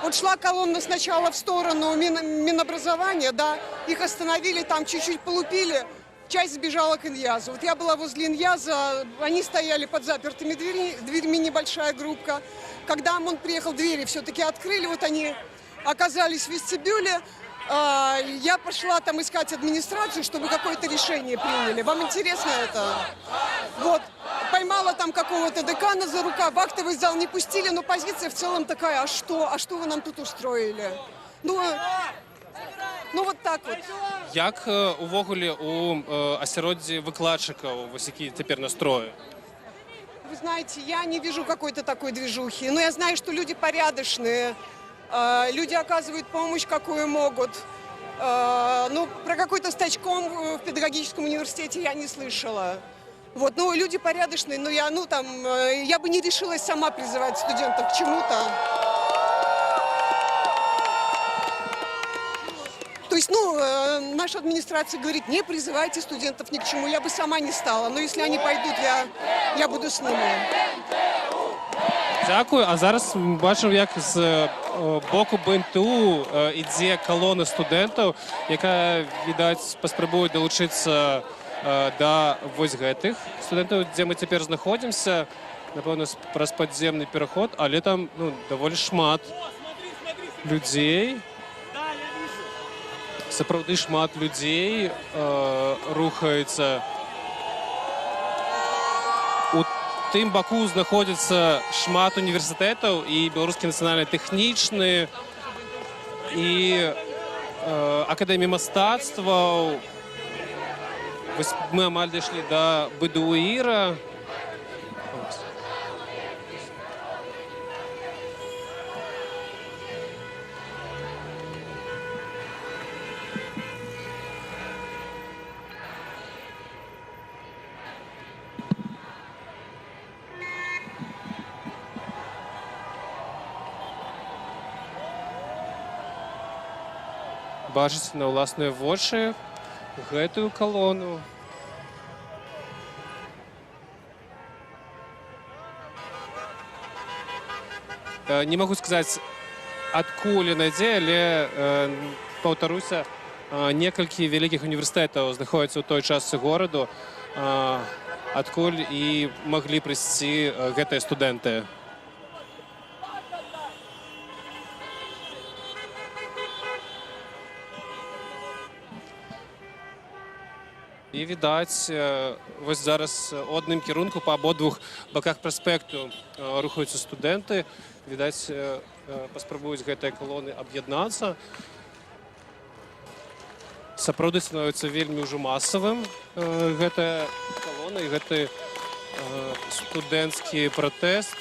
вот шла колонна сначала в сторону Минобразования, да, их остановили, там чуть-чуть полупили, часть сбежала к Иньязу. Вот я была возле Иньяза, они стояли под запертыми дверьми, небольшая группка. Когда ОМОН приехал, двери все-таки открыли, вот они оказались в вестибюле. Я пошла там искать администрацию, чтобы какое-то решение приняли. Вам интересно это? Вот. Поймала там какого-то декана за рукав, в актовый зал не пустили, но позиция в целом такая: а что? А что вы нам тут устроили? Ну вот так вот. Як увогуле у асяроддзі выкладчыкаў, вось які цяпер настроі? Вы знаете, я не вижу какой-то такой движухи. Но я знаю, что люди порядочные, люди оказывают помощь, какую могут. Ну, про какой-то стачком в педагогическом университете я не слышала. Вот, ну, люди порядочные, но я, ну, там, я бы не решилась сама призывать студентов к чему-то. То есть, ну, наша администрация говорит, не призывайте студентов ни к чему. Я бы сама не стала, но если они пойдут, я буду с ними. Дзякую. А зараз мы бачым, як з боку БНТУ ідзе калона студэнтаў, якая, відаць, паспрабуе далучыцца да вось гэтых студэнтаў, дзе мы цяпер знаходзімся. Напэўна, праз падземны пераход, але там, ну, даволі шмат людзей. Сапраўды шмат людзей рухаецца. У тым баку знаходзіцца шмат універсітэтаў, і Беларускі нацыянальны тэхнічны, і Акадэміі мастацтваў. Вось мы амаль дайшлі да БДУІРа. Бачыць на ўласныя вочы гэтую калону. Не магу сказаць, адкуль яна ідзе, але, паўтаруся, некалькі вялікіх універсітэтаў знаходзяцца ў той частцы гораду, адкуль і маглі прыйсці гэтыя студэнты. І відаць, вось зараз у адным кірунку па абодвух баках праспекту рухаюцца студэнты. Відаць, паспрабуюць гэтыя калоны аб'яднацца. Сапраўды становіцца вельмі ўжо масавым гэтая калона і гэты студэнцкі пратэст.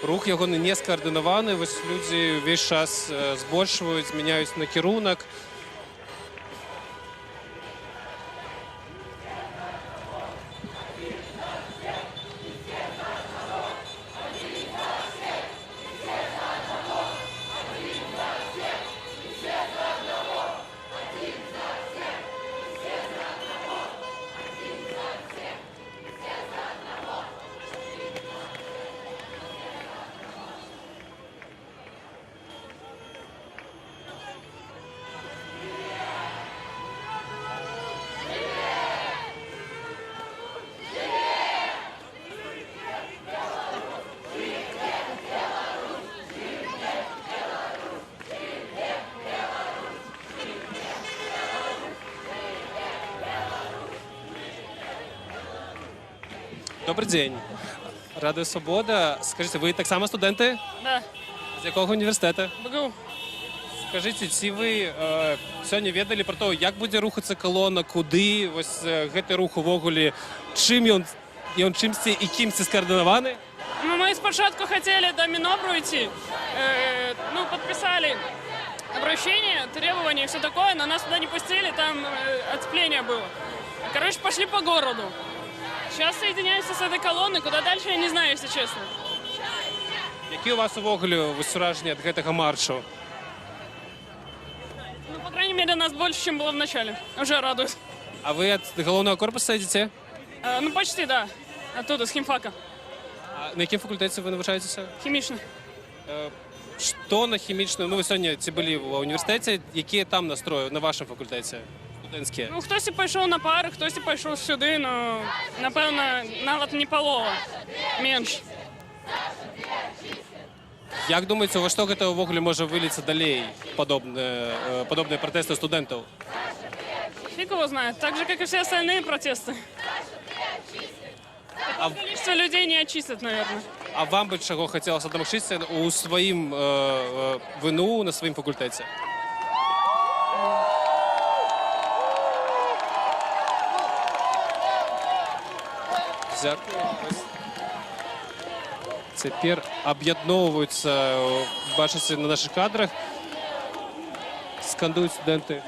Рух ягоны не скаардынаваны, вось людзі ўвесь час збольшваюць, змяняюць накірунак. Добры дзень. Радыё Свабода. Скажыце, вы таксама студэнты? Да. З якога універсітэта? БГУ. Скажыце, ці вы сёння ведалі пра то, як будзе рухацца калона, куды вось гэты рух увогуле, чым ён чымсьці і кімсьці скаардынаваны? Ну, мы спачатку хотели до Минобру идти, ну, подписали обращение, требования и все такое, но нас туда не пустили, там оцепление было. Короче, пошли по городу. Сейчас соединяемся с этой колонной, куда дальше, я не знаю, если честно. Якія у вас увогуле вось уражанні ад гэтага маршу? Ну, по крайней мере, нас больше, чем было в начале. Уже радует. А вы ад галоўнага корпуса ідзеце? Ну, почти, да. Оттуда, с химфака. А на якім факультэце вы навучаецеся? Хімічны. Што на хімічным? Ну, вы сёння ці былі ва універсітэце, якія там настроі на вашым факультэце? Студэнцкія. Ну, хтосьці пайшоў на пары, хтосьці пайшоў сюды, но, напэўна, нават не палова, менш. Як думаеце, ва што гэта ўвогуле можа выліцца далей, падобныя пратэсты студэнтаў? Фиг его знает, так же, как и все остальные протесты. Такое количество людей не очистят, наверное. А вам бы чаго хацелася дамагчыся ў сваім ВНУ, на сваім факультэце? Дзякую. Вось цяпер аб'ядноўваюцца, бачыце на нашых кадрах, скандуюць студэнты.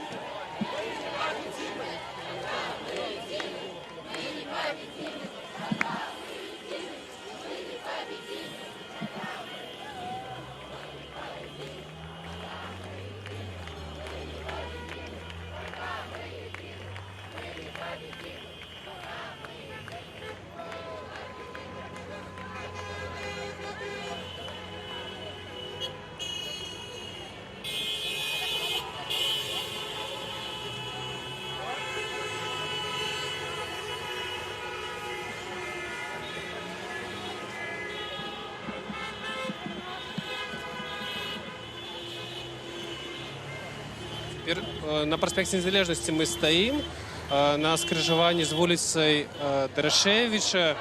Цяпер на праспекце Незалежнасці мы стаім, на скрыжаванні з вуліцай Дарашэвіча,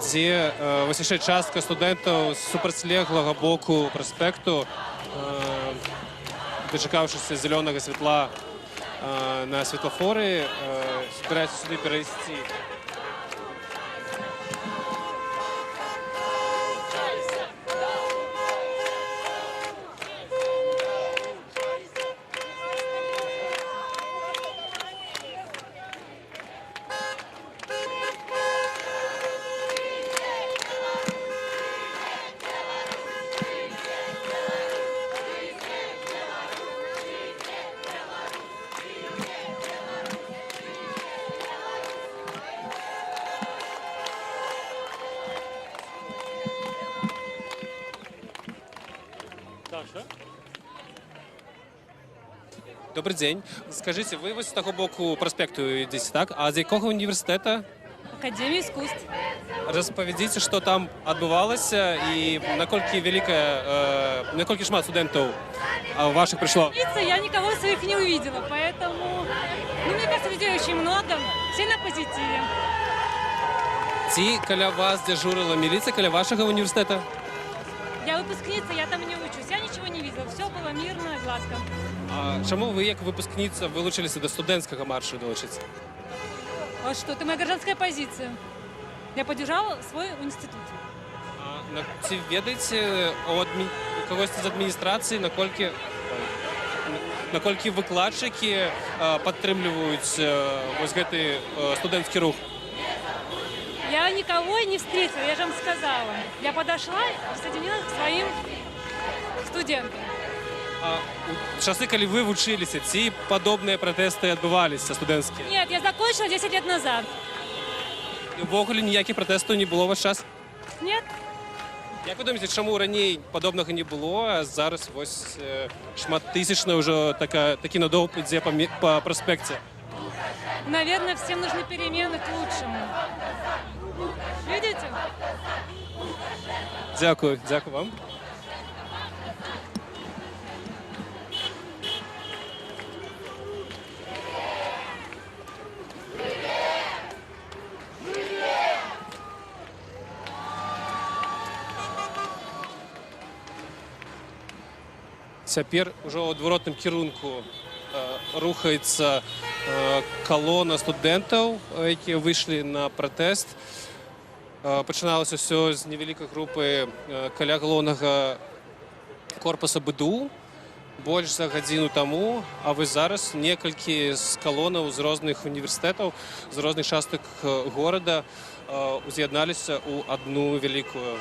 дзе вось яшчэ частка студэнтаў з супрацьлеглага боку праспекту, дачакаўшыся зялёнага святла на светлафоры, збіраюцца сюды перайсці. Даша. Добры дзень. Скажыце, вы вось з таго боку праспекту ідзеце, так? А з якога ўніверсітэта? Академия искусств. Распавядзіце, што там адбывалася і наколькі наколькі шмат студэнтаў вашых прыйшло? Лица я никого своих не увидела, поэтому, ну, мне кажется, людей очень много, все на позитиве. Ці каля вас дзяжурыла міліцыя, каля вашага ўніверсітэта? Я выпускница, я там не учусь, я ничего не видела, все было мирно, гладко. А чаму вы, як выпускніца, вылучыліся да студэнцкага маршу далучыцца? А что, это моя гражданская позиция. Я поддержала свой институт. А ці ведаеце у кагосьці з адміністрацыі, наколькі выкладчыкі падтрымліваюць вось гэты студэнцкі рух? Я никого не встретила, я же вам сказала. Я подошла и присоединилась к своим студентам. А у часы, калі вы вучыліся, ці падобныя пратэсты адбываліся студэнцкія? Нет, я закончила 10 лет назад. І ўвогуле ніякіх пратэстаў не было ў ваш час? Нет. Як вы думаеце, чаму раней падобнага не было, а зараз вось шматтысячна ўжо такі натоўп ідзе па праспекце? Наверное, всем нужны перемены к лучшему. Видите? Дзякую, дзякую вам. Цяпер ужо ў адваротным кірунку рухаецца калона студэнтаў, якія выйшлі на пратэст. Пачыналася ўсё з невялікай групы каля галоўнага корпуса БДУ больш за гадзіну таму, а вось зараз некалькі з калонаў з розных універсітэтаў, з розных частак горада уз'ядналіся ў адну вялікую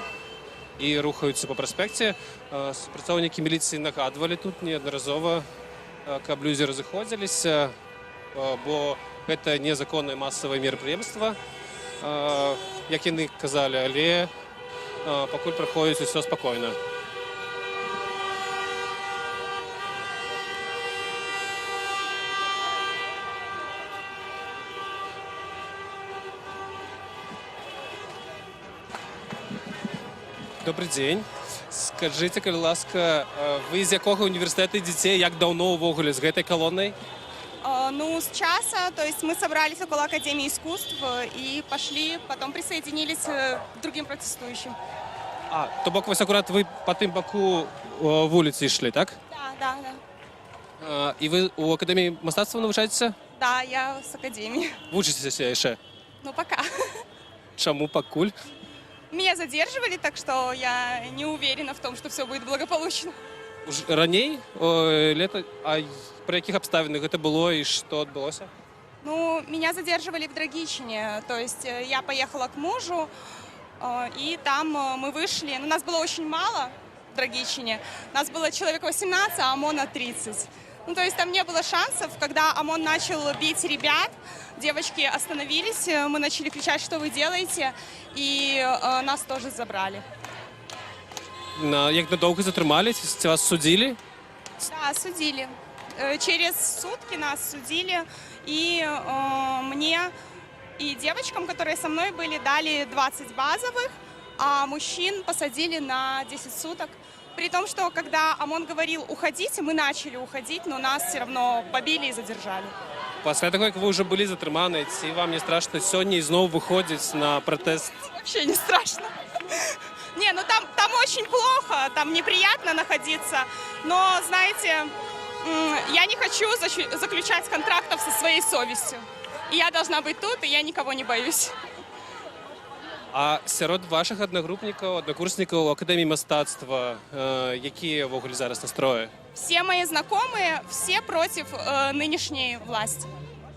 і рухаюцца па праспекце. Супрацоўнікі міліцыі нагадвалі тут неаднаразова, каб людзі разыходзіліся, бо гэта незаконнае масавае мерапрыемства, як яны казалі, але пакуль праходзіць усё спакойна. Добры дзень. Скажыце, калі ласка, вы з якога універсітэта ідзеце, як даўно ўвогуле з гэтай калонай? Ну, с часа, то есть мы собрались около Академии искусств и пошли, потом присоединились к другим протестующим. А, то бок вось акурат вы па тым баку вуліцы ішлі, так? Да. І вы ў Акадэміі мастацтва навучаецеся? Да, я с Академии. Вучыцеся яшчэ? Ну, пока. Чаму пакуль? Меня задерживали, так что я не уверена в том, что все будет благополучно. Уж раней, о, лета, а пры якіх абставінах гэта было і што адбылося? Ну, меня задерживали в Дрогичине, то есть я поехала к мужу, и там мы вышли, ну, нас было очень мало в Дрогичине, нас было человек 18, а ОМОНа 30. Ну, то есть там не было шансов. Когда ОМОН начал бить ребят, девочки остановились, мы начали кричать: «Что вы делаете?», и нас тоже забрали. Як надоўга затрымалі? Ці вас судзілі? Да, судили. Через сутки нас судили, и мне и девочкам, которые со мной были, дали 20 базовых, а мужчин посадили на 10 суток. При том, что когда ОМОН говорил: «Уходите», мы начали уходить, но нас все равно побили и задержали. Пасля таго, як вы ўжо былі затрыманы, ці вам не страшна сёння ізноў выходзіць на пратэст? Вообще не страшно. Не, ну там очень плохо, там неприятно находиться, но, знаете, я не хочу заключать контрактов со своей совестью. И я должна быть тут, и я никого не боюсь. А сярод вашых аднагрупнікаў, аднакурснікаў у Акадэміі мастацтва, якія ўвогуле зараз настроі? Все мои знакомые, все против нынешней власти.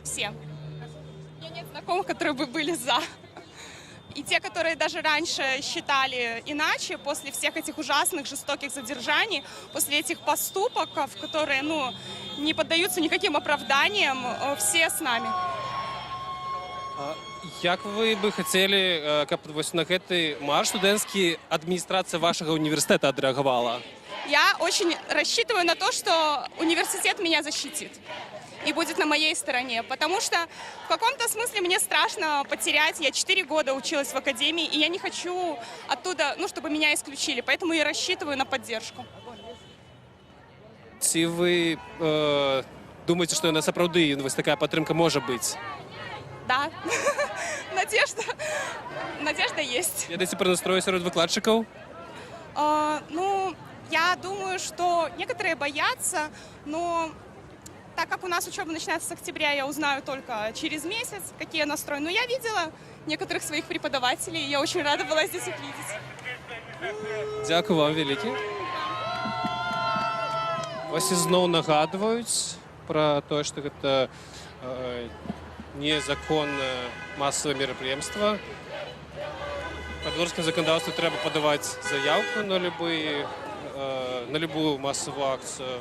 Все. У меня нет знакомых, которые бы были за. И те, которые даже раньше считали иначе, после всех этих ужасных, жестоких задержаний, после этих поступков, которые, ну, не поддаются никаким оправданиям, все с нами. А як вы бы хацелі, каб вось на гэты марш студэнцкі адміністрацыя вашага універсітэта адрэагавала? Я очень рассчитываю на то, что университет меня защитит и будет на моей стороне, потому что в каком-то смысле мне страшно потерять. Я 4 года училась в академии, и я не хочу оттуда, ну, чтобы меня исключили, поэтому я рассчитываю на поддержку. Ці вы думаеце, што яна сапраўды, вось такая падтрымка можа быць? Да, надежда, надежда есть. Ведаеце пра настроі сярод выкладчыкаў? Ну, я думаю, что некоторые боятся, но так как у нас учеба начинается с октября, я узнаю только через месяц, какие настрои. Но я видела некоторых своих преподавателей, и я очень рада была здесь их видеть. Дзякуй вам вялікі. Вось ізноў нагадваюць пра тое, што гэта незаконнае масавае мерапрыемства. Па беларускім заканадаўстве трэба падаваць заяўку на любую масавую акцыю.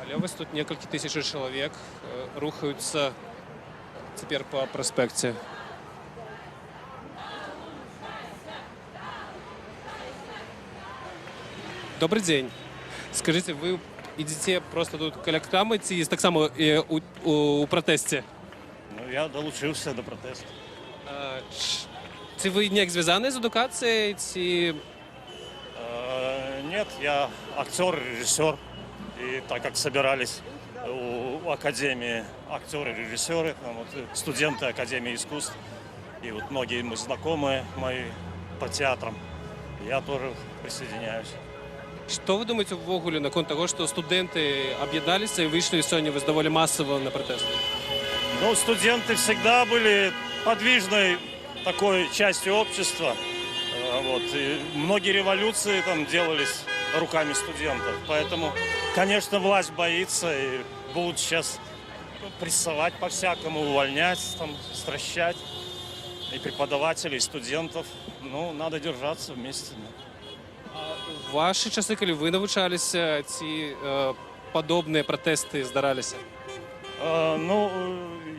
Але вось тут некалькі тысяч чалавек рухаюцца цяпер па праспекце. Добры дзень. Скажыце, вы ідзеце проста тут каля крамы ці таксама у пратэсце? Ну, я далучыўся да пратэсту. Ці вы неяк звязаны з адукацыяй, ці? Нет, я актер, режиссер. И так как собирались у Академии актеры, режиссеры, там вот, студенты Академии искусств, и вот многие мы знакомые мои по театрам, я тоже присоединяюсь. Што вы думаеце ўвогуле наконт таго, што студэнты аб'ядналіся і выйшлі сёння вось даволі масава на пратэст? Ну, студенты всегда были подвижной такой частью общества. Вот. И многие революции там делались руками студентов. Поэтому, конечно, власть боится и будут сейчас прессовать по-всякому, увольнять, там, стращать и преподавателей, и студентов. Ну, надо держаться вместе. Да. У вашы часы, калі вы навучаліся, ці падобныя пратэсты здараліся? Ну,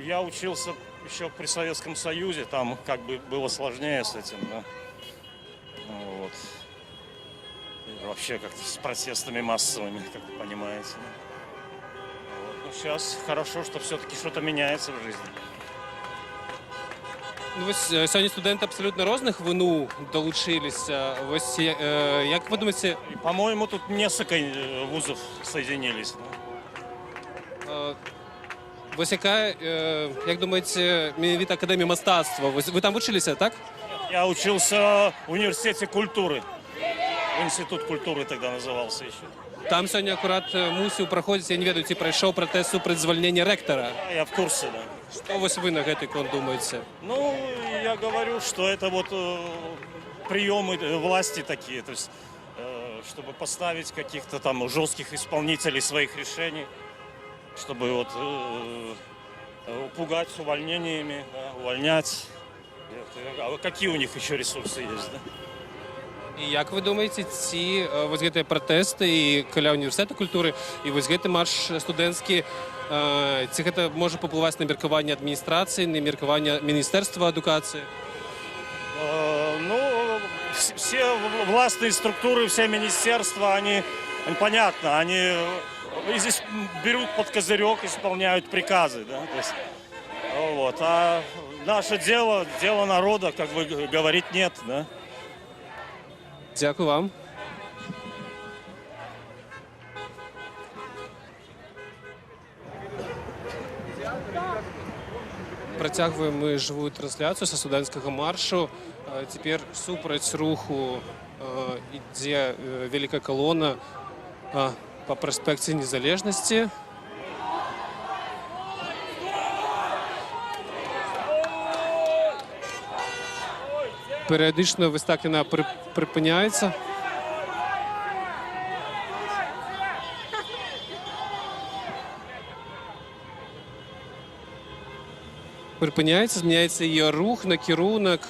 я учился еще при Советском Союзе, там как бы было сложнее с этим, да. Ну, вот. И вообще как-то с протестами массовыми, как вы понимаете. Да. Вот. Ну, сейчас хорошо, что все-таки что-то меняется в жизни. Ну, вось сёння студэнты абсалютна розных ВНУ далучыліся. Вось як вы думаеце? И, по-моему, тут несколько вузов соединились. Да. Вось якая, як думаеце, менавіта Акадэмія мастацтва? Вось вы там вучыліся, так? Я учился в университете культуры. Институт культуры тогда назывался еще. Там сёння акурат мусіў праходзіць, я не ведаю, ці прайшоў пратэст супраць звальнення рэктара. Я в курсе, да. Што вось вы на гэты конт думаеце? Ну, я говорю, что это вот приемы власти такие, то есть, чтобы поставить каких-то там жестких исполнителей своих решений, чтобы вот пугать увольнениями, да, увольнять. А какие у них еще ресурсы есть, да? І як вы думаеце, ці вось гэтыя пратэсты і каля універсітэта культуры, і вось гэты марш студэнцкі, ці гэта можа паўплываць на меркаванне адміністрацыі, на меркаванне міністэрства адукацыі? Ну, все властные структуры, все министерства, они, понятно, они здесь берут под козырек, исполняют приказы, да, то есть, вот, а наше дело, дело народа, как бы говорить нет, да. Дзякуй вам. Працягваем мы жывую трансляцыю са студэнцкага маршу. Цяпер супраць руху ідзе вялікая калона па праспекце Незалежнасці. Перыядычна вось так яна прыпыняецца. Прыпыняецца, змяняецца яе рух, накірунак,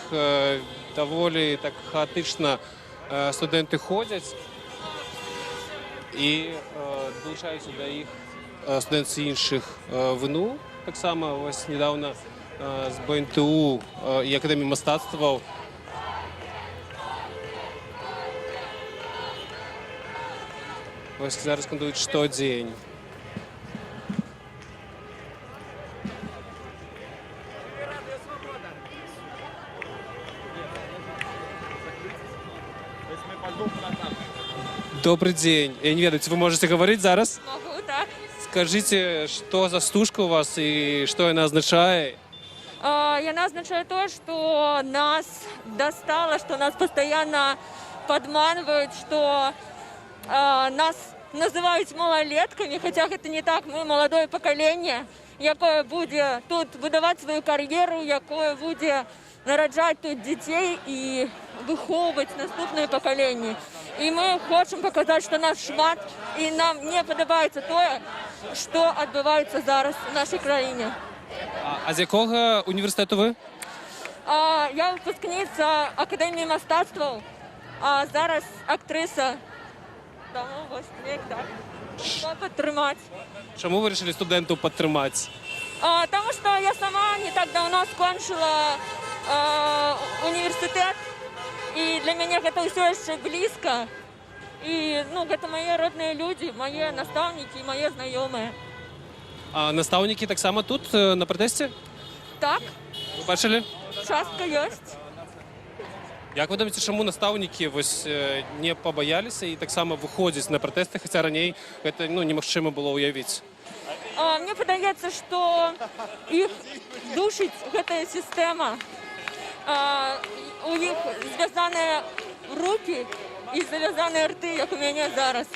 даволі так хаатычна студэнты ходзяць і далучаюцца да іх студэнты іншых ВНУ. Таксама вось недавно з БНТУ і Акадэміі мастацтваў. Вось зараз скандуюць штодзень. Добры дзень. Я не ведаю, ці вы можаце гаварыць зараз? Магу, так. Скажыце, што за стужка ў вас і што яна азначае? Яна азначае тое, што нас достало, что нас постоянно подманивают, что нас называют малолетками, хотя это не так. Мы молодое поколение, якое будзе тут будаваць сваю кар'еру, якое будзе нараджаць тут дзяцей і выхоўваць наступнае пакаленне. І мы хочам паказаць, што нас шмат, і нам не падабаецца тое, што адбываецца зараз у нашай краіне. А з якога універсітэту вы? Я выпускніца Акадэміі мастацтваў, а зараз актрыса. Таму вось неяк так. Прыйшла падтрымаць. Чаму вы вырашылі студэнтаў падтрымаць? Таму што я сама не так даўно скончыла універсітэт, і для мяне гэта ўсё яшчэ блізка. І, ну, гэта мае родныя людзі, мае настаўнікі, мае знаёмыя. А настаўнікі таксама тут на пратэсце? Так. Вы бачылі? Частка ёсць. Як вы думаеце, чаму настаўнікі вось не пабаяліся і таксама выходзяць на пратэсты, хаця раней гэта, ну, немагчыма было ўявіць? Мне падаецца, што іх душыць гэтая сістэма. У іх звязаныя рукі і завязаныя рты, як у мяне зараз.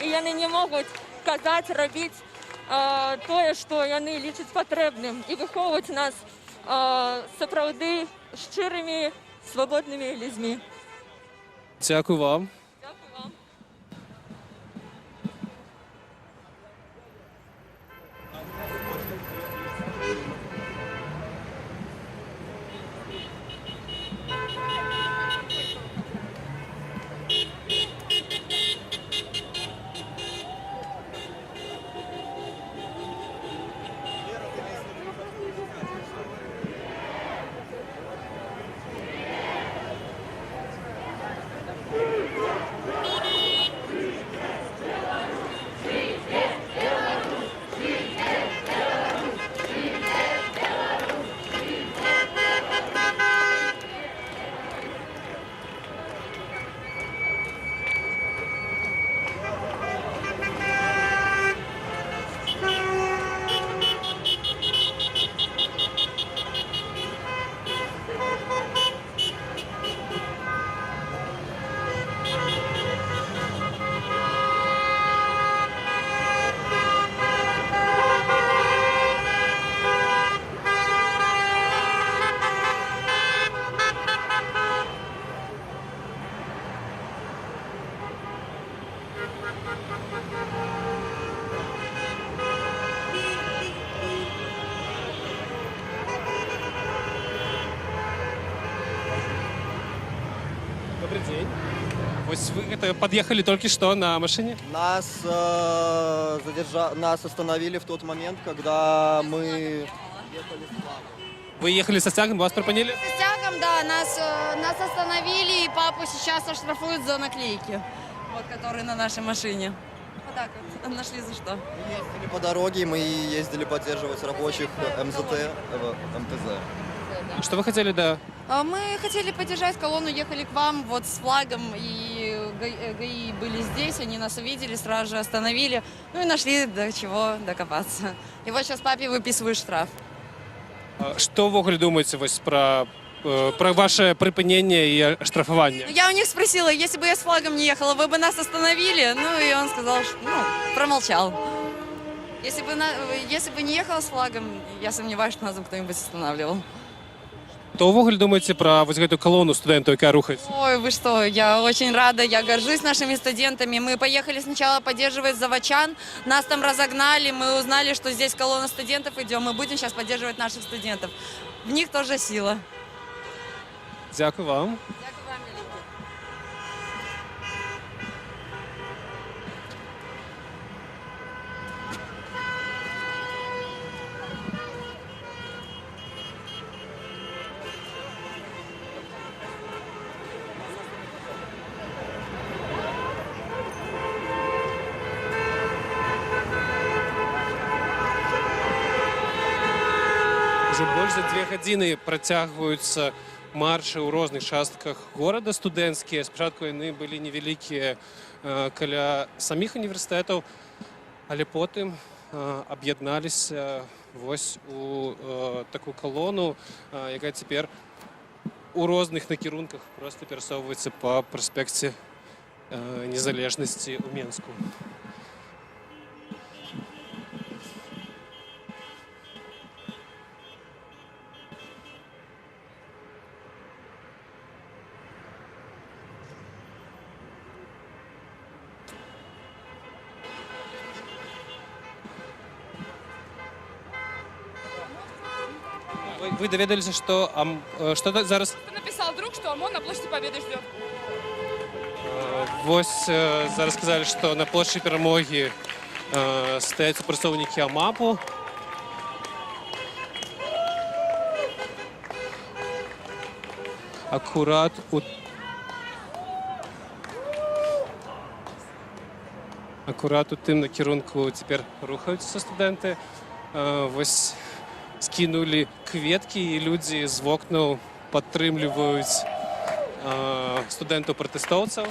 І яны не могуць казаць, рабіць тое, што яны лічаць патрэбным, і выхоўваць нас сапраўды шчырымі, свабоднымі людзьмі. Дзякую вам. Дзякую вам. Добры дзень. Вось вы гэта пад'ехалі толькі што на машыне? Нас остановили в тот момент, когда мы ехали с флагом. Вы ехалі са сцягам, вас прыпынілі? Со стягом, да, нас остановили, и папу сейчас оштрафуют за наклейки, вот, которые на нашей машине. Вот так вот, нашли за что. Мы ездили по дороге, мы ездили поддерживать рабочих МЗТ, МТЗ. Што вы хацелі, да? Мы хотели поддержать колонну, ехали к вам вот с флагом, и ГАИ были здесь, они нас увидели, сразу же остановили, ну и нашли до чего докопаться. И вот сейчас папе выписывают штраф. А што ўвогуле думаеце вось пра ваша прыпыненне і штрафаванне? Ну, я у них спросила: если бы я с флагом не ехала, вы бы нас остановили? Ну и он сказал, что, ну, промолчал. Если бы не ехала с флагом, я сомневаюсь, что нас бы кто-нибудь останавливал. Што ўвогуле думаеце пра вось гэту калону студэнтаў, якая рухаецца? Ой, вы что, я очень рада, я горжусь нашими студентами. Мы поехали сначала поддерживать заводчан, нас там разогнали, мы узнали, что здесь колонна студентов идем, мы будем сейчас поддерживать наших студентов. В них тоже сила. Дзякую вам. Дзякую вам вялікі. Ужо больш за 2 гадзіны працягваюцца маршы ў розных частках горада студэнцкія. Спачатку яны былі невялікія каля саміх універсітэтаў, але потым аб'ядналіся вось у такую калону, якая цяпер у розных накірунках проста перасоўваецца па праспекце Незалежнасці ў Менску. Вы даведаліся, што зараз? Написал друг, что ОМОН на площади Победы ждет. Вось зараз сказалі, што на плошчы Перамогі стаяць супрацоўнікі АМАПу. Акурат у тым накірунку цяпер рухаюцца студэнты. Вось скінулі кветкі, і людзі з вокнаў падтрымліваюць студэнтаў-пратэстоўцаў.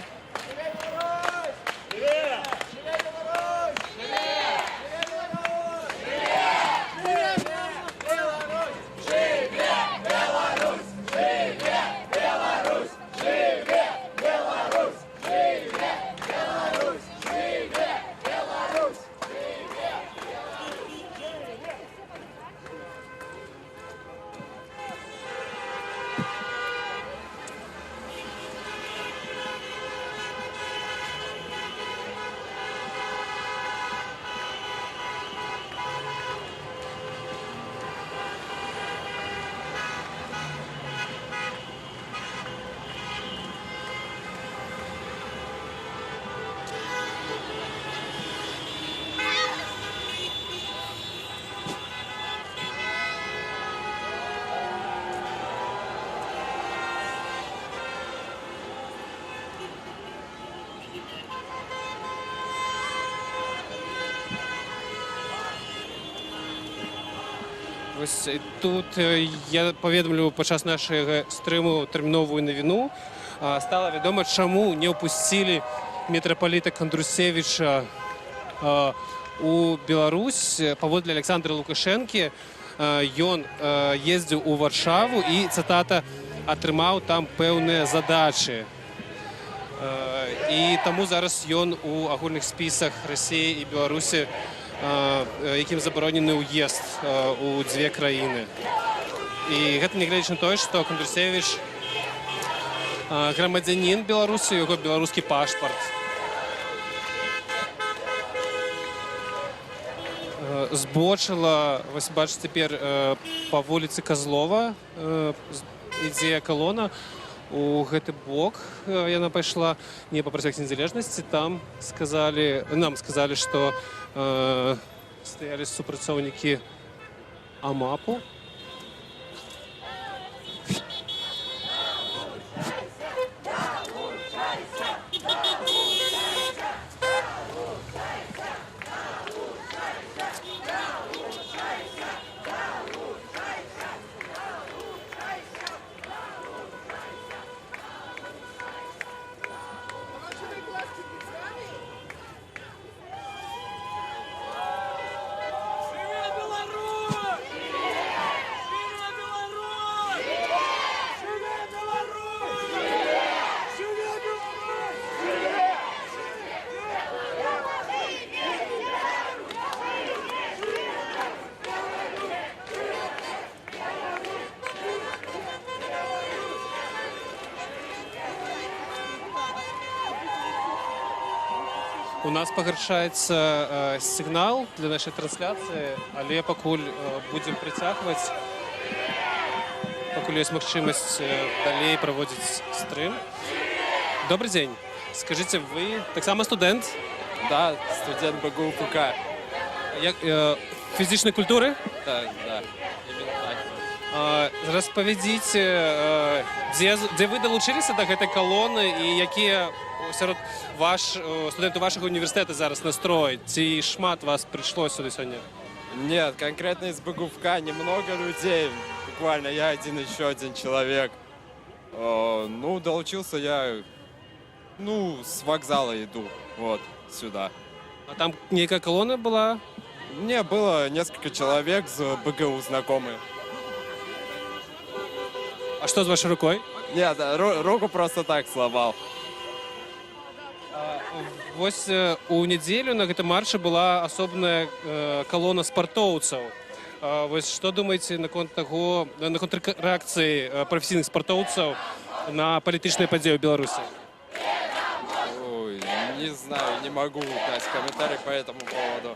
Вось тут я паведамлю падчас нашага стрыму тэрміновую навіну. Стала вядома, чаму не ўпусцілі мітрапаліта Кандрусевіча у Беларусь. Паводле Аляксандра Лукашэнкі, ён ездзіў у Варшаву і, цытата, атрымаў там пэўныя задачы. І таму зараз ён у агульных спісах Расіі і Беларусі, якім забаронены ўезд у дзве краіны. І гэта нягледзячы на тое, што Кандрусевіч грамадзянін Беларусі, яго беларускі пашпарт. Збочыла, вось бачыце, цяпер па вуліцы Казлова ідзе калона. У гэты бок яна пайшла, не па праспекце Незалежнасці. Там сказалі, нам сказалі, што стаялі супрацоўнікі АМАПу. Жыве Беларусь! Жыве Беларусь! Жыве Беларусь! Жыве Беларусь! У нас пагаршаецца сігнал для нашай трансляцыі, але пакуль будзем працягваць, пакуль ёсць магчымасць далей праводзіць стрым. Добры дзень. Скажыце, вы таксама студэнт? Да, студент БГУПК. Як, фізічнай культуры? Да, именно так. Распавядзіце, дзе вы далучыліся да гэтай калоны і якія сярод студэнтаў вашага універсітэта зараз настрой? Ці шмат вас прыйшло сюды сёння? Нет, конкретно из БГУФК немного людей. Буквально я один, еще один человек. Ну, долучился я, ну, с вокзала иду, вот, сюда. А там некая колонна была? Не, было несколько человек с БГУ знакомые. А что с вашей рукой? Нет, руку просто так сломал. Вось у нядзелю на гэтым маршы была асобная калона спартоўцаў. Вось што думаеце наконт таго, наконт рэакцыі прафесійных спартоўцаў на палітычныя падзеі ў Беларусі? Ой, не знаю, не могу дать комментарий по этому поводу.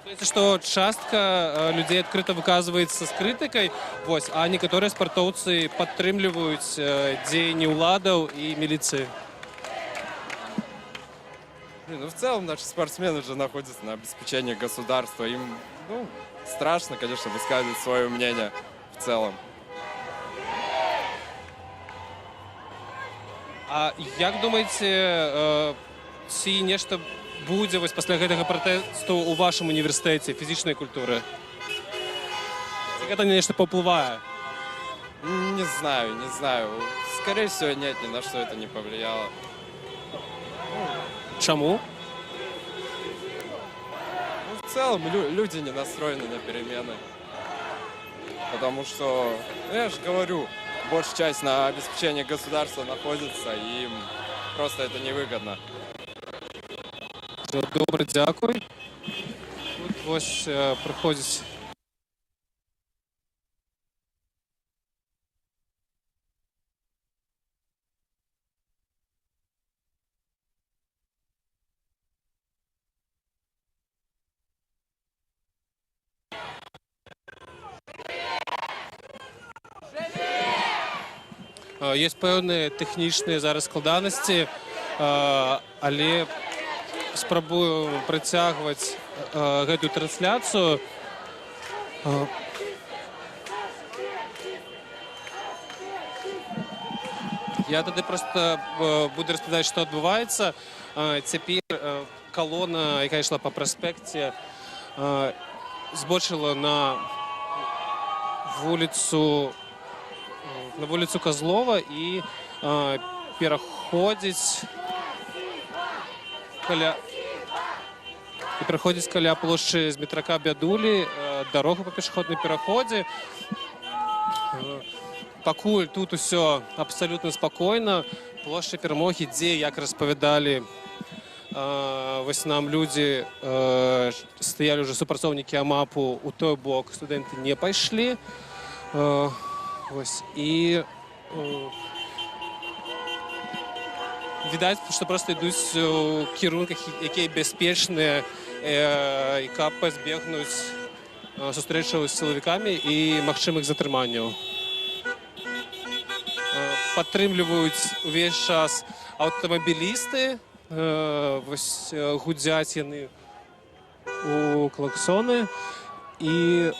Здаецца, што частка людзей адкрыта выказваецца з крытыкай, вось, а некаторыя спартоўцы падтрымліваюць дзеянні ўладаў і міліцыі. Не, ну, в целом наши спортсмены же находятся на обеспечении государства. Им, ну, страшно, конечно, высказывать свое мнение в целом. А як думаеце, ці нешта будзе вось пасля гэтага пратэсту ў вашым універсітэце фізічнай культуры? Ці гэта на нешта паўплывае? Не знаю, не знаю. Скорее всего, нет, ни на что это не повлияло. Чаму? Ну, в целом люди не настроены на перемены. Потому что, ну, я же говорю, большая часть на обеспечении государства находится, и им просто это невыгодно. Усё, добра, дзякуй. Тут вось праходзіць. Ёсць пэўныя тэхнічныя зараз складанасці, але спрабую працягваць гэтую трансляцыю. Я тады просто буду распавядаць, што адбываецца. Цяпер калона, якая ішла па праспекце, збочыла на вуліцу Казлова і пераходзіць каля плошчы Змітрака Бядулі дарогу па пешаходнай пераходзе. Пакуль тут усё абсалютна спакойна. Плошча Перамогі, дзе, як распавядалі вось нам людзі, стаялі ўжо супрацоўнікі АМАПу, у той бок студэнты не пайшлі. Вось, і відаць, што проста ідуць у кірунках, якія бяспечныя, і каб пазбегнуць сустрэчаў з сілавікамі і магчымых затрыманняў. Падтрымліваюць увесь час аўтамабілісты, вось гудзяць яны у клаксоны, і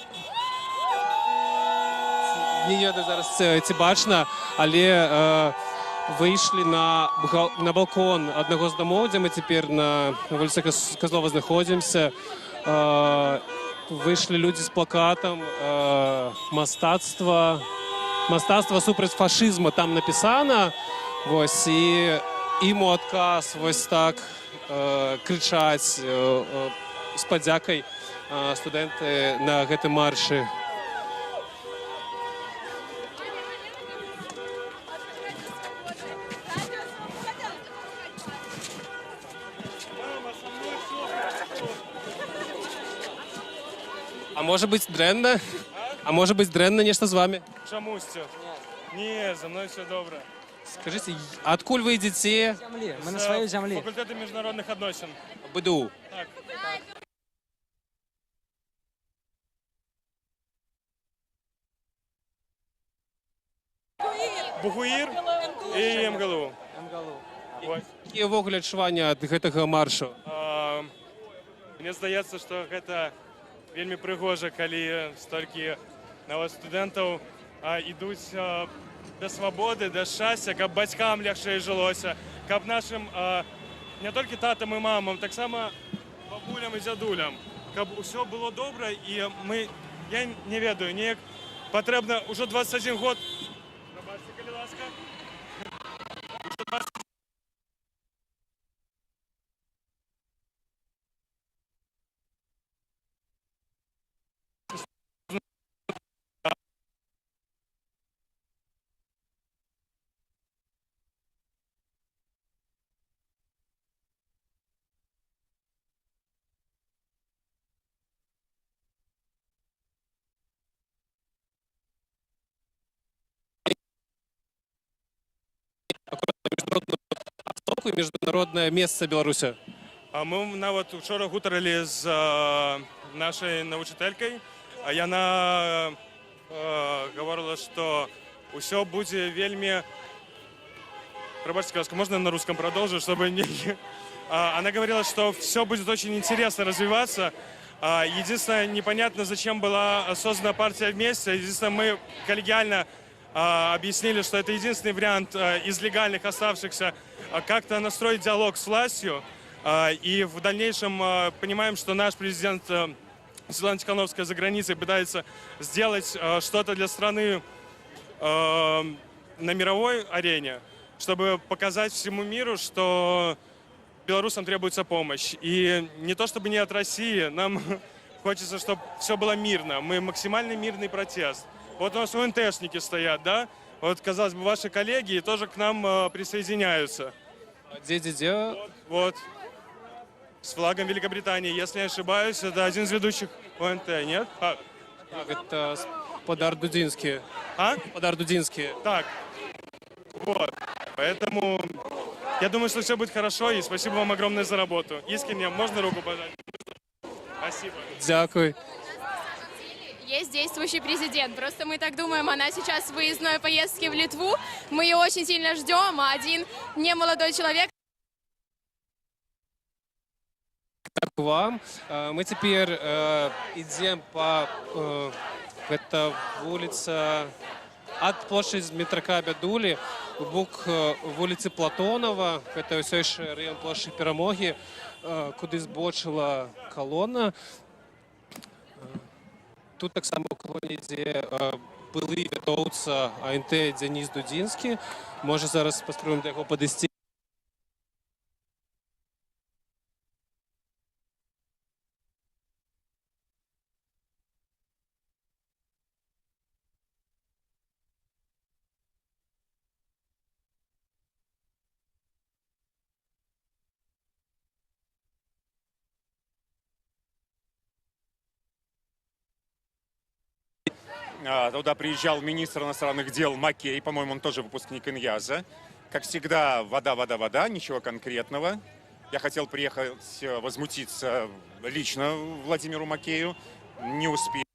не ведаю зараз, ці бачна, але выйшлі на балкон аднаго з дамоў, дзе мы цяпер на вуліцы Казлова знаходзімся. Выйшлі людзі з плакатам «Мастацтва супраць фашызма» там напісана. Вось, і ім у адказ вось так крычаць з падзякай студэнты на гэтым маршы. А можа быць, дрэнна? А можа быць, дрэнна нешта з вами? Чамусьці. Не, за мной усё добра. Скажыце, а адкуль вы ідзеце? Зямлі. Мы на сваёй зямлі. Факультэта міжнародных адносін. БДУ. Так. БГУИР і МГЛУ. МГЛУ. Вось. Якія ўвогуле адчуванні ад гэтага маршу? Мне здаецца, што гэта вельмі прыгожа, калі столькі нават студэнтаў ідуць да свабоды, да шчасця, каб бацькам лягчэй жылося, каб нашым не толькі татам і мамам, таксама бабулям і дзядулям, каб Каб усё было добра, і мы, я не ведаю, неяк патрэбна ўжо 21 год. Прабачце, калі ласка. Ужо 20. Міжнародную обстановку і міжнароднае месца Беларусі. А мы нават учора гутарылі з нашай навучытэлькай, а яна гаварыла, што ўсё будзе вельмі. Прабачце, ласка, можно на русском продолжу, чтобы не. Она говорила, что все будет очень интересно развиваться. Единственное, непонятно, зачем была создана партия «Вместе». Единственное, мы коллегиально объяснили, что это единственный вариант из легальных оставшихся как-то настроить диалог с властью. И в дальнейшем понимаем, что наш президент Светлана Тихановская за границей пытается сделать что-то для страны на мировой арене, чтобы показать всему миру, что белорусам требуется помощь. И не то чтобы не от России, нам хочется, чтобы все было мирно. Мы максимально мирный протест. Вот у нас УНТшники стоят, да? Вот, казалось бы, ваши коллеги тоже к нам присоединяются. Дзе, дзе, дзе? Вот. С флагом Великобритании. Если не ошибаюсь, это один из ведущих УНТ, нет? А. Так, это спадар Дудзінскі. А? Спадар Дудзінскі. Так. Вот. Поэтому я думаю, что все будет хорошо. И спасибо вам огромное за работу. Искренне, можно руку пожать? Спасибо. Дзякую. Есть действующий президент. Просто мы так думаем, она сейчас в выездной поездке в Литву. Мы ее очень сильно ждем, а один немолодой человек Дзякую вам. Мы цяпер ідзем па гэта вуліца ад плошчы Змітрака Бядулі у бок вуліцы Платонова. Гэта ўсё яшчэ раён плошчы Перамогі, куды збочыла калона. Тут таксама ў калоне ідзе былы вітоўца АНТ Дзяніс Дудзінскі. Можа, зараз паспрабуем да яго падысці. Туда приезжал министр иностранных дел Макей, по-моему, он тоже выпускник Иньяза. Как всегда, вода, вода, вода, ничего конкретного. Я хотел приехать возмутиться лично Владимиру Макею, не успел.